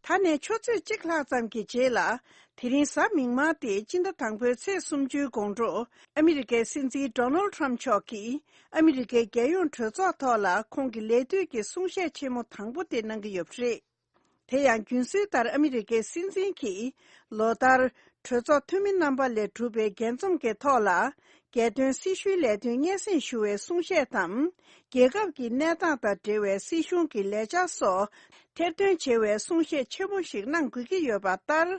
ད་ནས་ཆུ་ཚོད་གཅིག་ལྷག་ཙམ་གྱི་རྗེས་ལ། དེ་རིང་གཟའ་མིག་དམར་སྟེ་སྤྱི་ཟླ་དང་པོའི་ཚེས་སུམ་ཅུའི་དགོང་དྲོ། ཨ་མི་རི་ཀའི་སྲིད་འཛིན་ཌོ་ནལ་ཊམ་མཆོག་གིས་ཨ་མི་རི་ཀའི་རྒྱལ་ཡོངས་གྲོས་ཚོགས་ཐོག་ལ་ཁོང་གི་ལས་དུས་ཀྱི་གསུང་བཤད་ཆེན་མོ་དང་པོ་དེ་གནང་གི་ཡོད་པ་རེད། དེ་ཡང་རྒྱུན་སྲོལ་ལྟར་ཨ་མི་རི་ཀའི་སྲིད་འཛིན་གྱིས་ལོ་ལྟར་ གྲོས་ཚོགས་འཐུས་མི་རྣམ་པ་ལས་གྲུབ་པའི་རྒྱས་འཛོམས་ཀྱི་ཐོག་ལ། རྒྱལ་དོན་སྲི་ཞུའི་ལས་དོན་སྙན་སེང་ཞུ་བའི་གསུང་བཤད་དམ། རྒྱལ་ཁབ་ཀྱི་གནས་སྟངས་དང་འབྲེལ་བའི་སྲིད་གཞུང་གི་ལས་འཆར་སོགས་ཐེར་འདོན་བྱེད་པའི་གསུང་བཤད་ཆེན་མོ་ཞིག་གནང་དགོས་ཀྱི་ཡོད་པ་ལྟར།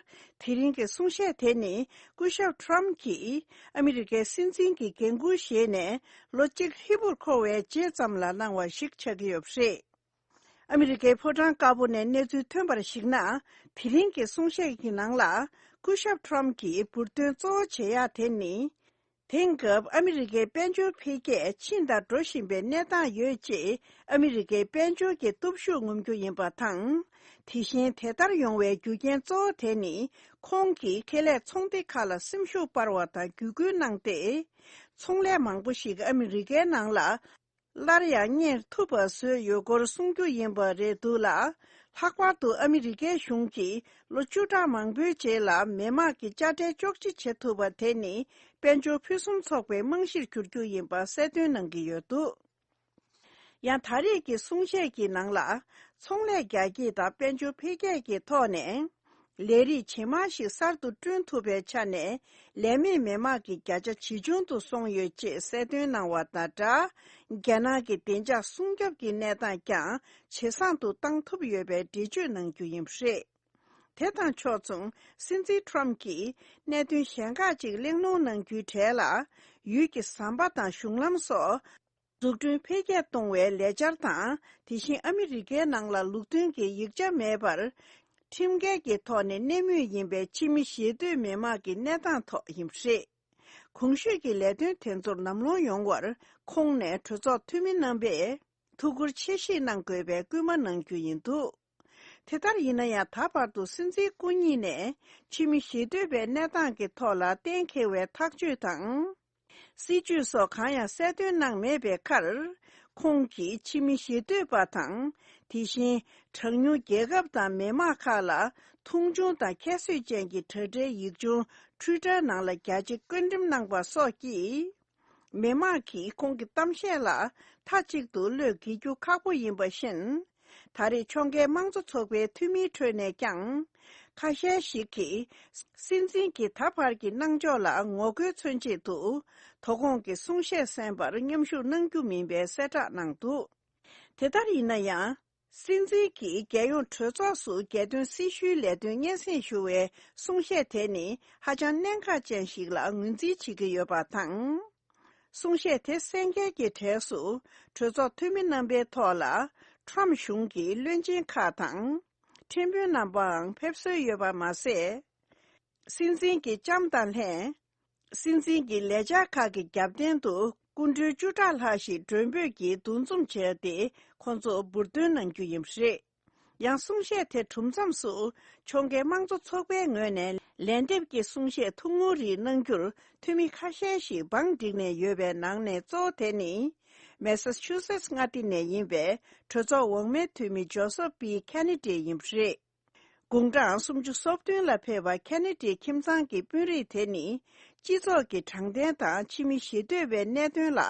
དེ་རིང་གི་གསུང་བཤད་དེ་ནི། སྐུ་ཞབས་ཊམ་གྱིས་ཨ་མི་རི་ཀའི་སྲིད་འཛིན་གྱི་འགན་འཁུར་བཞེས་ནས་ལོ་གཅིག་ཧྲིལ་པོར་འཁོར་བའི་རྗེས་ཙམ་ལ་གནང་བ་ཞིག་ཆགས་ཀྱི་ཡོད་པ་རེད། ཨ་མི་རི་ཀའི་ཕོ་བྲང་དཀར་པོ་ནས་གནས་ཚུལ་ཐོན་པར་གཞིགས་ན། དེ་རིང་གི་གསུང་བཤད་ཀྱི་ནང་ལ། སྐུ་ཞབས་ཊམ་གྱིས་འབུར་འདོན་གཙོ་བོ་བྱེད་ཡག་དེ་ནི། དེང་སྐབས་ཨ་མི་རི་ཀའི་དཔལ་འབྱོར་འཕེལ་རྒྱས་ཕྱིན་དང་འགྲོ་བཞིན་པའི་གནས་སྟངས་ཡོད་ཅེས། ཨ་མི་རི་ཀའི་དཔལ་འབྱོར་གྱི་སྟོབས་ཤུགས་ངོམ་རྒྱུ་ཡིན་པ་དང་། དེ་བཞིན་དེ་ལྟར་ཡོང་བའི་རྒྱུ་རྐྱེན་གཙོ་བོ་དེ་ནི། ཁོང་གིས་ཁེ་ལས་ཚོང་སྡེ་ཁག་ལ་སེམས་ཤུགས་སྤར་བ་དང་བརྒྱུད་སྐུལ་གནང་སྟེ། ཚོང་ལས་མང་པོ་ཞིག་ཨ་མི་རི་ཀའི་ནང་ལ། སླར་ཡང་གཉེར་ཐུབ་པ་བཟོས་ཡོད་སྐོར་གསུང་རྒྱུ་ཡིན་པ་རེད་འདུག་ལ། ལྷག་པར་དུ་ཨ་མི་རི་ཀའི་གཞུང་གིས་ལོ་བཅུ་ཕྲག་མང་པོའི་རྗེས་ལ་མི་དམངས་ཀྱི་དཔྱ་ཁྲལ་གཅོག་མཆིལ་བྱེད་ཐུབ་པ་དེ་ནི། དཔལ་འབྱོར་ཕུན་སུམ་ཚོགས་པའི་རྨང་གཞིར་གྱུར་རྒྱུ་ཡིན་པ་གསལ་སྟོན་གནང་གི་ཡོད་འདུག་ཡང་ད་རེས་ཀྱི་གསུང་བཤད་ཀྱི་ནང་ལ། ཚོང་ལས་རྒྱ་སྐྱེད་དང་དཔལ་འབྱོར་འཕེལ་རྒྱས་ཀྱི་ཐོག་ནས། ལས་རིགས་ཇེ་མང་ཞིག་གསར་དུ་བསྐྲུན་ཐུབ་པའི་ཆ་ནས། ལས་མེད་མི་དམངས་ཀྱི་བརྒྱ་ཆ་ཇེ་ཆུང་དུ་སོང་ཡོད་ཅེས་གསལ་སྟོན་གནང་བ་དང་སྦྲགས། རྒྱ་ནག་གི་བདེ་འཇགས་སྲུང་སྐྱོབ་ཀྱི་གནས་སྟངས་ཀྱང་ཇེ་བཟང་དུ་བཏང་ཐུབ་ཡོད་པའི་འགྲེལ་བརྗོད་གནང་རྒྱུ་ཡིན་པ་རེད། དེ་དང་ཕྱོགས་མཚུངས། སྲིད་འཛིན་ཊམ་གྱིས་གནད་དོན་གཞན་ཁག་ཅིག་གླེང་སློང་གནང་རྒྱུའི་གྲས་ལ། ཡུལ་གྱི་ཟམ་པ་དང་གཞུང་ལམ་སོགས། འཛུགས་སྐྲུན་འཕེལ་རྒྱས་གཏོང་བའི་ལས་འཆར་དང་། དེ་བཞིན་ཨ་མི་རི་ཀའི་ནང་ལ་ལུགས་མཐུན་གྱི་ཡིག་ཆ་མེད་པར། ཁྲིམས་འགལ་གྱི་ཐོག་ནས་གནས་མུས་ཡིན་པའི་ཕྱི་མི་ཞེ་འདོད་མི་མང་གི་གནས་སྟངས་ཐོག་ཡིན་པ་རེད། གོང་ཞུས་ཀྱི་ལས་དོན་དེ་ཚོར་ལམ་ལྷོང་ཡོང་བར། ཁོང་ནས་གྲོས་ཚོགས་འཐུས་མི་རྣམ་པས་ཐུགས་ཁུར་ཆེ་བཞེས་གནང་དགོས་པའི་སྐུལ་མ་གནང་རྒྱུ་ཡིན་འདུག་དེ་ལྟར་ཡིན་ན་ཡང་། ད་བར་དུ་སྲིད་འཛིན་སྐུ་ཉིད་ནས་ཕྱི་མི་ཞེ་འདོད་པའི་གནས་སྟངས་ཀྱི་ཐོག་ལ་གཏན་འཁེལ་བའི་ཐག་གཅོད་དང་། སྲིད་ཇུས་སོགས་གང་ཡང་གསལ་སྟོན་གནང་མེད་པའི་ཁར། ཁོང་གིས་ཕྱི་མི་ཞེ་འདོད་པ་དང་། དེ་བཞིན་གྲངས་ཉུང་རྒྱལ་ཁབ་དང་མི་དམངས་ཁག་ལ་མཐོང་ཆུང་དང་ཁྱད་གསོད་ཅན་གྱི་དྲ་སྦྲེལ་ཡིག་ཆུང་Twitter་ནང་ལ་རྒྱ་ཆེ་བཀོད་འགྲེམས་གནང་པ་སོགས་ཀྱིས། མི་དམངས་ཀྱིས་ཁོང་གི་གཏམ་བཤད་ལ་མཐའ་གཅིག་ཏུ་བློས་འགེལ་རྒྱུ་ཁག་པོ་ཡིན་པ་བཞིན། ད་རེས་ཕྱོགས་འགལ་དམངས་གཙོ་ཚོགས་པའི་འཐུས་མིའི་ཁྲོད་ནས་ཀྱང་། ཁ་ཤས་ཤིག་གིས་སྲིད་འཛིན་གྱི་ད་བར་གྱི་གནང་ཕྱོགས་ལ་ངོ་རྒོལ་མཚོན་ཆེད་དུ། དོ་དགོང་གི་གསུང་བཤད་གསན་པར་མཉམ་ཞུགས་གནང་རྒྱུ་མིན་པའི་གསལ་བསྒྲགས་གནང་འདུག་དེ་ལྟར་ཡིན་ན་ཡང་། སྲིད་འཛིན་གྱིས་རྒྱལ་ཡོངས་གྲོས་ཚོགས་སུ་རྒྱལ་དོན་སྲི་ཞུའི་ལས་དོན་སྙན་སེང་ཞུ་བའི་གསུང་བཤད་དེ་ནི་ཧ་ཅང་གནད་འགག་ཅན་ཞིག་ལ་ངོས་འཛིན་བྱེད་ཀྱི་ཡོད་པ་དང་། གསུང་བཤད་དེ་གསན་མཁན་གྱི་གྲས་སུ། གྲོས་ཚོགས་འཐུས་མི་རྣམ་པའི་ཐོག་ལ། ཊམ་གཞུང་གི་བློན་ཆེན་ཁག་དང་། ཁྲིམས་དཔོན་རྣམ་པའང་ཕེབས་སྲོལ་ཡོད་པ་མ་ཟད། སྲིད་འཛིན་གྱི་ལྕམ་དང་ལྷན། སྲིད་འཛིན་གྱི་ལས་འཆར་ཁག་གི་རྒྱབ་རྟེན་དུ། སྐུ་མགྲོན་བཅུ་ཕྲག་ལྷག་ཞིག་མགྲོན་འབོད་ཀྱིས་འདུ་འཛོམས་བྱས་ཏེ། ཁོང་ཚོ་འབུར་འདོན་གནང་རྒྱུ་ཡིན་པ་རེད། ཡང་གསུང་བཤད་དེ་གྲུབ་མཚམས་སུ། ཕྱོགས་འགལ་དམངས་གཙོ་ཚོགས་པའི་ངོས་ནས་ལན་འདེབས་ཀྱི་གསུང་བཤད་ཐུང་ངུ་རིགས་གནང་རྒྱུར། འཐུས་མི་ཁ་ཤས་ཤིག་བང་བསྒྲིགས་ནས་ཡོད་པའི་ནང་ནས་གཙོ་བོ་དེ་ནི། མེ་སཱ་ཆུ་སེ་ཊི་མངའ་སྡེ་ནས་ཡིན་པའི་གྲོས་ཚོགས་འོག་མའི་འཐུས་མི་ཇོ་སེབ་པི་ཁེ་ནེ་ཌི་ཡིན་པ་རེད། དགུང་གྲངས་སུམ་ཅུ་སོ་བདུན་ལ་ཕེབས་པ་ཁེ་ནེ་ཌི་ཁྱིམ་ཚང་གི་དཔོན་རིགས་དེ་ནི། སྤྱི་ཚོགས་ཀྱི་དྲང་བདེན་དང་ཕྱི་མི་ཞེ་འདོད་པའི་གནད་དོན་ལ་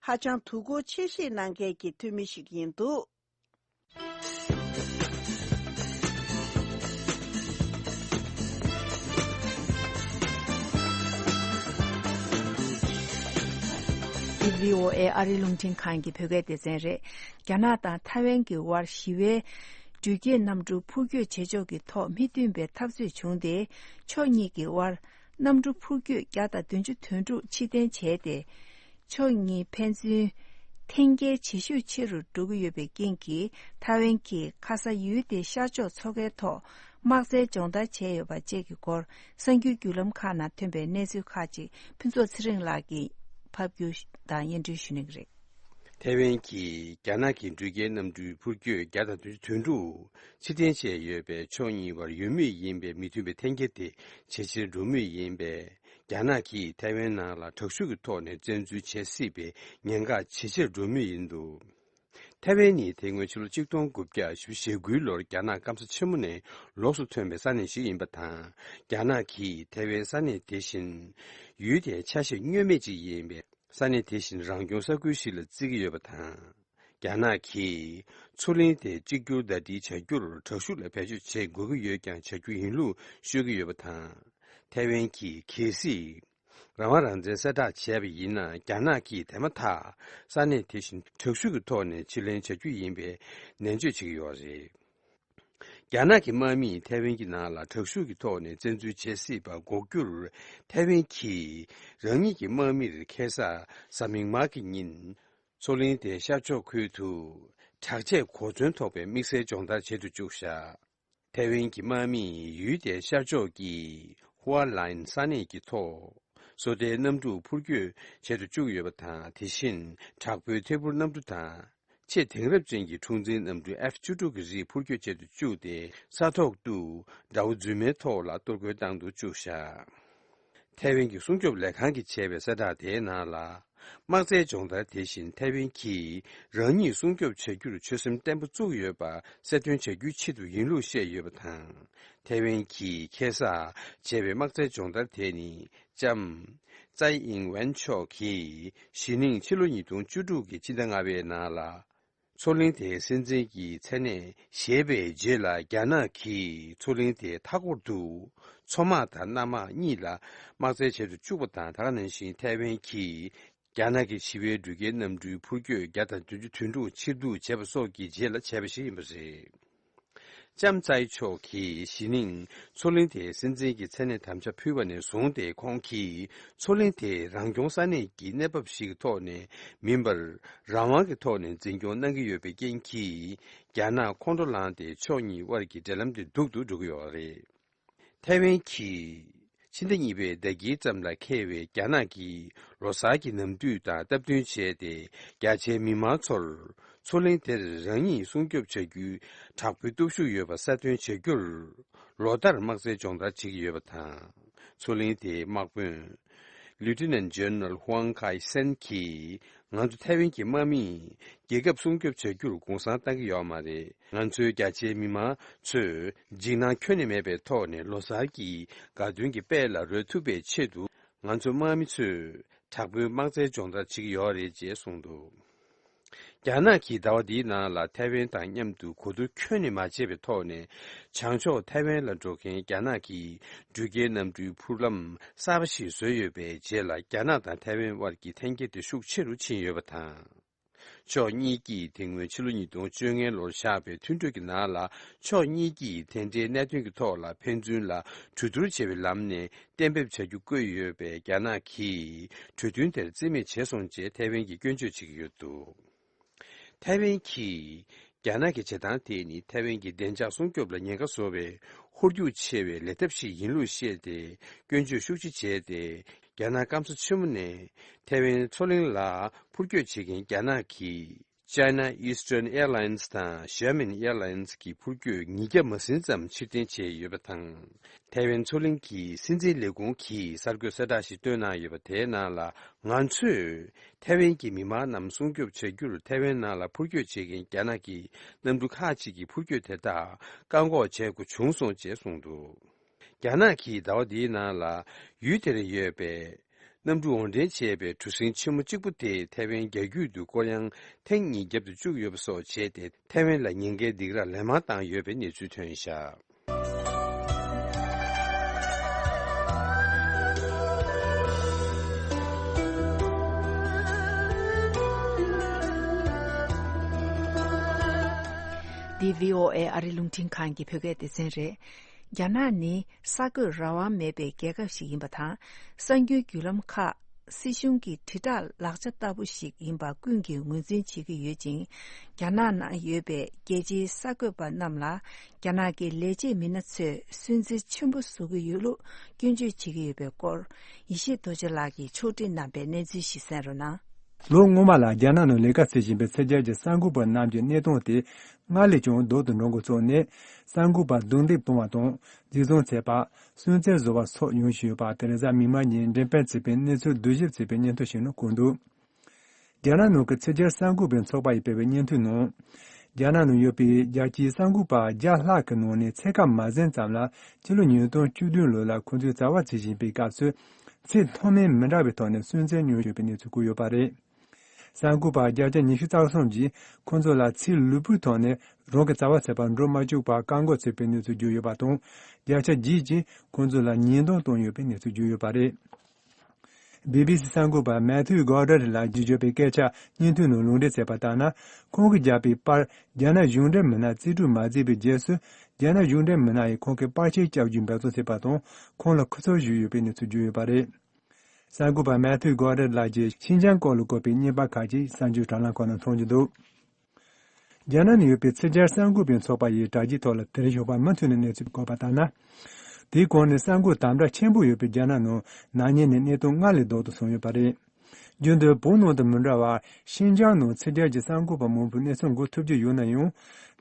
ཧ་ཅང་དོ་ཁུར་ཆེ་བཞེས་གནང་མཁན་གྱི་འཐུས་མི་ཞིག་ཡིན་འདུག་འདི་བྷི་ཨོ་ཨེ་ཨ་རིའི་རླུང་འཕྲིན་ཁང་གི་བོད་སྐད་སྡེ་ཚན་རེད། རྒྱ་ནག་དང་ཐའེ་ཝན་གྱི་དབར་ཞི་བའི་འགྲུལ་སྐྱེལ་གནམ་གྲུ་འཕུར་སྐྱོད་བྱེད་ཕྱོགས་ཀྱི་ཐོག་མི་མཐུན་པའི་འཐབ་རྩོད་བྱུང་སྟེ། ཕྱོགས་གཉིས་ཀྱི་དབར་གནམ་གྲུ་འཕུར་སྐྱོད་བརྒྱ་དང་བདུན་ཅུ་དོན་དྲུག་ཕྱིར་འཐེན་བྱས་ཏེ། ཕྱོགས་གཉིས་ཕན་ཚུན་འཐེན་འཁྱེར་ཇེ་ཤུགས་ཆེ་རུ་འགྲོ་གི་ཡོད་པའི་རྐྱེན་གྱིས། ཐའེ་ཝན་གྱིས་ཁ་ས་ཡུལ་དེའི་ཤར་ཕྱོགས་མཚོ་ཁའི་ཐོག་དམག་རྩལ་སྦྱོང་བརྡར་བྱས་ཡོད་པ་བཅས་ཀྱི་སྐོར། གསར་འགྱུར་བརྒྱུད་ལམ་ཁག་ནང་ཐོན་པའི་གནས་ཚུལ་ཁག་ཅིག་ཕུན་ཚོགས་ཚེ་རིང་ལགས་ཀྱིས་ཕབ་སྒྱུར་དང་སྙན་སྒྲོན་ཞུ་གནང་གི་རེད། ཐའེ་ཝན་གྱིས་རྒྱ་ནག་གི་འགྲུལ་སྐྱེལ་གནམ་གྲུའི་འཕུར་སྐྱོད་བརྒྱ་དང་བདུན་ཅུ་དོན་དྲུག་ཕྱིར་འཐེན་བྱས་ཡོད་པས། ཕྱོགས་གཉིས་བར་ཡོད་མུས་ཡིན་པའི་མི་མཐུན་པའི་འཐེན་འཁྱེར་དེ་ཇེ་ཆེར་འགྲོ་མུས་ཡིན་པས། རྒྱ་ནག་གིས་ཐའེ་ཝན་ནང་ལ་དྲག་ཤུགས་ཀྱི་ཐོག་ནས་བཙན་འཛུལ་བྱེད་སྲིད་པའི་ཉེན་ཁ་ཇེ་ཆེར་འགྲོ་མུས་ཡིན་འདུག་ཐའེ་ཝན་ནི་དེ་སྔོན་ཕྱི་ལོ་ཆིག་སྟོང་དགུ་བརྒྱ་ཞེ་དགུ་ལོར་རྒྱ་ནག་སྐམ་ས་ཆེན་མོ་ནས་ལོགས་སུ་ཐོན་པའི་ས་གནས་ཤིག་ཡིན་པ་དང་། རྒྱ་ནག་གིས་ཐའེ་ཝན་ས་གནས་དེ་བཞིན་ཡུལ་དེའི་ཆ་ཤས་བསྙོན་མེད་ཅིག་ཡིན་པའི་ས་གནས་དེ་བཞིན་རང་སྐྱོང་ས་ཁུལ་ཞིག་ལ་བརྩི་གི་ཡོད་པ་དང་། རྒྱ་ནག་གིས་མཚོ་གླིང་དེ་གཅིག་གྱུར་ཟླ་སྒྲིལ་བྱ་རྒྱུར་དྲག་ཤུགས་ལ་བེད་སྤྱོད་བྱེད་དགོས་ཀྱི་ཡོད་ཀྱང་བྱ་རྒྱུ་ཡིན་ལུགས་ཤོད་ཀྱི་ཡོད་པ་དང་། ཐའེ་ཝན་གྱིས་གལ་སྲིད་རང་དབང་རང་བཙན་གསལ་བསྒྲགས་བྱས་པ་ཡིན་ན། རྒྱ་ནག་གིས་དེ་མ་ཐག་ས་གནས་དེ་བཞིན་དྲག་ཤུགས་ཀྱི་ཐོག་ནས་ཕྱིར་ལེན་བྱ་རྒྱུ་ཡིན་པའི་ནན་བརྗོད་བྱེད་ཀྱི་ཡོད་རེད། རྒྱ་ནག་གི་དམག་མིས་ཐའེ་ཝན་གྱི་ནང་ལ་དྲག་ཤུགས་ཀྱི་ཐོག་ནས་བཙན་འཛུལ་བྱེད་སྲིད་པ་འགོག་རྒྱུར། ཐའེ་ཝན་གྱིས་རང་ཉིད་ཀྱི་དམག་མིར་ཁ་སང་གཟའ་མིག་དམར་གྱི་ཉིན། མཚོ་གླིང་དེའི་ཤར་ཕྱོགས་ཁུལ་དུ་དྲག་ཆས་གོ་མཚོན་ཐོགས་པའི་དམིགས་བསལ་སྦྱོང་བརྡར་བྱེད་དུ་བཅུག་བཞག་ཐའེ་ཝན་གྱི་དམག་མིས་ཡུལ་དེའི་ཤར་ཕྱོགས་ཀྱི་ཧུའ་ལན་ས་གནས་ཀྱི་ཐོག་སོ་ལྟའི་གནམ་གྲུ་འཕུར་སྐྱོད་བྱེད་དུ་བཅུག་ཡོད་པ་དང་། དེ་བཞིན་དྲག་པོའི་ཐད་འཕུར་གནམ་གྲུ་དང་། ཆེས་དེང་རབས་ཅན་གྱི་འཁྲུག་འཛིང་གནམ་གྲུ་ཨེཕ་བཅུ་དྲུག་གི་རིགས་འཕུར་སྐྱོད་བྱེད་དུ་བཅུག་སྟེ། ས་ཐོག་ཏུ་དགྲ་བོ་རྫུན་མའི་ཐོག་ལ་གཏོར་རྒོལ་བཏང་དུ་བཅུག་བཞག་ཐའེ་ཝན་གྱི་སྲུང་སྐྱོབ་ལས་ཁང་གིས་བྱས་པའི་གསལ་བསྒྲགས་དེའི་ནང་ལ། དམག་རྩལ་སྦྱོང་བརྡར་དེ་བཞིན་ཐའེ་ཝན་གྱིས་རང་ཉིད་སྲུང་སྐྱོབ་བྱ་རྒྱུར་ཆོད་སེམས་བརྟན་པོ་བཙུགས་ཡོད་པ་གསལ་སྟོན་བྱ་རྒྱུའི་ཆེད་དུ་ཡིན་ལུགས་བཤད་ཡོད་པ་དང་། ཐའེ་ཝན་གྱིས་ཁ་སང་བྱས་པའི་དམག་རྩལ་སྦྱོང་བརྡར་དེ་ནི། ལྕམ་ཙའེ་ཨིང་ཝེན་མཆོག་གིས་གཞེས་ནིང་ཕྱི་ལོ་ཉིས་སྟོང་བཅུ་དྲུག་གི་སྤྱི་ཟླ་ལྔ་པའི་ནང་ལ། མཚོ་གླིང་དེའི་སྲིད་འཛིན་གྱི་མཚན་གནས་བཞེས་པའི་རྗེས་ལ། རྒྱ་ནག་གིས་མཚོ་གླིང་དེའི་མཐའ་འཁོར་དུ་མཚོ་དམག་དང་གནམ་དམག་གཉིས་ལ་དམག་རྩལ་བྱེད་དུ་བཅུག་པ་དང་། དེ་ག་ནང་བཞིན་ཐའེ་ཝན་གྱིས་རྒྱ་ནག་གི་བྱིས་པའི་འགྲུལ་སྐྱེལ་གནམ་གྲུའི་འཕུར་སྐྱོད་བརྒྱ་དང་བདུན་ཅུ་དོན་དྲུག་ཕྱིར་བསྡུ་བྱས་པ་སོགས་ཀྱི་རྗེས་ལ་བྱས་པ་ཞིག་ཡིན་པ་རེད། ལྕམ་ཙའེ་མཆོག་གིས་གཞེས་ནིང་མཚོ་གླིང་དེའི་སྲིད་འཛིན་གྱི་མཚན་གནས་དམ་བཅའ་ཕུལ་བ་ནས་བཟུང་སྟེ། ཁོང་གིས་མཚོ་གླིང་དེ་རང་སྐྱོང་ས་གནས་ཀྱི་གནས་བབ་ཞིག་གི་ཐོག་ནས་མིན་པར། རང་དབང་གི་ཐོག་ནས་འཛིན་སྐྱོང་གནང་གི་ཡོད་པའི་རྐྱེན་གྱིས། རྒྱ་ནག་ཁོང་ཁྲོ་ལངས་ཏེ། ཕྱོགས་གཉིས་དབར་གྱི་འབྲེལ་ལམ་དེ་སྡུག་ཏུ་འགྲོ་གི་ཡོད་རེད། ཐའེ་ཝན་གྱིས་ཕྱི་ཟླ་གཉིས་པའི་ཟླ་དཀྱིལ་ཙམ་ལ་འཁེལ་བའི་རྒྱ་ནག་གི་ལོ་གསར་གྱི་ནམ་དུས་དང་སྟབས་བསྟུན་བྱས་ཏེ། རྒྱ་ཆེའི་མི་མང་ཚོར་མཚོ་གླིང་དེར་རང་ཉིད་སྲུང་སྐྱོབ་བྱ་རྒྱུའི་དྲག་པོའི་སྟོབས་ཤུགས་ཡོད་པ་གསལ་སྟོན་བྱ་རྒྱུར། ལོ་ལྟར་དམག་རྩལ་སྦྱོང་བརྡར་བྱེད་ཀྱི་ཡོད་པ་དང་། མཚོ་གླིང་དེའི་དམག་དཔོན་Lieutenant General Huang Kai Sen གྱིས། ང་ཚོ་ཐའེ་ཝན་གྱི་དམག་མིས་རྒྱལ་ཁབ་སྲུང་སྐྱོབ་བྱ་རྒྱུར་གུང་སེང་བཏང་གི་ཡོད་མ་རེད། ང་ཚོའི་རྒྱ་ཆེའི་མི་མང་ཚོས་འཇིགས་སྣང་ཁྱོན་ནས་མེད་པའི་ཐོག་ནས་ལོ་གསར་གྱི་དགའ་སྟོན་གྱི་དཔལ་ལ་རོལ་ཐུབ་པའི་ཆེད་དུ། ང་ཚོ་དམག་མི་ཚོས་དྲག་པོའི་དམག་རྩལ་སྦྱོང་བརྡར་བྱེད་ཀྱི་ཡོད་རེད་ཅེས་གསུངས་འདུག་རྒྱ་ནག་གིས་ཟླ་བ་འདིའི་ནང་ལ་ཐའེ་ཝན་དང་མཉམ་དུ་གོ་བསྡུར་ཁྱོན་ནས་མ་བྱས་པའི་ཐོག་ནས། བྱང་ཕྱོགས་ཐའེ་ཝན་ལ་འགྲོ་མཁན་རྒྱ་ནག་གི་འགྲུལ་སྐྱེལ་གནམ་གྲུའི་འཕུར་ལམ་གསར་པ་ཞིག་བཟོས་ཡོད་པའི་རྗེས་ལ། རྒྱ་ནག་དང་ཐའེ་ཝན་དབར་གྱི་འཐེན་འཁྱེར་དེ་ཤུགས་ཆེ་རུ་ཕྱིན་ཡོད་པ་དང་། ཕྱོགས་གཉིས་ཀྱིས་དེ་སྔོན་ཕྱི་ལོ་ཉིས་སྟོང་བཅོ་ལྔ་ལོར་བཞག་པའི་མཐུན་གྲོས་ཀྱི་ནང་ལ། ཕྱོགས་གཉིས་ཀྱིས་དེ་འབྲེལ་གནད་དོན་གྱི་ཐོག་ལ་ཕན་ཚུན་ལ་གྲོས་བསྡུར་བྱེད་པའི་ལམ་ནས་གཏན་འབེབས་བྱ་རྒྱུ་བཀོད་ཡོད་པས། རྒྱ་ནག་གིས་གྲོས་མཐུན་དེར་རྩིས་མེད་བྱས་སོང་ཅེས་ཐའེ་ཝན་གྱིས་སྐྱོན་བརྗོད་བྱེད་ཀྱི་ཡོད་འདུག་ཐའེ་ཝན་གྱིས་རྒྱ་ནག་གི་བྱེད་སྟངས་དེ་ནི་ཐའེ་ཝན་གྱི་བདེ་འཇགས་སྲུང་སྐྱོབ་ལ་ཉེན་ཁ་བཟོ་བའི་ཧོལ་རྒྱུག་ཆེ་བའི་ལས་ཐབས་ཤིག་ཡིན་ལུགས་བཤད་དེ། སྐྱོན་བརྗོད་ཤུགས་ཆེ་བྱས་ཏེ། རྒྱ་ནག་སྐམ་ས་ཆེན་མོ་ནས་ཐའེ་ཝན་མཚོ་གླིང་ལ་འཕུར་སྐྱོད་བྱེད་མཁན་རྒྱ་ནག་གི་China Eastern Airlines དང་Xiamen Airlines གི་འཕུར་སྐྱོད་ཉིས་བརྒྱ་མ་ཟིན་ཙམ་ཕྱིར་འཐེན་བྱས་ཡོད་པ་དང་། ཐའེ་ཝན་མཚོ་གླིང་གི་སྲིད་འཛིན་ལས་ཁུངས་ཀྱིས་གསར་འགོད་གསལ་བསྒྲགས་ཤིག་བཏོན་གནང་ཡོད་པ། དེའི་ནང་ལ། ང་ཚོས་ཐའེ་ཝན་གྱི་མི་མང་རྣམས་སྲུང་སྐྱོབ་བྱ་རྒྱུར། ཐའེ་ཝན་ནང་ལ་འཕུར་སྐྱོད་བྱེད་མཁན་རྒྱ་ནག་གི་གནམ་གྲུ་ཁག་ཅིག་གི་འཕུར་སྐྱོད་དེ་དག་བཀག་འགོག་བྱེད་དགོས་བྱུང་སོང་ཅེས་གསུངས་འདུག་རྒྱ་ནག་གིས་ཟླ་བ་འདིའི་ནང་ལ་ཡུལ་དེར་ཡོད་པའི་གནམ་གྲུ་འོར་འདྲེན་བྱས་པའི་གྲུ་གཟིངས་ཆེན་མོ་གཅིག་པུ་དེ་ཐའེ་ཝན་རྒྱ་རྒྱུད་དུ་སྐོར་གཡང་ཐེངས་གཉིས་བརྒྱབ་ཏུ་བཅུག་ཡོད་པ་སོགས་བྱས་ཏེ། ཐའེ་ཝན་ལ་ཉེན་ཁའི་སྡིགས་ར་ལན་མང་བཏང་ཡོད་པའི་གནས་ཚུལ་ཐོན་བཞག་འདི་བྷི་ཨོ་ཨེ་ཨ་རི་རླུང་འཕྲིན་ཁང་གི་བོད་སྐད་སྡེ་ཚན་རེད། རྒྱ་ནག་ནི་གསར་འགོད་རང་དབང་མེད་པའི་རྒྱལ་ཁབ་ཞིག་ཡིན་པ་དང་། གསར་འགྱུར་བརྒྱུད་ལམ་ཁག་སྲིད་གཞུང་གི་དྲིལ་བསྒྲགས་ལག་ཆ་ལྟ་བུ་ཞིག་ཡིན་པ་ཀུན་གྱིས་ངོས་འཛིན་བྱེད་ཀྱི་ཡོད་ཅིང་། རྒྱ་ནག་ནང་ཡོད་པའི་རྒྱལ་སྤྱིའི་གསར་འགོད་པ་རྣམས་ལ་རྒྱ་ནག་གི་ལས་བྱེད་མི་སྣ་ཚོས་སུན་གཙེར་ཆེན་པོ་བཟོ་གི་ཡོད་ལུགས་སྐྱོན་བརྗོད་བྱེད་ཀྱི་ཡོད་པའི་སྐོར། ཡེ་ཤེས་རྡོ་རྗེ་ལགས་ཀྱིས་ཕྱོགས་སྒྲིག་གནང་པའི་གནས་ཚུལ་ཞིག་གསན་རོགས་གནང་། ལོ་སྔོན་མ་ལ་རྒྱ་ནག་ནང་ལས་ཀ་བྱེད་བཞིན་པའི་ཕྱི་རྒྱལ་གྱི་གསར་འགོད་པ་རྣམས་ཀྱི་གནས་སྟངས་དེ་སྔར་ལས་ཀྱང་སྡུག་ཏུ་འགྲོ་འགོ་བཙུགས་ནས། གསར་འགོད་པར་རྡུང་རྡེག་གཏོང་བ་དང་། འཛིན་བཟུང་བྱས་པ། སུན་གཙེར་བཟོ་བ་སོགས་ཡོང་བཞིན་ཡོད་པ། དེ་རིང་གཟའ་མིག་དམར་ཉིན་འགྲེམས་སྤེལ་བྱས་པའི་གནས་ཚུལ་བསྡུ་ཞིབ་བྱས་པའི་སྙན་ཐོ་ཞིག་ནང་བཀོད་འདུག་རྒྱ་ནག་ནང་གི་ཕྱི་རྒྱལ་གསར་འགོད་པའི་ཚོགས་པ་ཡིས་སྤེལ་བའི་སྙན་ཐོའི་ནང་། རྒྱ་ནག་ནང་ཡོད་པའི་རྒྱལ་སྤྱིའི་གསར་འགོད་པ་བརྒྱ་ལྷག་གི་ནང་ནས་ཕྱེད་ཀ་མ་ཟིན་ཙམ་ལ་ཕྱི་ལོ་ཉིས་སྟོང་བཅུ་བདུན་ལོ་ལ་ཁོང་ཚོས་བྱ་བ་བྱེད་བཞིན་པའི་སྐབས་སུ་ཚེ་ཐོག་མའི་མི་འདྲ་བའི་ཐོག་ནས་སུན་གཙེར་མྱོང་ཡོད་པའི་གནས་ཚུལ་བཀོད་ཡོད་པ་རེད། གསར་འགོད་པ་བརྒྱ་ཆ་ཉི་ཤུ་རྩ་གསུམ་གྱིས་ཁོང་ཚོ་ལ་ཚེ་ལུས་པོའི་ཐོག་ནས་རང་གི་བྱ་བ་ཚད་པར་འགྲོ་མ་བཅུག་པར་བཀག་འགོག་བྱས་པའི་གནས་ཚུལ་བརྗོད་ཡོད་པ་དང་། བརྒྱ་ཆ་བརྒྱད་ཀྱིས་ཁོང་ཚོ་ལ་ཉེས་རྡུང་བཏང་ཡོད་པའི་གནས་ཚུལ་བརྗོད་ཡོད་པ་རེད། བི་བི་སི་གསར་འགོད་པ་མེ་ཐིའུ་གོ་ཌར་ལགས་ཀྱིས་བརྗོད་པའི་སྐད་ཆ་བརྙན་ཐུང་ནང་ལུང་འདྲེན་བྱས་པ་ལྟར་ན། ཁོང་གིས་བརྒྱབ་པའི་པར་རྒྱ་ནག་གཞུང་འབྲེལ་མི་སྣ་རྩིས་སྤྲོད་མ་མཛད་པའི་རྗེས་སུ། རྒྱ་ནག་གཞུང་འབྲེལ་མི་སྣ་ཡིས་ཁོང་གི་པར་ཆས་བཀྱག་རྒྱུའི་འབད་བརྩོན་བྱས་པ་དང་། ཁོང་ལ་ཁུ་ཚུར་གཞུས་ཡོད་པའི་གནས་ཚུལ་བརྗོད་ཡོད་པ་རེད། གསར་འགོད་པ་མེ་ཐིའུ་གོ་ཌར་ལགས་ཀྱིས་ཤིན་ཅང་སྐོར་ལ་བཀོད་པའི་བརྙན་པར་ཁག་ཅིག་གསར་འགྱུར་དྲ་ལམ་ཁག་ནང་མཐོང་རྒྱུ་འདུག་རྒྱ་ནག་ནང་ཡོད་པའི་ཚིག་སྦྱོར་གསར་འགོད་པའི་ཚོགས་པ་ཡིས་དྲ་རྒྱའི་ཐོག་ལ་དེར་ཞོགས་པ་མུ་མཐུད་ནས་གནས་ཚུལ་བཀོད་པ་ལྟར་ན། དེའི་གོང་ནས་གསར་འགོད་དམ་དྲག་ཆེན་པོ་ཡོད་པའི་རྒྱ་ནག་ནང་ན་ནིང་ནས་གནས་སྟངས་སྔར་ལས་སྡུག་ཏུ་སོང་ཡོད་པ་རེད། རྒྱུན་དུ་བོད་ནང་དང་མི་འདྲ་བར་ཤིན་ཅང་ནང་ཚིག་སྦྱོར་གྱི་གསར་འགོད་པ་མང་པོས་གནས་ཚུལ་འགོད་ཐུབ་ཀྱི་ཡོད་ན་ཡང་།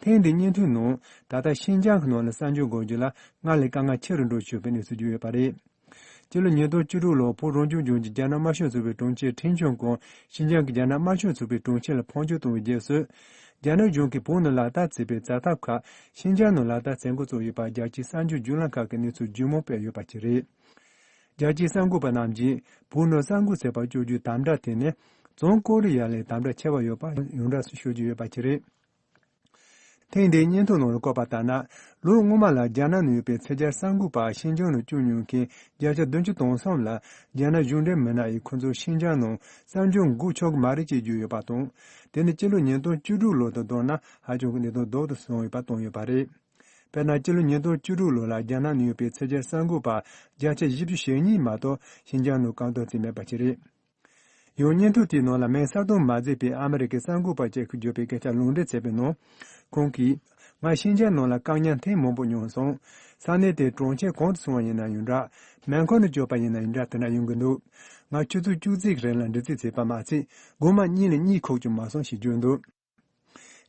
ཐེངས་འདིའི་བརྙན་ཐུང་ནང་ད་ལྟ་ཤིན་ཅང་གི་ནང་ལ་གསར་འགྱུར་འགོད་རྒྱུ་ལ་སྔར་ལས་དཀའ་ངལ་ཆེ་རུ་འགྲོ་བཞིན་པའི་གནས་ཚུལ་བརྗོད་ཡོད་པ་རེད། སྤྱི་ལོ་ཉིས་སྟོང་བཅུ་དྲུག་ལོར་བོད་རང་སྐྱོང་ལྗོངས་ཀྱི་རྒྱ་ནག་དམར་ཤོག་ཚོགས་པའི་དྲུང་ཆེ་ཁྲིན་ཆོན་ཀོང་ཤིན་ཅང་གི་རྒྱ་ནག་དམར་ཤོག་ཚོགས་པའི་དྲུང་ཆེ་ལ་ཕོན་ཆེན་བཏང་བའི་རྗེས་སུ། རྒྱ་ནག་གཞུང་གིས་བོད་ནང་ལག་བསྟར་བྱས་པའི་བྱ་ཐབས་ཁག་ཤིན་ཅང་ནང་ལག་བསྟར་བྱེད་འགོ་བཙུགས་ཡོད་པ་རྒྱལ་སྤྱིའི་གསར་འགྱུར་བརྒྱུད་ལམ་ཁག་གིས་གནས་ཚུལ་ལྗིད་མོ་སྤེལ་ཡོད་པ་བཅས་རེད། རྒྱལ་སྤྱིའི་གསར་འགོད་པ་རྣམས་ཀྱིས་བོད་ནང་གསར་འགོད་བྱེད་པར་བསྐྱོད་རྒྱུའི་དམ་དྲག་དེ་ནི་བྱང་ཀོ་རི་ཡ་ལས་དམ་དྲག་ཆེ་བ་ཡོད་པ་ཡོངས་གྲགས་སུ་ཤོད་ཀྱི་ཡོད་པ་བཅས་རེད། ཐེངས་འདིའི་བརྙན་ཐུང་ནང་ལ་བཀོད་པ་ལྟར་ན། ལོ་སྔོན་མ་ལ་རྒྱ་ནག་ནང་ཡོད་པའི་ཚིག་སྦྱོར་གསར་འགོད་པ་ཤིན་ཅང་ནང་བསྐྱོད་མྱོང་མཁན་བརྒྱ་ཆ་བདུན་ཅུ་དོན་གསུམ་ལ་རྒྱ་ནག་གཞུང་འབྲེལ་མི་སྣ་ཡིས་ཁོ་ཚོ་ཤིན་ཅང་ནང་གསར་འགྱུར་འགོད་ཆོག་གི་མ་རེད་ཅེས་བརྗོད་ཡོད་པ་དང་། དེ་ནི་སྤྱི་ལོ་ཉིས་སྟོང་བཅུ་དྲུག་ལོ་དང་བསྡུར་ན་ཧ་ཅང་གི་གནད་དོན་ལྡོག་ཏུ་སོང་ཡོད་པ་བཏོན་ཡོད་པ་རེད། དཔེར་ན། སྤྱི་ལོ་ཉིས་སྟོང་བཅུ་དྲུག་ལོ་ལ་རྒྱ་ནག་ནང་ཡོད་པའི་ཚིག་སྦྱོར་གསར་འགོད་པ་བརྒྱ་ཆ་བཞི་བཅུ་ཞེ་གཉིས་མ་གཏོགས་ཤིན་ཅང་ནང་བཀག་སྡོམ་བྱས་མེད་པ་ཞིག་རེད། ཡང་བརྙན་ཐུང་དེའི་ནང་ལ་མིང་གསལ་སྟོན་མ་མཛད་པའི་ཨ་མི་རི་ཀའི་གསར་འགོད་པ་ཅིག་གིས་བརྗོད་པའི་སྐད་ཆ་ལུང་འདྲེན་བྱས་པའི་ནང་། ཁོང་གིས། ང་ཤིན་ཅང་ནང་ལ་བཀག་ཉར་ཐེངས་མང་པོ་མྱོང་སོང་། ས་གནས་དེའི་གྲོང་ཁྱེར་གང་དུ་སོང་བ་ཡིན་ན་ཡང་འདྲ། མེ་འཁོར་ནང་བསྐྱོད་པ་ཡིན་ན་ཡང་འདྲ། དེ་འདྲ་ཡོང་གི་འདུག་ང་ཆུ་ཚོད་བཅུ་གཅིག་རིང་ལ་འདྲི་རྩད་བྱས་པ་མ་ཚད། སྒོ་མ་གཉིས་ནས་གཉིད་ཁུག་ཀྱང་མ་སོང་ཞེས་བརྗོད་འདུག་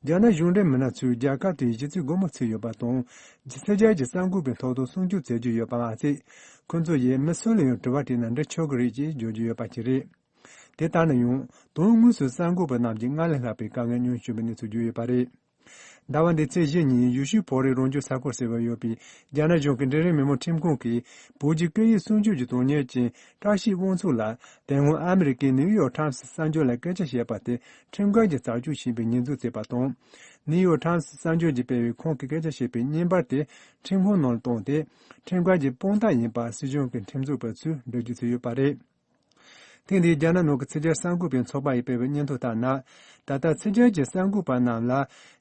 རྒྱ་ནག་གཞུང་འབྲེལ་མི་སྣ་ཚོས་རྒྱལ་ཁབ་དེའི་གཞི་རྩའི་སྒོ་མོ་ཚུགས་ཡོད་པ་དང་། ཚིག་སྦྱོར་གྱི་གསར་འགོད་པའི་ཐོབ་ཐང་སྲུང་སྐྱོབ་བྱེད་ཀྱི་ཡོད་པ་མ་ཟད། ཁོ་ཚོ་ཡིས་མི་སུ་ལ་ཡང་དྲི་བ་དྲིས་ན་འདྲི་ཆོག་གི་རེད་ཅེས་བརྗོད་ཀྱི་ཡོད་པ་ཞིག་རེད། དེ་ལྟར་ན་ཡང་། དོན་དངོས་སུ་གསར་འགོད་པ་རྣམས་ཀྱིས་སྔར་ལས་ལྷག་པའི་དཀའ་ངལ་མྱོང་བཞིན་པའི་གནས་ཚུལ་བརྗོད་ཡོད་པ་རེད། ཟླ་བ་འདིའི་ཚེས་བཞི་ཉིན་ཡུལ་ཤུལ་བོད་རིགས་རང་སྐྱོང་ས་ཁུལ་ཟེར་བ་ཡོད་པའི་རྒྱ་ནག་གཞུང་གི་འབྲིང་རིམ་མི་དམངས་ཁྲིམས་ཁང་གིས་བོད་ཀྱི་སྐད་ཡིག་སྲུང་སྐྱོབ་ཀྱི་དོན་གཉེར་ཅན་བཀྲ་ཤིས་དབང་ཕྱུག་ལ། དེ་སྔོན་ཨ་མི་རི་ཀའི་ནིའུ་ཡོག་ཊའིམ་སི་གསར་འགྱུར་ལ་སྐད་ཆ་བཤད་པ་དེ་ཁྲིམས་འགལ་གྱི་བྱ་སྤྱོད་ཡིན་པའི་ཉེས་འཛུགས་བྱས་པ་དང་། ནིའུ་ཡོག་ཊའིམ་སི་གསར་འགྱུར་གྱིས་སྤེལ་བའི་ཁོང་གིས་སྐད་ཆ་བཤད་པའི་བརྙན་པར་དེ་ཁྲིམས་ཁང་ནང་ལ་བཏོན་ཏེ། ཁྲིམས་འགལ་གྱི་དཔང་རྟགས་ཡིན་པ་སྲིད་གཞུང་གི་ཁྲིམས་རྩོད་པ་ཚོས་འགྲེལ་བརྗོད་བྱས་ཡོད་པ་རེད། ཐེངས་འདིའི་རྒྱ་ནག་ནང་གི་ཚིག་སྦྱོར་གསར་འགོད་པའི་ཚོགས་པ་ཡིས་སྤེལ་བའི་སྙན་ཐོ་ལྟར་ན། ད་ལྟ་ཚིག་སྦྱོར་གྱི་གསར་འགོད་པ་རྣམས་ལ་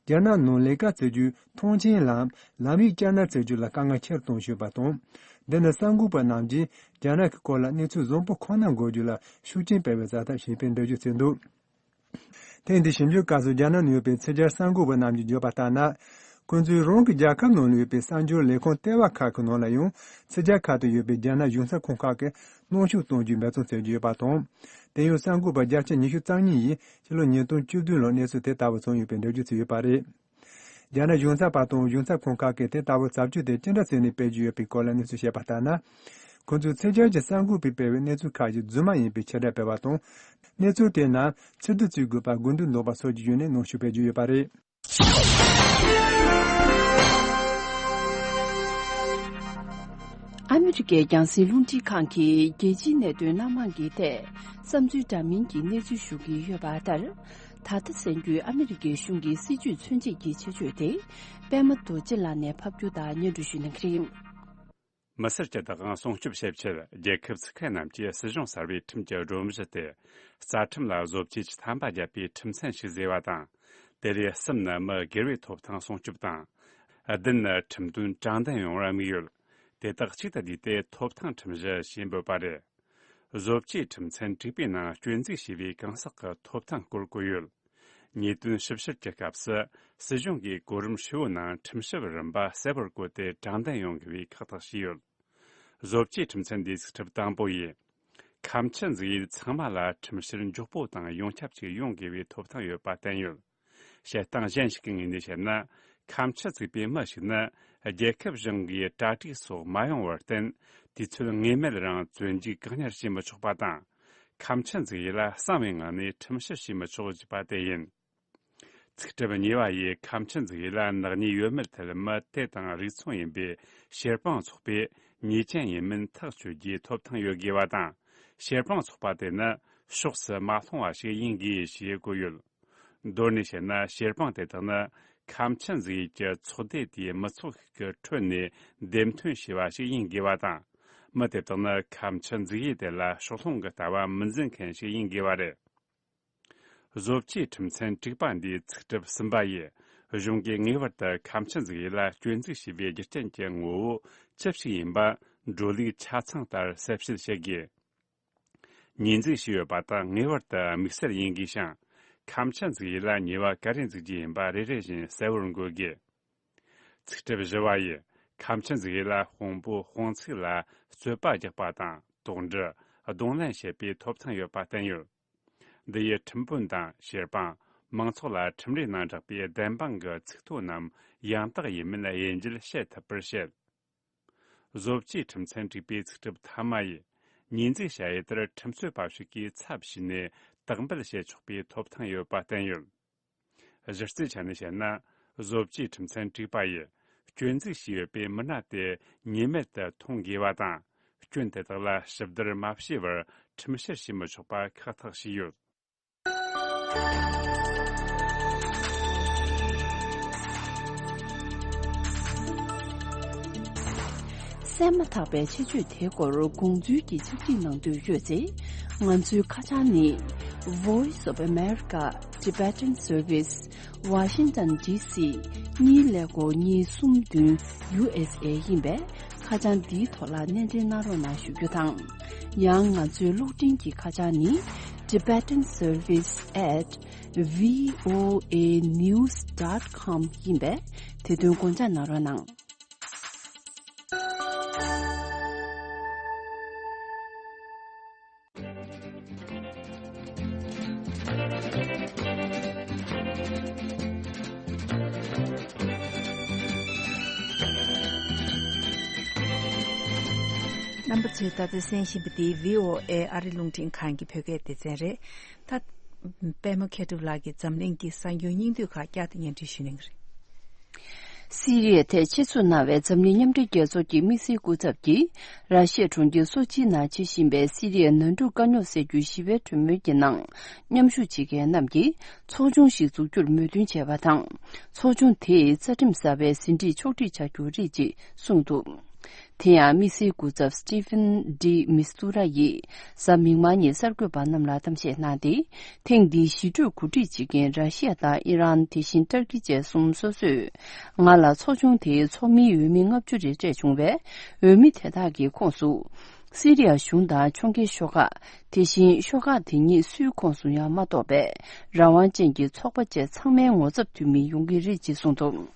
རྒྱ་ནག་ནང་ལས་ཀ་བྱེད་རྒྱུའི་ཐོངས་མཆན་ལམ་ལམ་ཡིག་བསྐྱར་ནན་བྱེད་རྒྱུ་ལ་དཀའ་ངལ་ཆེ་རུ་གཏོང་བཞིན་པ་དང་། འདི་ནི་གསར་འགོད་པ་རྣམས་ཀྱིས་རྒྱ་ནག་གི་སྐོར་ལ་གནས་ཚུལ་བཟང་པོ་ཁོ་ན་འགོད་རྒྱུ་ལ་ཤུགས་རྐྱེན་སྤེལ་བའི་བྱ་ཐབས་ཤིག་ཡིན་པའི་འགྲེལ་བརྗོད་བྱས་འདུག་ཐེངས་འདིའི་ཞིབ་འཇུག་སྐབས་སུ་རྒྱ་ནག་ནང་ཡོད་པའི་ཚིག་སྦྱོར་གསར་འགོད་པ་རྣམས་ཀྱིས་བརྗོད་པ་ལྟར་ན། ཁོང་ཚོས་རང་གི་རྒྱལ་ཁབ་ནང་ལ་ཡོད་པའི་གསར་འགྱུར་ལས་ཁུངས་ལྟེ་བ་ཁག་གི་ནང་ལ་ཡང་ཚིག་སྦྱོར་ཁག་ཏུ་ཡོད་པའི་རྒྱ་ནག་གཞུང་ཚབ་ཁང་ཁག་གིས་གནོན་ཤུགས་གཏོང་རྒྱུའི་འབད་བརྩོན་བྱེད་ཀྱི་ཡོད་པ་དང་། དེ་ཡང་གསར་འགོད་པ་བརྒྱ་ཆ་ཉི་ཤུ་རྩ་གཉིས་ཡིས་ཕྱི་ལོ་ཉིས་སྟོང་བཅུ་བདུན་ལོར་གནས་ཚུལ་དེ་ལྟ་བུ་བྱུང་ཡོད་པའི་འགྲེལ་བརྗོད་བྱས་ཡོད་པ་རེད། རྒྱ་ནག་གཞུང་ཚབ་པ་དང་གཞུང་ཚབ་ཁང་ཁག་གིས་དེ་ལྟ་བུའི་བྱ་སྤྱོད་དེ་ཅི་འདྲ་བྱས་ནས་སྤེལ་གྱི་ཡོད་པའི་སྐོར་ལ་གནས་ཚུལ་བཤད་པ་ལྟར་ན། ཁོང་ཚོས་ཚིག་སྦྱོར་གྱི་གསར་འགོད་པས་སྤེལ་བའི་གནས་ཚུལ་ཁག་ཅིག་རྫུན་མ་ཡིན་པའི་ཕྱིར་བསྒྲགས་སྤེལ་བ་དང་། གནས་ཚུལ་དེ་རྣམས་ཕྱིར་བསྡུ་བྱེད་དགོས་པར་དགོས་འདུན་འདོགས་པ་སོགས་ཀྱི་ཡོན་ནས་གནོན་ཤུགས་སྤེལ་གྱི་ཡོད་པ་རེད། ཨ་མི་རི་ཀའི་རྒྱང་སྲིང་རླུང་འཕྲིན་ཁང་གིས་རྒྱལ་སྤྱིའི་གནད་དོན་སྣ་མང་གི་ཐད་བསམ་ཚུལ་འདྲ་མིན་གྱི་གནས་ཚུལ་ཞུ་གི་ཡོད་པ་ལྟར། ད་ལྟ་གསར་འགྱུར་ཨ་མི་རི་ཀའི་གཞུང་གི་སྲིད་ཇུས་མཚོན་བྱེད་ཀྱི་ཆེད་བརྗོད་དེ། པད་མ་རྡོ་རྗེ་ལགས་ནས་ཕབ་སྒྱུར་དང་སྙན་སྒྲོན་ཞུ་གནང་གི་རེད། མི་སེར་གྱི་བདག་དབང་སྲུང་སྐྱོབ་བྱེད་ཆེད་རྒྱལ་ཁབ་ཚུགས་མཁན་རྣམས་ཀྱིས་སྲིད་གཞུང་གསར་པའི་ཁྲིམས་ཀྱི་སྒྲོམ་གཞི་སྟེ། རྩ་ཁྲིམས་ལ་བཟོ་བཅོས་ཀྱི་ཐམ་པ་བརྒྱབ་པའི་ཁྲིམས་མཚན་ཞིག་བཟོས་པ་དང་། དེ་ལས་གསུམ་ནི་མི་སྒེར་བའི་ཐོབ་ཐང་སྲུང་སྐྱོབ་དང་། བདུན་ནི་ཁྲིམས་དོན་དྲང་བདེན་ཡོང་བར་དམིགས་ཡོད། དེ་དག་གཅིག་ཏུ་བསྡུས་ཏེ་ཐོབ་ཐང་ཁྲིམས་གཞི་ཞེས་འབོད་པ་རེད། བཟོ་བཅོས་ཁྲིམས་མཚན་དྲུག་པའི་ནང་སྐྱོན་འཛུགས་བྱས་པའི་གང་ཟག་གི་ཐོབ་ཐང་སྐོར་བཀོད་ཡོད། ཉེས་དོན་ཞིབ་བཤེར་གྱི་སྐབས་སུ་སྲིད་གཞུང་གིས་གོ་རིམ་ཧྲིལ་བོའི་ནང་ཁྲིམས་ཞིབ་རིམ་པ་གསལ་བོར་བཀོད་དེ་དྲང་བདེན་ཡོང་དགོས་པའི་ཁག་ཐེག་བྱས་ཡོད། བཟོ་བཅོས་ཁྲིམས་མཚན་འདིའི་ཚིག་ཕྲད་དང་པོ་ཡིས། ཁ་མཆུ་འཛུགས་ཡུལ་ཚང་མ་ལ་ཁྲིམས་བཤེར་མགྱོགས་པོ་དང་ཡོངས་ཁྱབ་ཅིག་ཡོང་དགོས་པའི་ཐོབ་ཐང་ཡོད་པ་བསྟན་ཡོད། བཤད་སྟངས་གཞན་ཞིག་གི་ངོས་ནས་བཤད་ན། ཁ་མཆུ་འཛུགས་པའི་མི་ཞིག་ནི་རྒྱལ་ཁབ་གཞུང་གིས་གྲ་སྒྲིག་སོགས་མ་ཡོང་བར་བརྟེན། དུས་ཚོད་ངེས་མེད་རང་བཙོན་འཇུག་བཀག་ཉར་བྱེད་མི་ཆོག་པ་དང་། ཁ་མཆུ་འཛུགས་ཡུལ་ལ་གསང་བའི་ངང་ནས་ཁྲིམས་ཞིབ་བྱེད་མི་ཆོག་ཅེས་པ་དེ་ཡིན། ཚིག་ཕྲད་གཉིས་པ་ཡིས་ཁ་མཆུ་འཛུགས་ཡུལ་ལ་ནག་ཉེས་ཡོད་མེད་ཐད་མི་དེ་དང་རིགས་མཚུངས་ཡིན་པའི་ཕྱིར་སྤྲོད་ཚོགས་པས་ཉེས་ཅན་ཡིན་མིན་ཐག་གཅོད་རྒྱུའི་ཐོབ་ཐང་ཡོད་དགོས་པ་དང་། ཕྱིར་སྤྲོད་ཚོགས་པ་དེ་ནི་ ཕྱོགས་སུ་མ་ལྷུང་བ་ཞིག་ཡིན་དགོས་ཞེས་བཀོད་ཡོད། མདོར་ནས་བཤད་ན། བཤེར་དཔང་དེ་དག་ནི་ཁ་ཆེམས་འཛུགས་ཡུལ་གྱི་ཚོགས་སྡེ་དེའི་མི་ཚོགས་ཤིག་གི་ཁྲོད་ནས་འདེམས་ཐོན་བྱས་པ་ཞིག་ཡིན་དགོས་པ་དང་། མི་དེ་དག་ནི་ཁ་ཆེམས་འཛུགས་ཡུལ་དེ་ལ་ཕྱོགས་ལྷུང་གི་ལྟ་བ་མི་འཛིན་མཁན་ཞིག་ཡིན་དགོས་པ་རེད། བཟོ་བཅོས་ཁྲིམས་ཚན་དྲུག་པ་འདིའི་ཚིག་གྲུབ་གསུམ་པ་ཡིས། གཞུང་གིས་ངེས་པར་དུ་ཁ་ཆེམས་འཛུགས་ཡུལ་ལ་སྐྱོན་འཛུགས་བྱས་པའི་རྒྱུ་རྐྱེན་གྱི་ངོ་བོ་ཅི་ཞིག་ཡིན་པ། འགྲོ་ལུགས་ཆ་ཚང་ལྟར་གསལ་བཤད་བྱེད་དགོས། ཉེས་འཛུགས་བྱས་ཡོད་པ་དག་ངེས་པར་དུ་དམིགས་བསལ་ཡིན་དགོས་ཤིང་། ཁ་ཆེམས་འཛུགས་ཡུལ་ལ་ཉེས་པ་ག་རེ་འཛུགས་རྒྱུ་ཡིན་པ་རེ་རེ་བཞིན་གསལ་བོར་འགོད་དགོས། ཚིག་གྲུབ་བཞི་པ་ཡིས། ཁ་ཆེམས་འཛུགས་ཡུལ་ལ་དཔང་པོ་དཔང་ཚིག་ལ་རྩོད་པ་རྒྱག་པ་དང་། དོགས་འདྲི། གདོང་ལེན་བྱེད་པའི་ཐོབ་ཐང་ཡོད་པ་བསྟན་ཡོད། འདི་ཡིས་ཁྲིམས་དཔོན་དང་། བཤེར་དཔང་། མང་ཚོགས་ལ་ཁྲིམས་རའི་ནང་བསྒྲགས་པའི་བདེན་དཔང་གི་ཚིག་ཐོ་རྣམས་ཡང་དག་ཡིན་མིན་དབྱེ་འབྱེད་བྱེད་ཐུབ་པར་བཤད། བཟོ་བཅོས་ཁྲིམས་ཚན་དྲུག་པའི་ཚིག་གྲུབ་ཐ་མ་ཡིས། ཉེས་འཛུགས་བྱ་ཡུལ་དེར་ཁྲིམས་རྩོད་པ་ཞིག་གིས་ཚབ་བྱས་ནས་དག་འབུལ་བྱེད་ཆོག་པའི་ཐོབ་ཐང་ཡོད་པ་བསྟན་ཡོད། གཞི་རྩའི་ཆ་ནས་བཤད་ན། བཟོ་བཅོས་ཁྲིམས་ཚན་དྲུག་པ་ཡིས་སྐྱོན་འཛུགས་བྱས་ཡོད་པའི་མི་སྣ་དེ་ཉེས་མེད་དུ་མཐོང་དགོས་པ་དང་། སྐྱོན་དེ་དག་ལ་ཞིབ་བསྡུར་མ་བྱས་པར་ཁྲིམས་བཤེར་བྱེད་མི་ཆོག་པ་ཁག་ཐེག་བྱས་ཡོད། གསན་མ་ཐག་པའི་ཆེད་བརྗོད་དེའི་སྐོར་དགོངས་ཚུལ་གྱི་ཕྱག་བྲིས་གནང་འདོད་ཡོད་ཚེ། ང་ཚོའི་ཁ་བྱང་ནི། Voice of America Tibetan Service, Washington D C གཉིས་ཀླད་ཀོར་གཉིས་གསུམ་བདུན། U S A ཡིན་པས། ཁ་བྱང་འདིའི་ཐོག་ལ་སྣེ་འདྲེན་གནང་རོགས་གནང་ཞུ་རྒྱུ་དང་། ཡང་ང་ཚོའི་གློག་འཕྲིན་གྱི་ཁ་བྱང་ནི། Tibetan Service at V O A news dot com ཡིན་པས། དེ་དོན་དགོངས་འཇགས་གནང་རོགས་གནང་། རྣམ་པ་ཚོས་ད་ལྟ་གསན་བཞིན་པ་འདི་V O A ཨ་རི་རླུང་འཕྲིན་ཁང་གི་བོད་སྐད་སྡེ་ཚན་རེད། ད། པད་མ་མཁས་གྲུབ་ལགས་ཀྱིས་འཛམ་གླིང་གི་གསར་འགྱུར་སྙིང་བསྡུས་ཁག་བསྐྱར་དུ་སྙན་སྒྲོན་ཞུ་གནང་གི་རེད། སི་རི་ཡའི་ཐད་ཆེད་འཛུགས་གནང་བའི་འཛམ་གླིང་མཉམ་འབྲེལ་རྒྱལ་ཚོགས་ཀྱི་དམིགས་བསལ་སྐུ་ཚབ་ཀྱིས། ར་ཤི་ཡའི་གྲོང་ཁྱེར་སོ་ཆིའི་ནང་བྱེད་བཞིན་པའི་སི་རི་ཡའི་ནང་འཁྲུག་དཀའ་རྙོག་སེལ་རྒྱུའི་ཞི་བའི་གྲོས་མོལ་གྱི་ནང་མཉམ་ཞུགས་བྱེད་མཁན་རྣམས་ཀྱིས་ཚོགས་ཆུང་ཞིག་འཛུགས་རྒྱུར་མོས་མཐུན་བྱས་པ་དང་། ཚོགས་ཆུང་དེས་རྩ་ཁྲིམས་གསར་པའི་ཟིན་བྲིས་ཕྱོགས་སྒྲིག་བྱ་རྒྱུ་རེད་ཅེས་གསུངས་འདུག། དེ་ཡང་དམིགས་བསལ་སྐུ་ཚབ་Staffan de Mistura ཡིས་གཟའ་མིག་དམར་ཉིན་གསར་འགོད་པ་རྣམས་ལ་གཏམ་བཤད་གནང་སྟེ། ཐེངས་འདིའི་ཞི་གྲོས་གོ་སྒྲིག་བྱེད་མཁན་ར་ཤི་ཡ་དང་ཨི་རན། དེ་བཞིན་ཏར་ཀི་བཅས་གསུམ་སོ་སོས་ང་ལ་ཚོགས་ཆུང་དེའི་ཚོགས་མིའི་འོས་མི་ལྔ་བཅུ་རེ་སྤྲད་བྱུང་བས། འོས་མི་དེ་དག་གི་ཁོངས་སུ། སི་རི་ཡ་གཞུང་དང་ཕྱོགས་འགལ་ཤོག་ཁག། དེ་བཞིན་ཤོག་ཁག་དེ་ཉིད་སུའི་ཁོངས་སུ་ཡང་མ་གཏོགས་པའི་རང་དབང་ཅན་གྱི་ཚོགས་པ་བཅས་ཚང་མའི་ངོ་ཚབ་འཐུས་མི་ཡོང་གི་རེད་ཅེས་གསུངས་འདུག།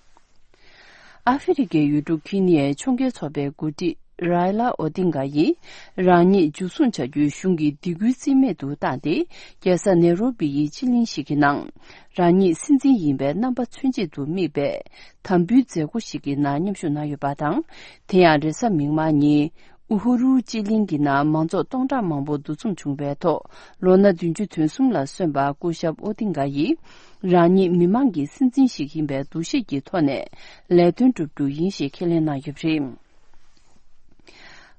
ཨ་ཧྥེ་རི་ཁའི་ཡུལ་གྲུ་ཁི་ནི་ཡའི་ཕྱོགས་འགལ་ཚོགས་པའི་འགོ་ཁྲིད་རའི་ལ་ཨོ་ཏིང་ག་ཡིས་རང་ཉིད་འཇུ་བཟུང་བྱ་རྒྱུའི་གཞུང་གི་སྡིགས་སྐུལ་རྩིས་མེད་དུ་བཏང་སྟེ། རྒྱལ་ས་ནེ་རོ་བི་ཡི་སྤྱི་གླིང་ཞིག་གི་ནང་རང་ཉིད་སྲིད་འཛིན་ཡིན་པའི་རྣམ་པ་ཚུན་ཆད་དུ་དམིགས་པའི་དམ་འབུལ་མཛད་སྒོ་ཞིག་གི་ནང་མཉམ་ཞུགས་གནང་ཡོད་པ་དང་། དེ་ཡང་རེས་གཟའ་མིག་དམར་ཉིན། ཨུ་ཧུ་རུ་སྤྱི་གླིང་གི་ནང་མང་ཚོགས་སྟོང་ཕྲག་མང་པོ་འདུ་འཛོམས་བྱུང་བའི་ཐོག་ལོ་ན་བདུན་ཅུ་དོན་གསུམ་ལ་སོན་པ་སྐུ་ཞབས་ཨོ་ཏིང་ག་ཡིས། རང་ཉིད་མི་མང་གི་སྲིད་འཛིན་ཞིག་ཡིན་པའི་འདུ་ཤེས་ཀྱི་ཐོག་ནས་ལས་དོན་བསྒྲུབ་རྒྱུ་ཡིན་ཞེས་ཁས་ལེན་གནང་ཡོད་པ་རེད།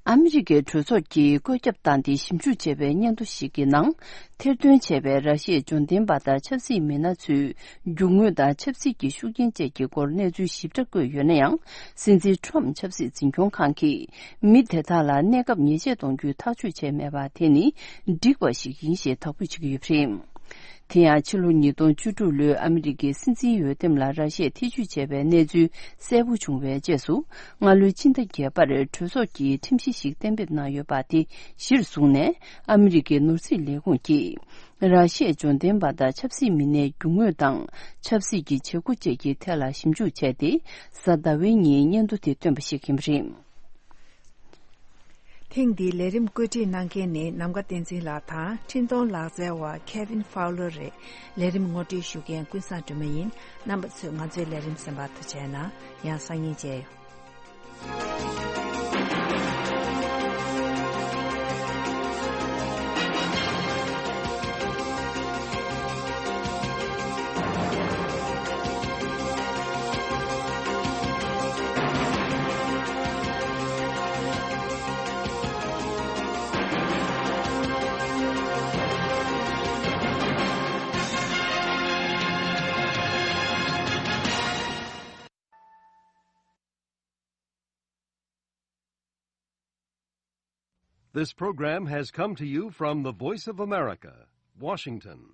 ཨ་མི་རི་ཀའི་གྲོས་ཚོགས་ཀྱིས་བཀོད་ཁྱབ་བཏང་སྟེ་ཞིབ་འཇུག་བྱས་པའི་སྙན་ཐོ་ཞིག་གི་ནང་། ཐེར་འདོན་བྱས་པའི་ར་ཤི་ཡའི་འབྱོར་ལྡན་པ་དང་ཆབ་སྲིད་མི་སྣ་ཚོས་རྒྱུ་དངོས་དང་ཆབ་སྲིད་ཀྱི་ཤུགས་རྐྱེན་བཅས་ཀྱི་སྐོར་གནས་ཚུལ་ཞིབ་ཕྲ་བཀོད་ཡོད་ན་ཡང་། སྲིད་འཛིན་ཁྲོམ་ཆབ་སྲིད་འཛིན་སྐྱོང་ཁང་གིས་མི་དེ་དག་ལ་གནས་སྐབས་ཉེས་ཆད་གཏོང་རྒྱུའི་ཐག་གཅོད་བྱས་མེད་པ་དེ་ནི་འགྲིག་པ་ཞིག་ཡིན་ཞེས་དོགས་པ་བྱེད་ཀྱི་ཡོད་པ་རེད། དེ་ཡང་ཕྱི་ལོ་ཉིས་སྟོང་བཅུ་དྲུག་ལོའི་ཨ་མི་རི་ཀའི་སྲིད་འཛིན་འོས་འདེམས་ལ་ར་ཤི་ཡས་ཐེ་བྱུས་བྱས་པའི་གནས་ཚུལ་གསལ་པོ་བྱུང་བའི་རྗེས་སུ། སྔ་ལོའི་ཕྱི་ཟླ་བརྒྱད་པར་གྲོས་ཚོགས་ཀྱིས་ཁྲིམས་གཞི་ཞིག་གཏན་འབེབས་གནང་ཡོད་པ་དེ་གཞིར་བཟུང་ནས། ཨ་མི་རི་ཀའི་ནོར་སྲིད་ལས་ཁུངས་ཀྱིས། ར་ཤི་ཡའི་འབྱོར་ལྡན་པ་དང་ཆབ་སྲིད་མི་སྣའི་རྒྱུ་དངོས་དང་ཆབ་སྲིད་ཀྱི་བྱེད་སྒོ་བཅས་ཀྱི་ཐད་ལ་ཞིབ་འཇུག་བྱས་ཏེ། གཟའ་ཟླ་བའི་ཉིན་སྙན་ཐོ་དེ་བཏོན་པ་ཞིག་ཡིན་པ་རེད། ཐེངས་འདིའི་ལས་རིམ་བཀོད་སྒྲིག་གནང་མཁན་ནི་ནམ་མཁའ་བསྟན་འཛིན་ལགས་དང་། འཕྲིན་གཏོང་ལག་རྩལ་བ་Kevin Fowler རེད། ལས་རིམ་ངོ་སྤྲོད་ཞུ་མཁན་ཀུན་བཟང་སྒྲོལ་མ་ཡིན། རྣམ་པ་ཚོས་ང་ཚོའི་ལས་རིམ་གསན་པར་ཐུགས་རྗེ་གནང་། ཡང་སང་ཉིན་མཇལ་ཡོང་། This program has come to you from the Voice of America, Washington.